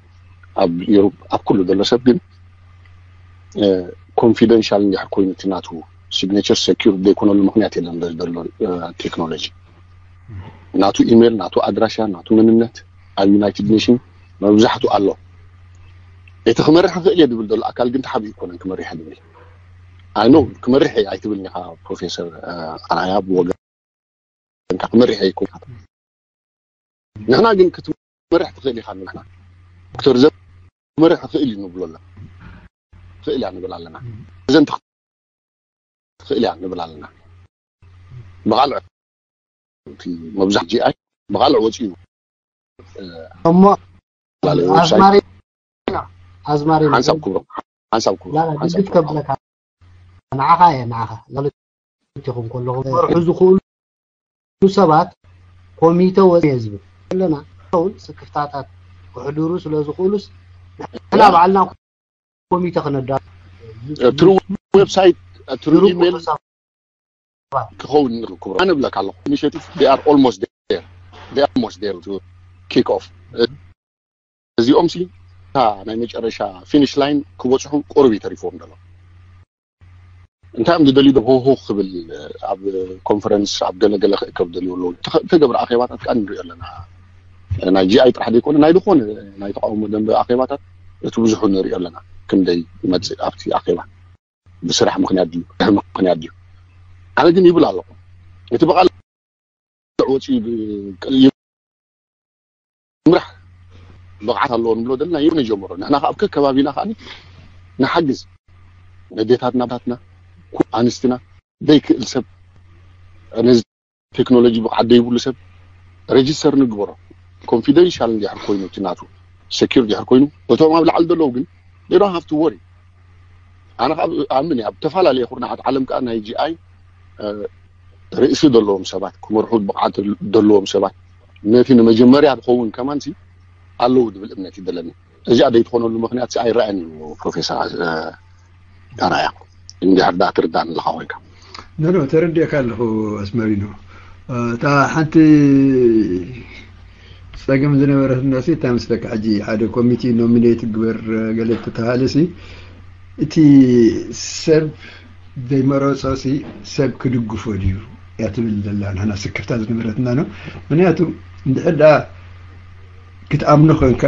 ኣብ ዩሮፕ ኣብ ኩሉ ዘሎ ሰብ ግን ኮንፊደንሻል እንድሕር ኮይኑ እቲ ናቱ ሲግኔቸር ሰኪር ዘይኮነሉ ምክንያት የለን ዘሎ ቴክኖሎጂ ናቱ ኢሜይል ናቱ ኣድራሻ ናቱ መንነት ኣብ ዩናይትድ ኔሽን መብዛሕቱ ኣሎ እቲ ክመርሕ ክኽእል እየ ዝብል ዘሎ ኣካል ግን ተሓቢኡ ይኮነን ክመርሕ ዝብል ኣይኖ ክመርሕ እየ ኣይትብል ኢኻ ፕሮፌሰር ኣርኣያ ብወገንካ ክመርሕ እየ ይኮን ንሕና ግን ክትመርሕ ትኽእል ኢኻ ንብለና ዶክተር ዘመን ክመርሕ ክኽእል እዩ ንብሎ ኣለና ክኽእል እያ ንብል ኣለና ዘን ትኽእል እያ ንብል ኣለና ብቃልዕ መብዛሕ ጂኣይ ብቃልዕ ወፂኡ እሞ ኣዝማሪ ኣዝማሪ ሓንሳብ ክብሮ ሓንሳብ ክብሮ ሓንሳብ ግድፍ ከብለካ ንዓኻ እየ ንዓኻ ላልቲኹም ከለኹም መርሑ ዝኽእሉ ሰባት ኮሚተ ወፂ እየ ዝብል ኣለና እውን ስክፍታታት ክሕድሩ ስለ ዝኽእሉስ ንሕና ባዕልና ኮሚተ ክነዳ ትሩ ዌብሳይት ትሩ ኢሜል ክኸውን ክብሮ ኣነ ብለካ ኣለኹ ኢኒሽቲቭ they are almost there they are almost there to kick off እዚኦም ሲ እታ ናይ መጨረሻ ፊኒሽ ላይን ክበፅሑ ቁሩብ ይተሪፎም ዘሎ እንታይ እዮም ዝደልዩ ዶ ሆሆ ክብል ኣብ ኮንፈረንስ ኣብ ገለገለ ክእከብ ደልዩ ኣለዉ ተገብረ ኣኼባታት ከዓ ንሪኦ ኣለና ናይ ጂኣይ ጥራሕ ዘይኮነ ናይ ዝኾነ ናይ ተቃውሞ ደንበ ኣኼባታት እቲ ብዙሑ ንሪኦ ኣለና ክንደይ ይመፅእ ኣብቲ ኣኼባ ብስራሕ ምክንያት ድዩ ምክንያት ድዩ ኣነ ግን ይብል ኣለኹ እቲ ብቃል ወፂኡ ይምራሕ ብቕዓት ኣለዎ ንብሎ ዘለና ይብነ ጀምሮ ንሕና ካብ ከከባቢና ከዓ ንሓግዝ ነዴታትና ናትና ኣንስትና ዘይክእል ሰብ ነዚ ቴክኖሎጂ ብቕዓት ዘይብሉ ሰብ ሬጅስተር ንግበሮ ኮንፊደንሻል እንዲሕር ኮይኑ እቲ ናቱ ሰኪር ድሕር ኮይኑ እቶም ኣብ ላዕሊ ዘለዉ ግን they don't have to worry ኣነ ካብ ኣምን ኣብ ተፈላለየ ኩርናዓት ዓለም ከዓ ናይ ጂኣይ ርእሲ ዘለዎም ሰባት ክመርሑ ብቕዓት ዘለዎም ሰባት ነቲ ንመጀመርያ ዝኸውን ከማንሲ ኣለዉ ዝብል እምነት ይደለኒ እዚኣ ዘይትኾነሉ ምክንያት ኣይረኣየን እዩ ፕሮፌሰር ኣራያ እንድሕር ዳ ትርዳእ ኣለካ ኮይንካ ኖ ተረዲእካ ኣለኹ ኣስመሪኖ እታ ሓንቲ ፀገም ዝነበረትና ሲ እታ ምስለካ ሕጂ ሓደ ኮሚቴ ኖሚኔት ግበር ገለ ተተሃለ ሲ እቲ ሰብ ዘይመረፆ ሲ ሰብ ክድግፎ ድዩ እያ ትብል ዘላ ንሕና ስክፍታ ዝነበረትና ነው ምክንያቱ እንድሕር ዳ ክትኣምኖ ኮንካ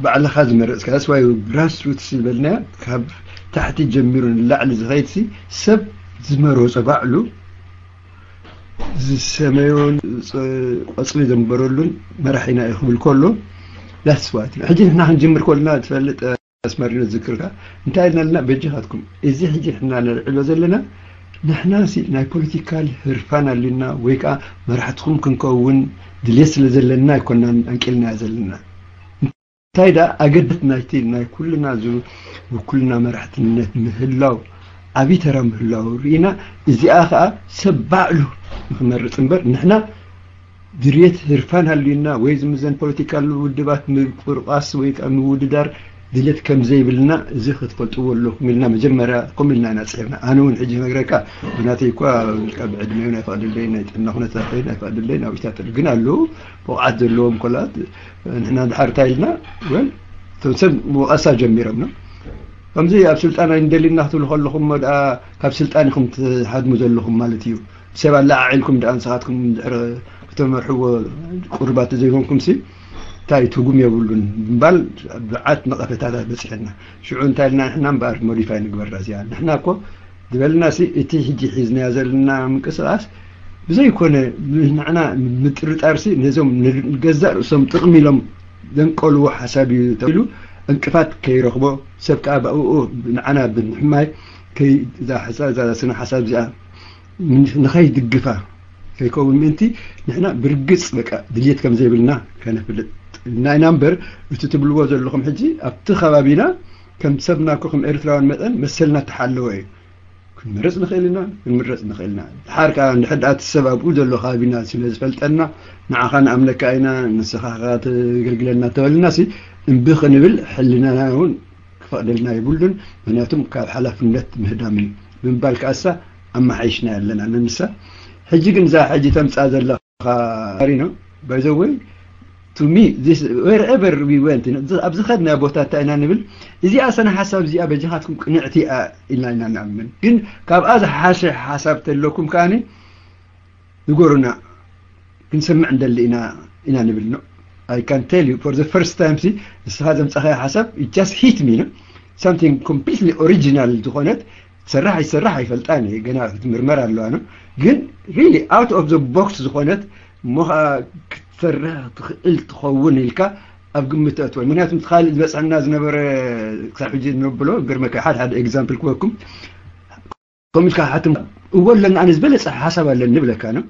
ባዕልኻ ዝመረፅካ that's why grassroots ዝበልና ካብ ታሕቲ ጀሚሩ ንላዕሊ ዝኸይድ ሲ ሰብ ዝመረፆ ባዕሉ ዝሰመዮን ቆፅሊ ዘንበረሉን መራሒና እዩ ክብል ከሎ that's why ሕጂ ንሕና ክንጅምር ከለና ትፈልጥ ኣስመሪኖ ዝዝክርካ እንታይ ኢልና ኣለና በጃኻትኩም እዚ ሕጂ ንሕና ነልዕሎ ዘለና ንሕና ሲ ናይ ፖለቲካል ህርፋን ኣልና ወይ ከዓ መራሕትኹም ክንከውን ድልየት ስለ ዘለና ኣይኮናን ኣንቂልናዮ ዘለና እንታይ ደኣ ኣገድት ናይቲ ናይ ኩልና ዝውክልና መራሕትነት ምህላው ዓብዪ ተራ ምህላው ርኢና እዚኣ ከዓ ሰብ ባዕሉ ንክመርፅ እምበር ንሕና ድልየት ህርፋን ሃልዩና ወይ ዝምዘን ፖለቲካል ውድባት ምቁርቋስ ወይ ከዓ ምውድዳር ድልየት ከም ዘይብልና እዚ ክትፈልጥዎ ኣለኩም ኢልና መጀመርያ ኮም ኢልና ኢና ፅሒፍና። ኣነ እውን ሕጂ ነግረካ ብናተይ እኳ ውልቀ ብዕድመ እውን ኣይፈቅድለይን ናይ ጥዕና ኩነታተይን ኣይፈቅድለይን ኣብ ኢታተል ግን ኣለዉ ብቕዓት ዘለዎም ኮላት ንሕና ድሓርታ ኢልና ወል እቶም ሰብ ወቐሳ ጀሚሮም ነው ከምዚ ኣብ ስልጣን ኣይንደሊና ክትብሉ ከለኹም እሞ ደኣ ካብ ስልጣን ኢኹም ትሃድሙ ዘለኹም ማለት እዩ። ሰብ ኣለዓዒልኩም ደኣ ንስኻትኩም ድሕሪ ክተመርሕዎ ቁርባት ዘይኮንኩም ሲ እንታይ ትርጉም የብሉን ምባል ብዓት ነቐፈታታት በፂሐና። ሽዑ እንታይ ኢልና ንሕና እምበኣር ሞዲፋይ ንግበራ እዚኣ ንሕና እኮ ዝበልና ሲ እቲ ሕጂ ሒዝናዮ ዘለና ምንቅስቃስ ብዘይኮነ ንዕና ምጥርጣር ሲ ነዞም ንገዛእ ርእሶም ጥቕሚ ኢሎም ዘንቀልዎ ሓሳብ እዩ ተባሂሉ ዕንቅፋት ከይረኽቦ ሰብ ከዓ ብኡ ንዓና ብምሕማይ ከይ እዛ ሓሳ- እዛ ስነ ሓሳብ እዚኣ ንኸይድግፋ ከይከውን ምእንቲ ንሕና ብርግፅ በቃ ድልየት ከም ዘይብልና ከነፍልጥ እና ኢና እምበር እቲ ትብልዎ ዘለኹም ሕጂ ኣብቲ ከባቢና ከም ሰብና እኮ ከም ኤርትራውያን መጠን መሰልና ተሓለወ እዩ። ክንምረፅ ንኽእል ኢና ክንምረፅ ንኽእል ኢና። ድሓር ከዓ እንድሕር ደኣ እቲ ሰብ ኣብኡ ዘሎ ከባቢና ስለ ዝፈልጠና ንዓኻ ንኣምነካ ኢና ንስኻ ከዓ ተገልግለና ተበልና ሲ እምቢ ክንብል ሕልናና እውን ክፈቕደልና የብሉን። ምክንያቱም ካብ ሓላፍነት ምህዳም እዩ ብምባል ከኣሳ ኣመሓይሽና ኣለና ንምሳ ሕጂ ግን እዛ ሕጂ ተምፃ ዘለኻ ሪኖ ባይዘወይ to me this wherever we went ኣብ ዝኸድና ቦታ እንታይ ኢና ንብል እዚኣ ሰነ ሓሳብ እዚኣ በጃኻትኩም ቅንዕቲ እያ ኢልና ኢና ንኣምን ግን ካብኣ ዝሓሸ ሓሳብ ተለኩም ከዓኒ ንገሩና ክንሰምዕ እንደሊ ኢና ኢና ንብል no I can tell you for the first time ሲ ንስኻ ዘምፀኻዮ ሓሳብ it just hit me no something completely original ዝኾነት ትሰርሕ ኣይትሰርሕ ኣይፈልጣን እየ ገና ክትምርመር ኣለዋ no ግን really out of the box ዝኾነት እሞ ከዓ ክትሰርሕ ትኽእል ትኸውን ኢልካ ኣብ ግምት ተእትወ ምክንያቱ እቲ ካልእ ዝበፅሐና ዝነበረ ክሳብ ሕጂ ንብሎ ግርመካ ሓደ ሓደ example ክበኩም ከምኡ ኢልካ ሓትም እወ ኣለና ኣነ ዝበለፀ ሓሳብ ኣለኒ ንብለካ ነው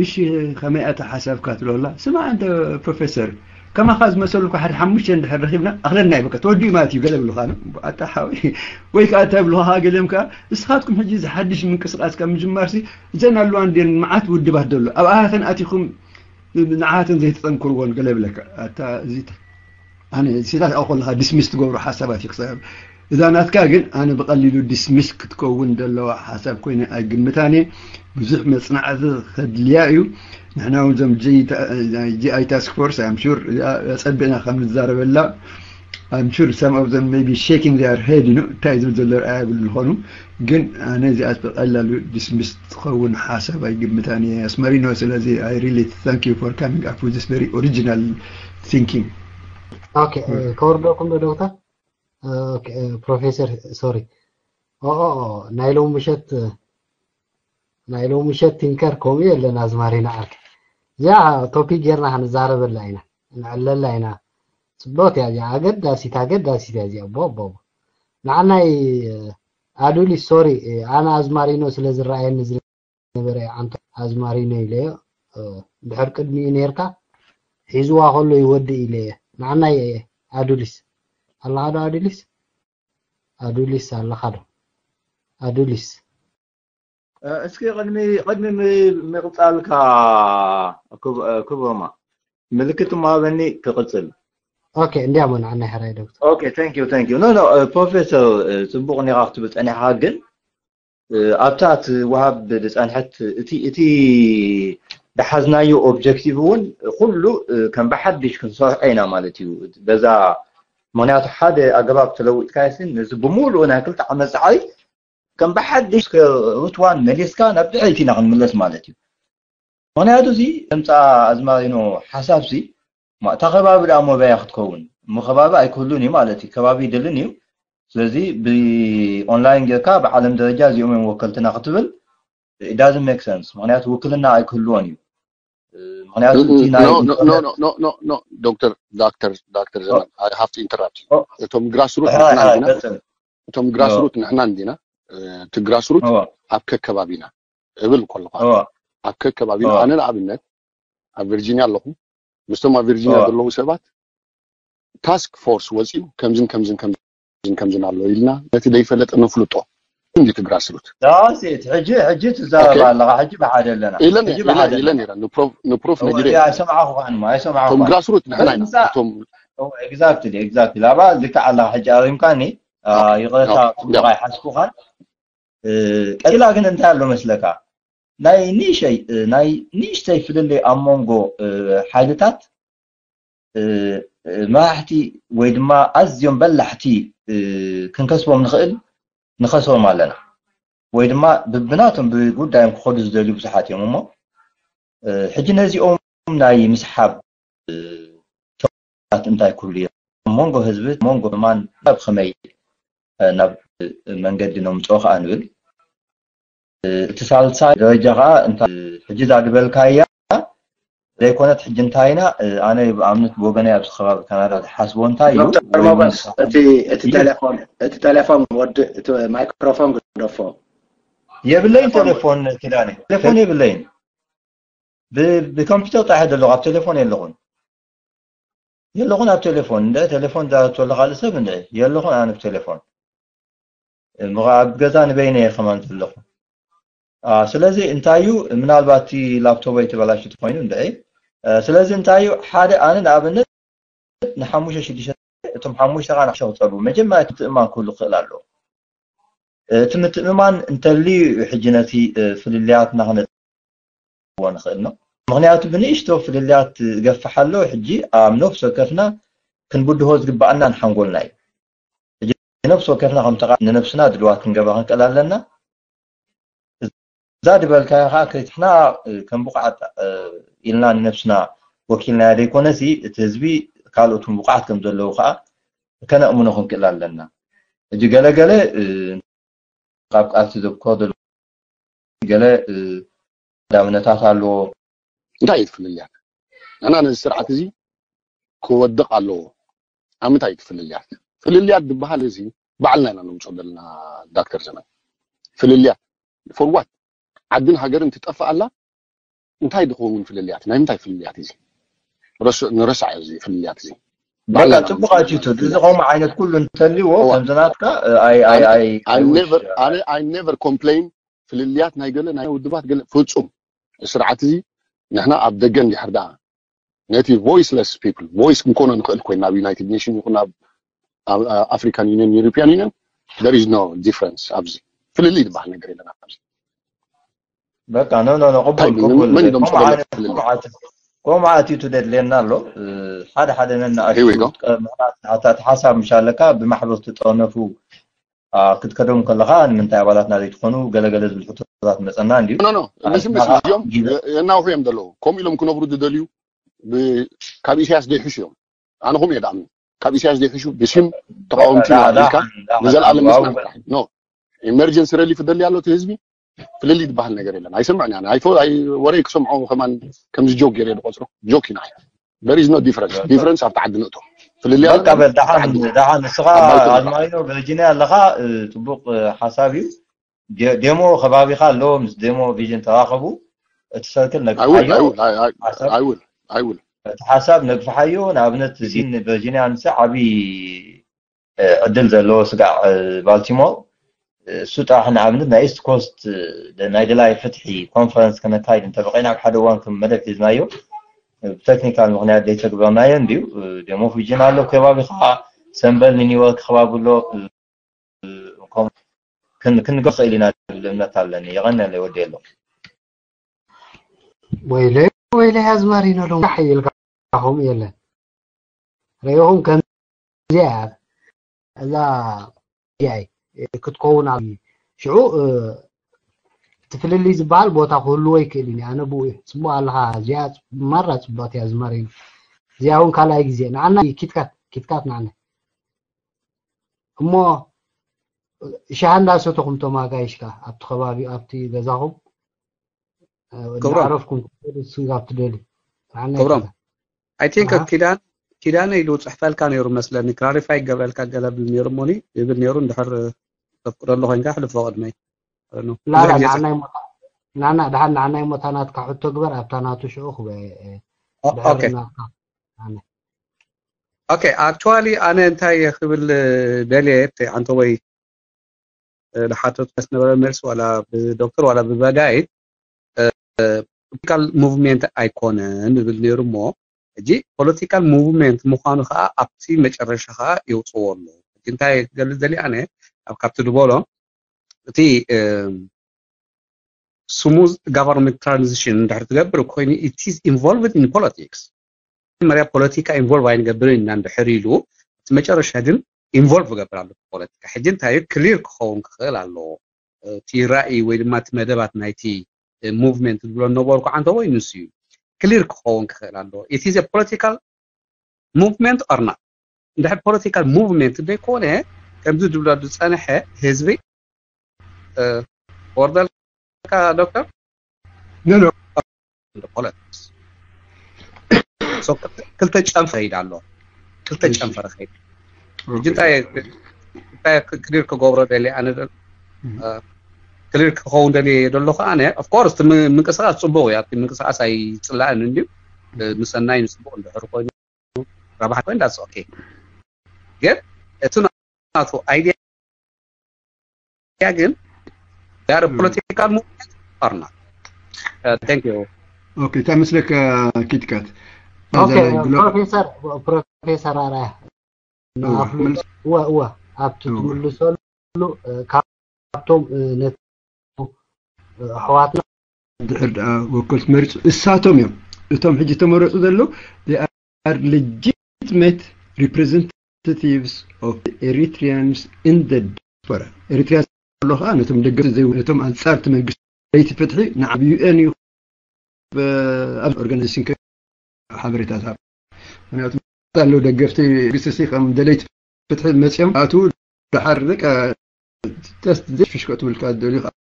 እሺ ከመይ ኣታ ሓሳብካ ትብለላ ስማ ኣንተ ፕሮፌሰር ከማኻ ዝመሰሉ ሓደ ሓሙሽተ እንድሕር ረኺብና ኣኽለና ይበካ ተወዲኡ ማለት እዩ ገለ ብሉኻ ነው ኣታ ሓወይ ወይ ከዓ እንታይ ብሉኻ ገሊኦም ከዓ ንስኻትኩም ሕጂ ዝሓድሽ ምንቅስቃስ ካብ ምጅማርሲ እዘን ኣለዋ እንድን መዓት ውድባት ዘሎ ኣብኣተን ኣቲኹም ንዓተን ዘይተጠንክርዎን ገለ ብለካ ኣታ እዚ ኣነ ሲታት ኣብኡ ከለካ ዲስሚስ ትገብሮ ሓሳባት እዩ ክሰብ እዛ ናትካ ግን ኣነ ብቀሊሉ ዲስሚስ ክትከውን ዘለዋ ሓሳብ ኮይነ ኣይግምታን እየ ብዙሕ መፅናዕቲ ከድልያ እዩ ንሕና እውን ዞም ጂኣይ ታስክ ፎርስ ኣም ሹር ፀቢቕና ከም ንዛረበላ I'm sure some of them may be shaking their head you know እንታይ ዝብል ዘሎ ርኣያ ይብሉ ዝኾኑ ግን ኣነ እዚኣ ብቀላሉ ዲስሚስ ትኸውን ሓሳብ ኣይግምታን እየ ኣስመሪኖ ስለዚ I really thank you for coming up with this very original thinking okay ከወርደኩም ዶ ዶክተር ፕሮፌሰር ሶሪ ናይ ሎም ምሸት ናይ ሎም ምሸት ቲንከር ከምኡ የለን ኣዝማሪና ዓርኪ እዚኣ ቶፒክ ጌርና ክንዛረበላ ኢና ንዕለላ ኢና ፅብቅቲ እያ እዚኣ ኣገዳሲት ኣገዳሲት እያ እዚኣ ቦቦ ንዓናይ ኣዱሊ ሶሪ ኣነ ኣዝማሪኖ ስለ ዝረኣየኒ ዝነበረ ኣንቶ ኣዝማሪኖ ኢለዮ ድሕር ቅድሚኡ ነርካ ሒዝዋ ከሎ ይወድእ ኢለየ ንዓናይ ኣዱሊስ ኣለኻ ዶ ኣዱሊስ ኣዱሊስ ኣለኻ ዶ ኣዱሊስ እስኪ ቅድሚ ቅድሚ ምቕፃልካ ክብሮማ ምልክት ማበኒ ክቕፅል ኦኬ እንዲያሞ ንዓናይ ሕራይ ዶክተር okay thank you thank you no no professor ፅቡቕ ኔኻ ክትብል ፀኒሕካ ግን ኣብታ ትወሃብ ዝፀንሐት እቲ እቲ ዝሓዝናዮ objective እውን ኩሉ ከም ብሓድሽ ክንሰርሖ ኢና ማለት እዩ በዛ ምክንያቱ ሓደ ኣገባብ ተለዊጥካዮ ነዚ ብምሉኡ ናይ ክልተ ዓመት ፀዓይ ከም ብሓድሽ ሩትዋን መሊስካ ናብ ድሕሪት ኢና ክንምለስ ማለት እዩ ምክንያቱ እዚ ከምፃ ኣዝማሪኖ ሓሳብ ሲ እታ ከባቢ ደኣ ሞባያ ክትከውን እሞ ከባቢ ኣይክህሉን እዩ ማለት እዩ ከባቢ ይደልን እዩ ስለዚ ብኦንላይን ጌርካ ብዓለም ደረጃ እዚኦም እዮም ወከልትና ክትብል ዳዝ ሜክ ሰንስ ምክንያቱ ውክልና ኣይክህልዎን እዩ ምክንያቱ እቲ ናይ ዶክተር ዶክተር ዶክተር ዘመን I have to interrupt you እቶም ግራስሩት ንሕና እንዲና እቶም ግራስሩት ንሕና እንዲና እቲ ግራስሩት ኣብ ከከባቢና እብል ከለኳ ኣብ ከከባቢና ኣነ ንኣብነት ኣብ ቨርጂኒያ ኣለኹ ምስቶም ኣብ ቨርጂኒያ ዘለዉ ሰባት task force ወፂኡ ከምዝን ከምዝን ከምዝን ከምዝን ኣሎ ኢልና ነቲ ዘይፈለጠ ነፍልጦ እንዲ ትግራስሩት ዳሴት ሕጂ ሕጂ ትዛረብ ኣለኻ። ሕጂ ብሓደ ኣለና። ኢለን ኢለን ኢለን ነይረ ንፕሮፍ ነጊረ ኣይሰማዕኹኻን እሞ ኣይሰማዕኹኻን። ቶም ግራስሩት ንሕና ኢና። እቶም exactly exactly ኣባ ልክዕ ኣለኻ። ሕጂ ኣሪምካኒ። ይቕረታ ጽቡቕ ኣይሓስኩኻን። ቀፂላ ግን እንታይ ኣሎ መስለካ? ናይ ንእሽተይ ናይ ንእሽተይ ፍልልይ ኣብ መንጎ ሓይልታት መራሕቲ ወይ ድማ ኣዝዮም በላሕቲ ክንከስቦም ንኽእል ንኸስቦም ኣለና። ወይ ድማ ብብናቶም ብጉዳዮም ክኸዱ ዝደልዩ ብዙሓት እዮም። እሞ ሕጂ ነዚኦም ናይ ምስሓብ ተግባራት እንታይ ክብሉ እዮም? መንጎ ህዝቢ መንጎ ማን ናብ ከመይ ናብ መንገዲ ነምፅኦ ከዓ ንብል። እቲ ሳልሳይ ደረጃ ከዓ እንታይ ሕጂ እዛ ዝበልካያ ዘይኮነት ሕጂ እንታይ ኢና ኣነ ብኣብነት ብወገናይ ኣብዚ ከባቢ ካናዳ ዝሓስቦ እንታይ እዩ? ዶክተር ሞገስ እቲ እቲ ቴሌፎን እቲ ቴሌፎን ወዲ እቲ ማይክሮፎን ግደፎ። የብለይን ቴሌፎን ኪዳነ ቴሌፎን የብለይን። ብኮምፒውተር ጣሕ ዘለኹ ኣብ ቴሌፎን የለኹን የለኹን ኣብ ቴሌፎን እንደ ቴሌፎን ዛረብቶ ኣለካ ካልእ ሰብ እንደ የለኹን ኣነ ብቴሌፎን ኣብ ገዛ ንበይነ እየ ከማን ዘለኹ። ስለዚ እንታይ እዩ ምናልባት እቲ ላፕቶፕ ወይ ተበላሽቱ ኮይኑ እንደ ስለዚ እንታይ እዩ ሓደ ኣነ ንኣብነት ንሓሙሽተ ሽዱሽተ እቶም ሓሙሽተ ካ ንክሸቁፀሉ መጀመርያ እቲ ምትእማን ክህሉ ክኽእል ኣለዎ። እቲ ምትእምማን እንተልዩ እዩ ሕጂ ነቲ ፍልልያትና ክነፅብዎ ንኽእል ነው። ምክንያቱ ብንእሽቶ ፍልልያት ገፍሕ ኣሎ። ሕጂ ኣብ ነፍሲ ወከፍና ክንብድሆ ዝግባኣና ንሓንጎልና እዩ። ሕጂ ነፍሲ ወከፍና ከም ተቃ ንነብስና ድልዋት ክንገብራ ክንክእል ኣለና። እዛ ዝበልካዮ ከዓ ከይትሕና ከም ብቑዓት ኢልና ንነብስና ወኪልናዮ ዘይኮነሲ እቲ ህዝቢ ካልኦት እውን ብቑዓት ከም ዘለዉ ከዓ ከነእምኖ ክንክእል ኣለና። ሕጂ ገለገለ ካብ ቃልሲ ዘብኮ ዘሎ ገለ ቀዳምነታት ኣለዎ። እንታይ እዩ ፍልልያት? ንሕና ነዚ ስርዓት እዚ ክወድቕ ኣለዎ። ኣብ ምንታይ እዩ ፍልልያት? ፍልልያት ዝበሃል እዚ ባዕልና ኢና ነምፅኦ ዘለና ዳክተር ዘመን። ፍልልያት for what? ዓድን ሃገርን ትጠፍእ ኣላ። እንታይ ድኸውን ፍልልያት? ናይ ምንታይ ፍልልያት እዚ? ንረስዓ እዚ ፍልልያት እዚ። በቃ ጽቡቅ ኣቲቱድ እዚ ከምኡ ዓይነት ኩሉ እንተልዎ ከምዚ ናትካ ኣይ ኣይ ኣይ I never ኣነ I never complain ፍልልያት ናይ ገለ ናይ ውድባት ገለ ፍጹም ስርዓት እዚ ንሕና ኣብ ደገ እንድሕር ደኣ ነቲ voiceless people voice ክንኮኖ ንኽእል ኮይና ኣብ United Nation ይኹን ኣብ African Union European Union there is no difference ኣብዚ ፍልልይ ዝበሃል ነገር የለን ኣብዚ በቃ no no no ቅቡል ቅቡል ከምኡ ኣቲቱድ የድልየና ኣሎ ሓደ ሓደ ነናእሽቱ ምሕራት እቲ ሓሳብ ምሽ ኣለካ ብማሕበር ትጠነፉ ክትከዶም ከለካ ንምንታይ ኣባላትና ዘይትኾኑ ገለገለ ዝብል ሕቶታት መፀና እንዲዩ እዚኦም የናውሑ እዮም ዘለዉ ከምኡ ኢሎም ክነብሩ ዝደልዩ ካብ ኢሳያስ ዘይሕሹ እዮም ኣነ ከምኡ እየ ዳኣምኑ ካብ ኢሳያስ ዘይሕሹ ብሽም ተቃወምቲ ኢልካ ንዘለኣለም መስና no emergency relief ደሊ ኣሎ እቲ ህዝቢ ፍልልይ ዝበሃል ነገር የለን ኣይሰምዕን እያ ወረይ ክሰምዖ ከማን ከምዚ ጆክ ገይረ ዝቆፅሮ ጆክ ኢና there is no difference difference ኣብቲ ዓዲ ንእቶ ፍልልይ በቃ በል ደሓን ደሓን ንስኻ ኣዝማሪኖ ቨርጂኒያ ኣለኻ ፅቡቅ ሓሳብ እዩ ዴሞ ከባቢኻ ኣሎ ምስ ዴሞ ቪዥን ተራኸቡ እቲ ሰርክል ነግፋዮ እቲ ሓሳብ ነግፍሓዮ ንኣብነት ሲን ቨርጂኒያ ንስ ዓብዪ ዕድል ዘለዎ ስጋዕ ባልቲሞር እሱ ጥራሕ ንኣብነት ናይ ኢስት ኮስት ናይ ደላይ ፍትሒ ኮንፈረንስ ከነካይድ እንተበቂና ኣብ ሓደ እዋን ከም መደብ ሒዝናዮ ብቴክኒካል ምክንያት ዘይተግበርናዮ እንድዩ ዴሞ ቪዥን ኣሎ ከባቢ ከዓ ሰንበል ንኒውዮርክ ከባቢ ኣሎ ክንገ ክእል ኢና ዝብል እምነት ኣለኒ የቀነለ ወዲ ኣሎ ወይለይ ወይለይ ኣዝማሪኖ ሎም ካሕ ኢልካ ከምኡ የለን ርእኹም ከምዚኣ እያ እዛ ይ ክትከውን ኣብ ሽዑ እቲ ፍልልይ ዝበሃል ቦታ ክህልዎ ይክእል እዩ ኣነ ብኡ ፅቡቅ ኣለካ እዚኣ ማራ ፅቡቅ እያ ዝመሪኑ እዚኣ እውን ካልኣይ ግዜ ንዓና ኪትካት ኪትካት ንዓና እሞ ሻሃ እንዳሰተኹም ቶም ኣጋይሽካ ኣብቲ ከባቢ ኣብቲ ገዛኹም እንዳዕረፍኩም ክትኸዱ ንስንጋ ትደሊ ክብሮም I think ኪዳን ኪዳነ ኢሉ ጽሕፈልካ ነይሩ መስለኒ clarify ይገብረልካ ገለ ብል ነይሩ እሞኒ ይብል ነይሩ እንድሕር ተፍቅደሉ ኮይንካ ሕልፎ ቅድመይ ላላ ንዓናይ ሞታ ናና ድሓን ንዓናይ ሞታ ናትካ ሕቶ ግበር ኣብታ ናቱ ሽዑ ክበ okay actually ኣነ እንታይ ክብል ደልየ ኣንተ ወይ ዝሓተትኩ ዝነበረ መልሲ ዋላ ብዶክተር ዋላ ብበጋይት ፖለቲካል ሙቭመንት ኣይኮነን ይብል ነይሩ እሞ ሕጂ ፖለቲካል ሙቭመንት ምዃኑ ከዓ ኣብቲ መጨረሻ ከዓ የውፅዎ ኣሎ። ሕጂ እንታይ ክገልፅ ደሊ ኣነ ኣብ ካብቲ ዝበሎ እቲ smooth government transition እንድሕር ትገብር ኮይኑ it is involved in politics መጀመርያ ፖለቲካ ኢንቮልቭ ኣይንገብርን ኢና እንድሕር ኢሉ እቲ መጨረሻ ግን ኢንቮልቭ ገብር ኣሎ ፖለቲካ ሕጂ እንታይ ክሊር ክኸውን ክኽእል ኣለዎ እቲ ራእይ ወይ ድማ እቲ መደባት ናይቲ ሙቭመንት ዝብሎ ነበርኩ ዓንተ ወይ ንሱ እዩ ክሊር ክኸውን ክኽእል ኣለዎ it is political movement or not እንድሕር ፖለቲካል ሙቭመንት ዘይኮነ ከምዚ ዝብሎ ዝፀንሐ ህዝቢ ወርደልካ ዶክተር No, no. ፖለቲክስ ክልተ ጨንፈ ይዳ ኣሎ ክልተ ጨንፈ ኸይድ ሕጂ እንታይ እንታይ ክሊር ክገብሮ ደሊ ኣነ ክሊር ክኸውን ደሊ ደለኹ ኣነ ኦፍኮርስ እቲ ምንቅስቃስ ፅቡቅ እያ እቲ ምንቅስቃስ ኣይፅላእን እንድዩ ንሰናይ ንፅቡቅ እንድሕር ኮይኑ ረባሕ ኮይኑ that's okay ግን እቲ ናቱ ኣይዲያ ግን they are political movement or not thank you okay እንታይ መስለካ ኪትካት ፕሮፌሰር ፕሮፌሰር ኣራያ እወ እወ ኣብቲ ትምልሰሉ ካብቶም ነቲ ኣሕዋትና ድሕር ደኣ ወከልቲ መሪፁ እሳቶም እዮም እቶም ሕጂ ተመረፁ ዘለዉ they are legitimate representatives of the Eritreans in the diaspora ኤሪትሪያ ዘሎ ከዓ ነቶም ደገፍቲ ነቶም ኣንፃርቲ መንግስቲ ለይቲ ፍትሒ ንዓብ ዩኤን እዩ ኣብ ኦርጋናይዜሽን ሓበሬታ ዝሃብ ምክንያቱ ኣለዉ ደገፍቲ መንግስቲ ከም ደለይቲ ፍትሒ መፅኦም ኣትዉ ደሓር ደቂ just ዘይፍሽኮ ትብል ከዓ ደልዩ ከዓ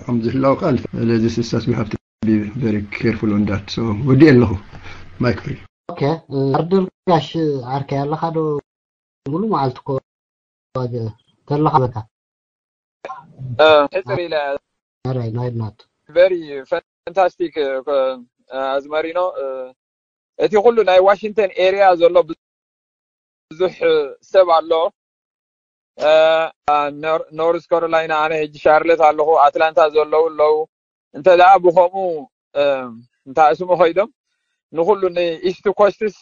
ከም ዝህላው ከዓ ስለዚ sisters we have to be very careful on that so ወዲእ ኣለኹ mic free okay ኣርደል ጋሽ ዓርከይ ኣለኻ ዶ ሙሉ መዓልቲ ኮ ተለኻ በካ ሕፅር ኢለ ኣራይ ናይ ናቱ very fantastic ኣዝመሪኖ እቲ ኩሉ ናይ ዋሽንግተን ኤሪያ ዘሎ ብዙሕ ሰብ ኣሎ ኖርዝ ካሮላይና ኣነ ሕጂ ሻርለት ኣለኹ ኣትላንታ ዘለዉ ኣለዉ እንተ ደኣ ብከምኡ እንታይ ስሙ ከይዶም ንኩሉ ንኢስት ኮስትስ